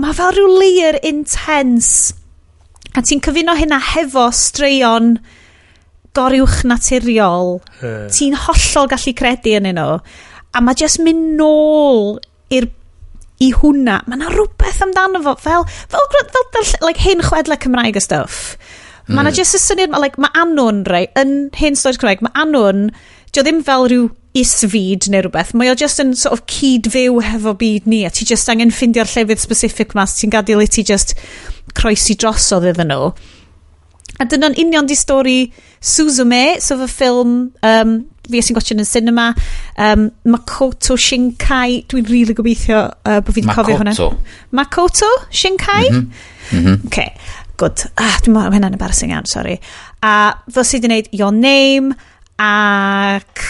Mae fel rhyw layer intense. A ti'n cyfuno hynna hefo straeon goruwch naturiol. Ti'n hollol gallu credu yn nhw. A mae just mynd nôl i hwnna. Mae yna rhywbeth amdano fo. Fel, like, hen chwedlau Cymraeg a stuff. Mae yna just y syniad, like, mae Annwn, rei, yn hen stories Cymraeg, mae Annwn, dio ddim fel rhyw isfyd neu rhywbeth, mae o just yn sort of cyd-fyw hefo byd ni, a ti just angen ffindio'r llefydd specific ma, so ti'n gadael i ti just croesi drosodd iddyn nhw. A dyna'n union di stori Suzume, so fy ffilm fi sy'n gwatchio yn y cinema, Makoto Shinkai, dwi'n rili really gobeithio bod fi wedi cofio hwnna. Makoto. Makoto Shinkai? Mm -hmm. Okay, good. Ah, dwi'n meddwl, hynna'n embarrassing iawn, sorry. A fel sydd wedi gwneud Your Name ac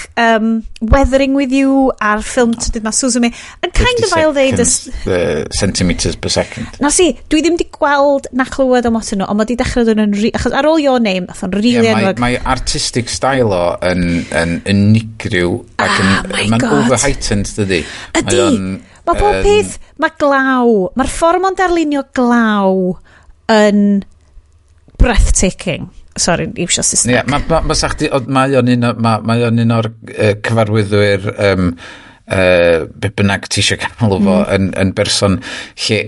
Weathering With You a'r ffilm trydydd ma Suzume yn kind of ail ddeud y 50 centimetres per second. Na si, dwi ddim wedi gweld na clywed am lot nhw, ond mae wedi dechrau dod yn achos ar ôl Your Name, ath o'n really Yeah, enwog. mae artistic style o yn unigryw ac yn, Ah, my mae'n God. over-heightened, dydy? Ydy, mae pob peth, mae glaw, mae'r ffordd mae'n darlunio glaw yn breathtaking. Sorry, iwsio Saesneg. Ie, mae o'n un, mae o'n un o'r cyfarwyddwyr be bynnag ti eisiau galw fo yn berson lle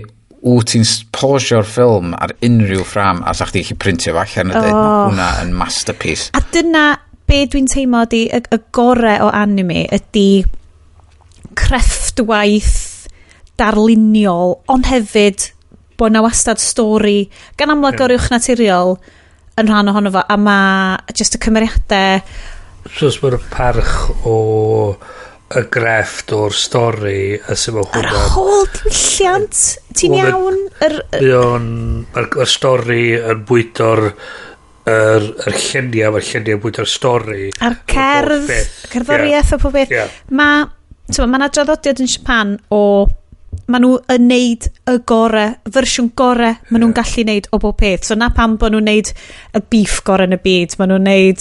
wyt ti'n pausio'r ffilm ar unrhyw ffram a sa chdi gallu printio fo allan a dweud, Oh. "Ma' hwnna yn masterpiece." A dyna be dwi'n teimlo ydi y gore o anime ydy crefftwaith darluniol, ond hefyd bod na wastad stori gan amlwg yeah. goruwch naturiol yn rhan ohono fo, a mae just y cymeriadau. So, os mae'r parch o y grefft o'r stori a sut mae yr hwnna whole diwylliant ti'n Wel, iawn Mae o'n... Mae'r stori yn bwydo'r yr, yr lluniau, mae'r lluniau bwyd o'r stori. A'r cerdd, cerddoriaeth yeah. o pob beth. Yeah. Mae, ma 'na draddodiad yn Japan o maen nhw yn neud y gore, fersiwn gore maen nhw'n yeah. gallu neud o bob peth. So na pam bod nhw'n neud y beef gore yn y byd, maen nhw'n neud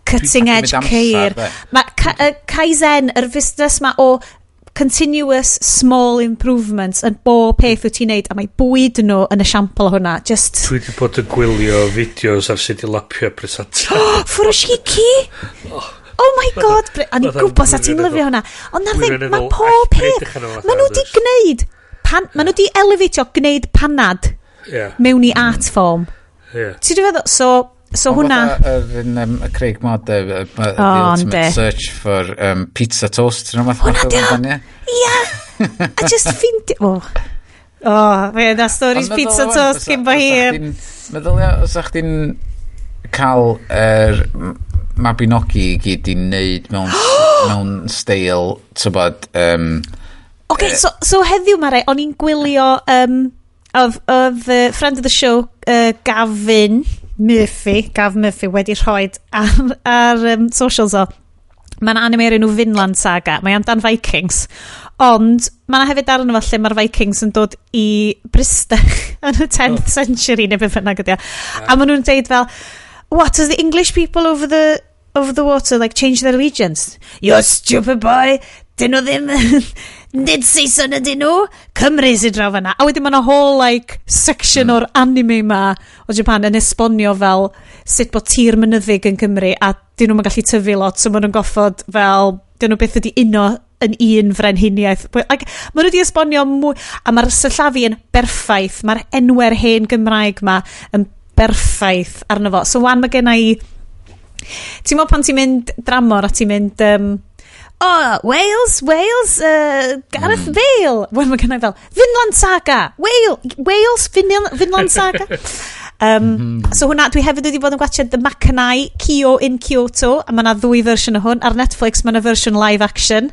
cutting edge ceir. Mae Kaizen, yr fusnes ma o continuous small improvements yn bob peth wyt ti'n neud, a mae bwyd nhw yn esiampl o hwnna. Just... Dwi wedi bod yn gwylio fideos ar sut i lapio presanta. Oh, furoshiki! Oh. Oh my god, a ni'n gwybod sa ti'n lyfio hwnna. Ond na'r thing, mae pob peth, maen nhw wedi gwneud, pan, maen nhw wedi elevatio gwneud panad yeah. mewn i art form. Yeah. Ti'n feddwl, so, so hwnna... Yr un, y Craig Mod, the ultimate search for pizza toast, neu rhywbeth. Hwnna di o! Ia! A just ffeindio... Oh. Oh, fe na stories pizza toast cyn bo hir. Meddylia, os a'ch chdi'n cael yr Mabinogi i gyd i wneud mewn, mewn steil, tybod... OK, so heddiw mae rai, o'n i'n gwylio oedd, oedd friend of the show, Gavin Murphy, Gav Murphy wedi rhoi ar, ar socials o. Mae'n anime o'r enw Vinland Saga. Mae amdan Vikings. Ond mae yna hefyd darn o lle mae'r Vikings yn dod i Bristol yn y 10th oh. century neu beth bynnag ydi o. A maen nhw'n deud fel, what, has the English people over the water like change their allegiance? You're stupid boy! Dyn nhw ddim... Nid Saeson ydyn nhw! Cymru sy'n draw fanna. A wedyn mae yna whole like, section o'r anime ma o Japan yn esbonio fel sut bod tir mynyddig yn Cymru a dyn nhw'n gallu tyfu lot, so maen nhw'n goffod fel, dyn nhw byth wedi uno yn un frenhiniaeth. Like, maen nhw wedi esbonio mwy, a mae'r sillafu yn berffaith, mae'r enwau'r hen Gymraeg ma yn berffaith arno fo. So wan mae gen i... Ti'n meddwl pan ti'n mynd dramor a ti'n mynd... Oh, Wales, Wales, Gareth Bale. Wel, mae gen i fel, Vinland Saga, Wales, Wales, Vinland, Vinland Saga. So hwnna, dwi hefyd wedi bod yn gwachio The Makanai, Kyo in Kyoto, a mae yna ddwy fersiwn o hwn. Ar Netflix mae yna fersiwn live action,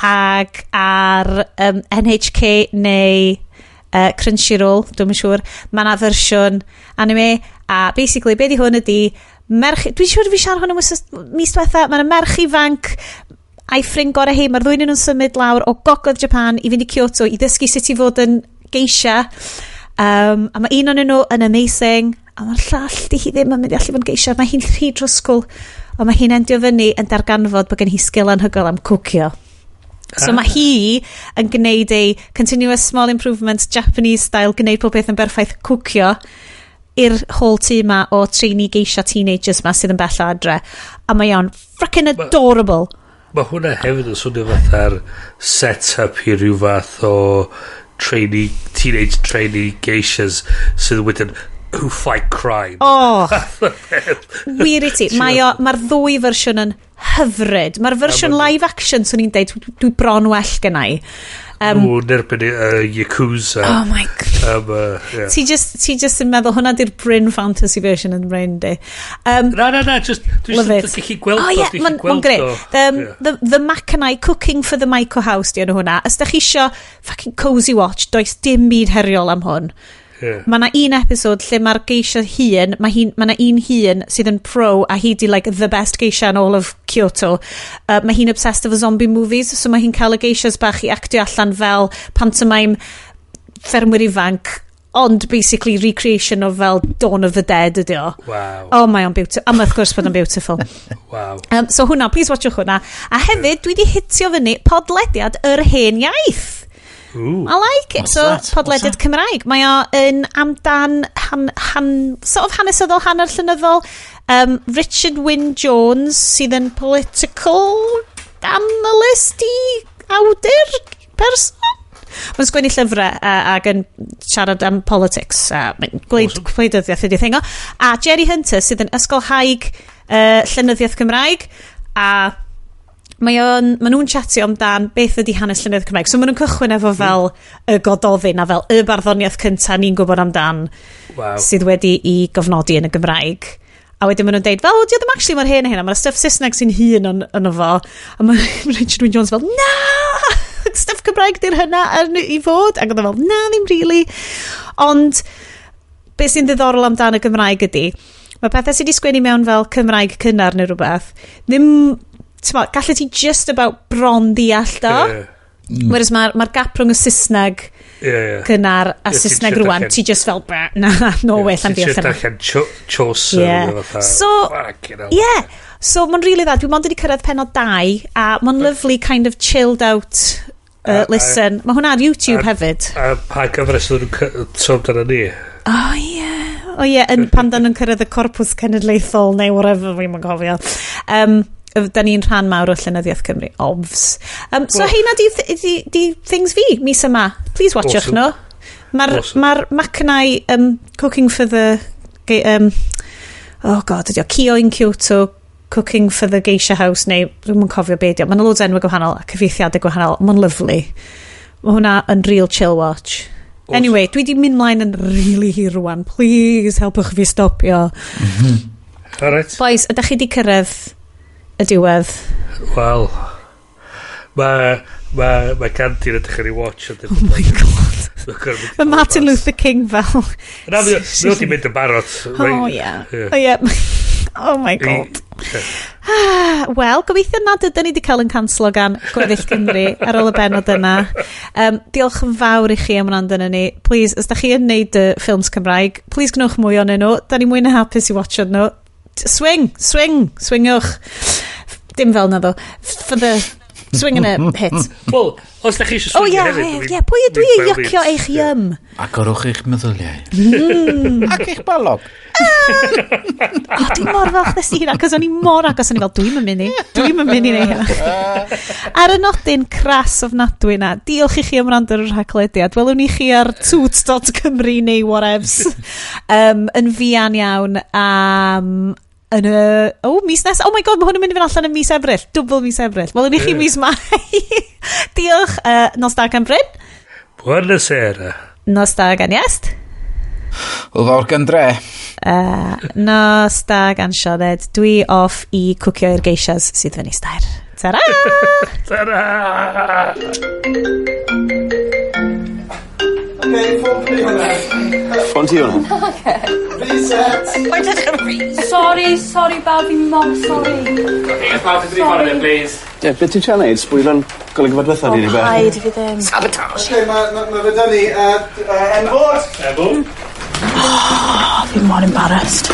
ac ar NHK neu Crunchyroll, dwi'n siŵr, mae yna fersiwn anime, a basically, be di hwn ydi, merch, dwi'n siŵr fi siarad hwn yn mis diwetha, mae yna merch ifanc a'i ffrind gorau hi, mae'r ddwy nhw'n symud lawr o gogledd Japan i fynd i Kyoto i ddysgu sut i fod yn geisha. A mae un o'n nhw yn amazing, a mae'r llall di hi ddim yn mynd i allu fod yn geisha. Mae hi'n rhy drwsgwl, ond mae hi'n endio fyny yn darganfod bod gen hi sgil anhygoel am cwcio. So mae hi yn gwneud ei continuous small improvement Japanese style, gwneud pob beth yn berffaith cwcio i'r whole tîm ma o trainee geisha teenagers ma sydd yn bell o adre. A mae o'n freaking adorable. Mae hwnna hefyd yn swnio fatha'r set-up i ryw fath o trainee, teenage trainee geishas sydd wedyn who fight crime. Oh, wir i ti. Mae'r ddwy fersiwn yn hyfryd. Mae'r fersiwn live action, swn i'n deud, dwi bron well gynna i. Nhw'n erbyn Yakuza. Oh my god. Yeah. Ti just yn meddwl hwnna di'r Bryn fantasy version yn Bryn di. Na, na, na, just, dwi Love just it. yn gallu gweld Oh o, yeah, dwi'n mae'n gallu gweld great. o. The Makanai Cooking for the Maiko House di enw hwnna. Os da chi isio fucking cozy watch, does dim byd heriol am hwn. Mae na un episode lle mae'r geisha hun, mae na un hun sydd yn pro a hi di like the best geisha in all of Kyoto. Mae hi'n obsessed efo zombie movies, so mae hi'n cael y geishas bach i actio allan fel pantomime ffermwyr ifanc, ond basically recreation o fel Dawn of the Dead ydi o. Wow. Oh, mae o'n beautiful. A mae wrth gwrs bod o'n beautiful. Wow. So hwnna, please watchwch hwnna. A hefyd, dwi wedi hitio fyny podlediad Yr Hen Iaith. Ooh. I like it. What's So, that? Podlediad What's Cymraeg. Mae o yn amdan sort of hanesyddol, hanner llenyddol. Richard Wyn Jones, sydd yn political analyst i awdur person. Mae'n sgwennu llyfrau ac yn siarad am politics. Mae'n gwleidyddiaeth ydy'r thing o. A Jerry Hunter sydd yn ysgolhaig llenyddiaeth Cymraeg. A mae nhw'n chatio amdan beth ydy hanes llenyddiaeth Cymraeg. So maen nhw'n cychwyn efo fel y Gododdin a fel y barddoniaeth cynta ni'n gwybod amdan sydd wedi i gofnodi yn y Gymraeg. A wedyn maen nhw'n deud, fel, di o ddim actually mor hen a hynna, mae'r stuff Saesneg sy'n hun yn fo. A mae Richard Wyn Jones fel, na! Stuff Cymraeg di'r hynna i fod. Ac oedd o fel, na, ddim really. Ond Be sy'n ddiddorol amdan y Gymraeg ydy, mae pethau sydd wedi sgwennu mewn fel Cymraeg cynnar neu rhywbeth, ddim, t'mo, gallu ti just about bron ddeall do. Whereas mae'r ma gap rhwng y Saesneg Ie, ie. cynnar a Ie, ti'n Saesneg trio rwan, ti just fel, "Bah, na, no way, allan Ti'n deall trio yna." darllen Chaucer. Yeah. Fatha, So, fucking hell. yeah. So, mae'n really dda. Dwi mond wedi cyrraedd pennod 2, a mae'n lovely kind of chilled out listen. Mae hwnna ar YouTube hefyd. A pa gyfres oedden nhw'n sôn amdano ni? Oh, yeah. Oh, yeah. Yn, pan dan nhw'n cyrraedd y corpws cenedlaethol neu whatever, fi'n cofio. Da ni'n rhan mawr o Llenyddiaeth Cymru, obvs. So Well- heina di things fi mis yma. Please watchwch Awesome. nhw. Mae'r Awesome. ma Macanau Cooking for the... Oh God, ydi o. Kyo in Kyoto, Cooking for the Geisha House, neu dwi'm yn cofio be di o. Mae'n loads o enwau gwahanol a cyfieithiadau gwahanol. Mae'n lovely. Mae hwnna yn real chill watch. Awesome. Anyway, dwi di mynd mlaen yn really hir rwan. Please, helpwch fi stopio. Alright. Boys, ydych chi di cyrraedd y diwedd? Wel, mae ma, ma Gandhi'n edrych ar ei watch. Oh my God. Mae Martin Luther King fel... Na, mae o wedi mynd yn barod. Oh, yeah. Oh, yeah. Oh my God. Ah, wel, gobeithio nad ydyn ni wedi cael yn canslo gan gweddill Cymru ar ôl y benod yna. Diolch yn fawr i chi am wrando arno ni. Please, os da chi yn neud y ffilms Cymraeg, please gnewch mwy ohonyn nhw. Da ni mwy na hapus i watcho nhw. Swing, swing, swingwch. Dim fel na ddo. For the swing and a hit. Wel, os da chi eisiau Oh swingio yeah, hefyd. yeah. Pwy ydw i i yucio eich yum? Agorwch eich meddyliau. Ac eich balog. O, dwi'n mor falch nes i hynna, cos o'n i mor agos, o'n i fel, dwi'n mynd i neud hynna. Ar y nodyn cras ofnadwy na, diolch i chi am wrando ar y rhaglediad. Welwn ni chi ar toots.cymru neu whatevs yn fuan iawn am yn y... Oh, mis nes. Oh my God, mae hwn yn mynd i fynd allan yn mis Ebrill. Dwbl mis Ebrill. Welwn ni chi mis Mai. Diolch. Nos da gan Bryn. Buonasera. Nos da gan Iest. Hwyl fawr gan Dre. Nos da gan Sioned. Dwi off i cwcio i'r geishas sydd fyny stair. Ta-ra! Ta-ra! Okay, ffôn ti hwnna. Ffôn ti hwnna? Reset. Sorry, sorry, bawb, fi'n mor sorry. Sorry. Please. Ie, beth ti'n siarad neud? Sbwylo'n golygfa diwetha ni, neu beth? Paid i fi ddim. Sabotage. Okay, mae ma, ma fe dynnu N-board. N-board. Oh, fi'n mor embarrassed.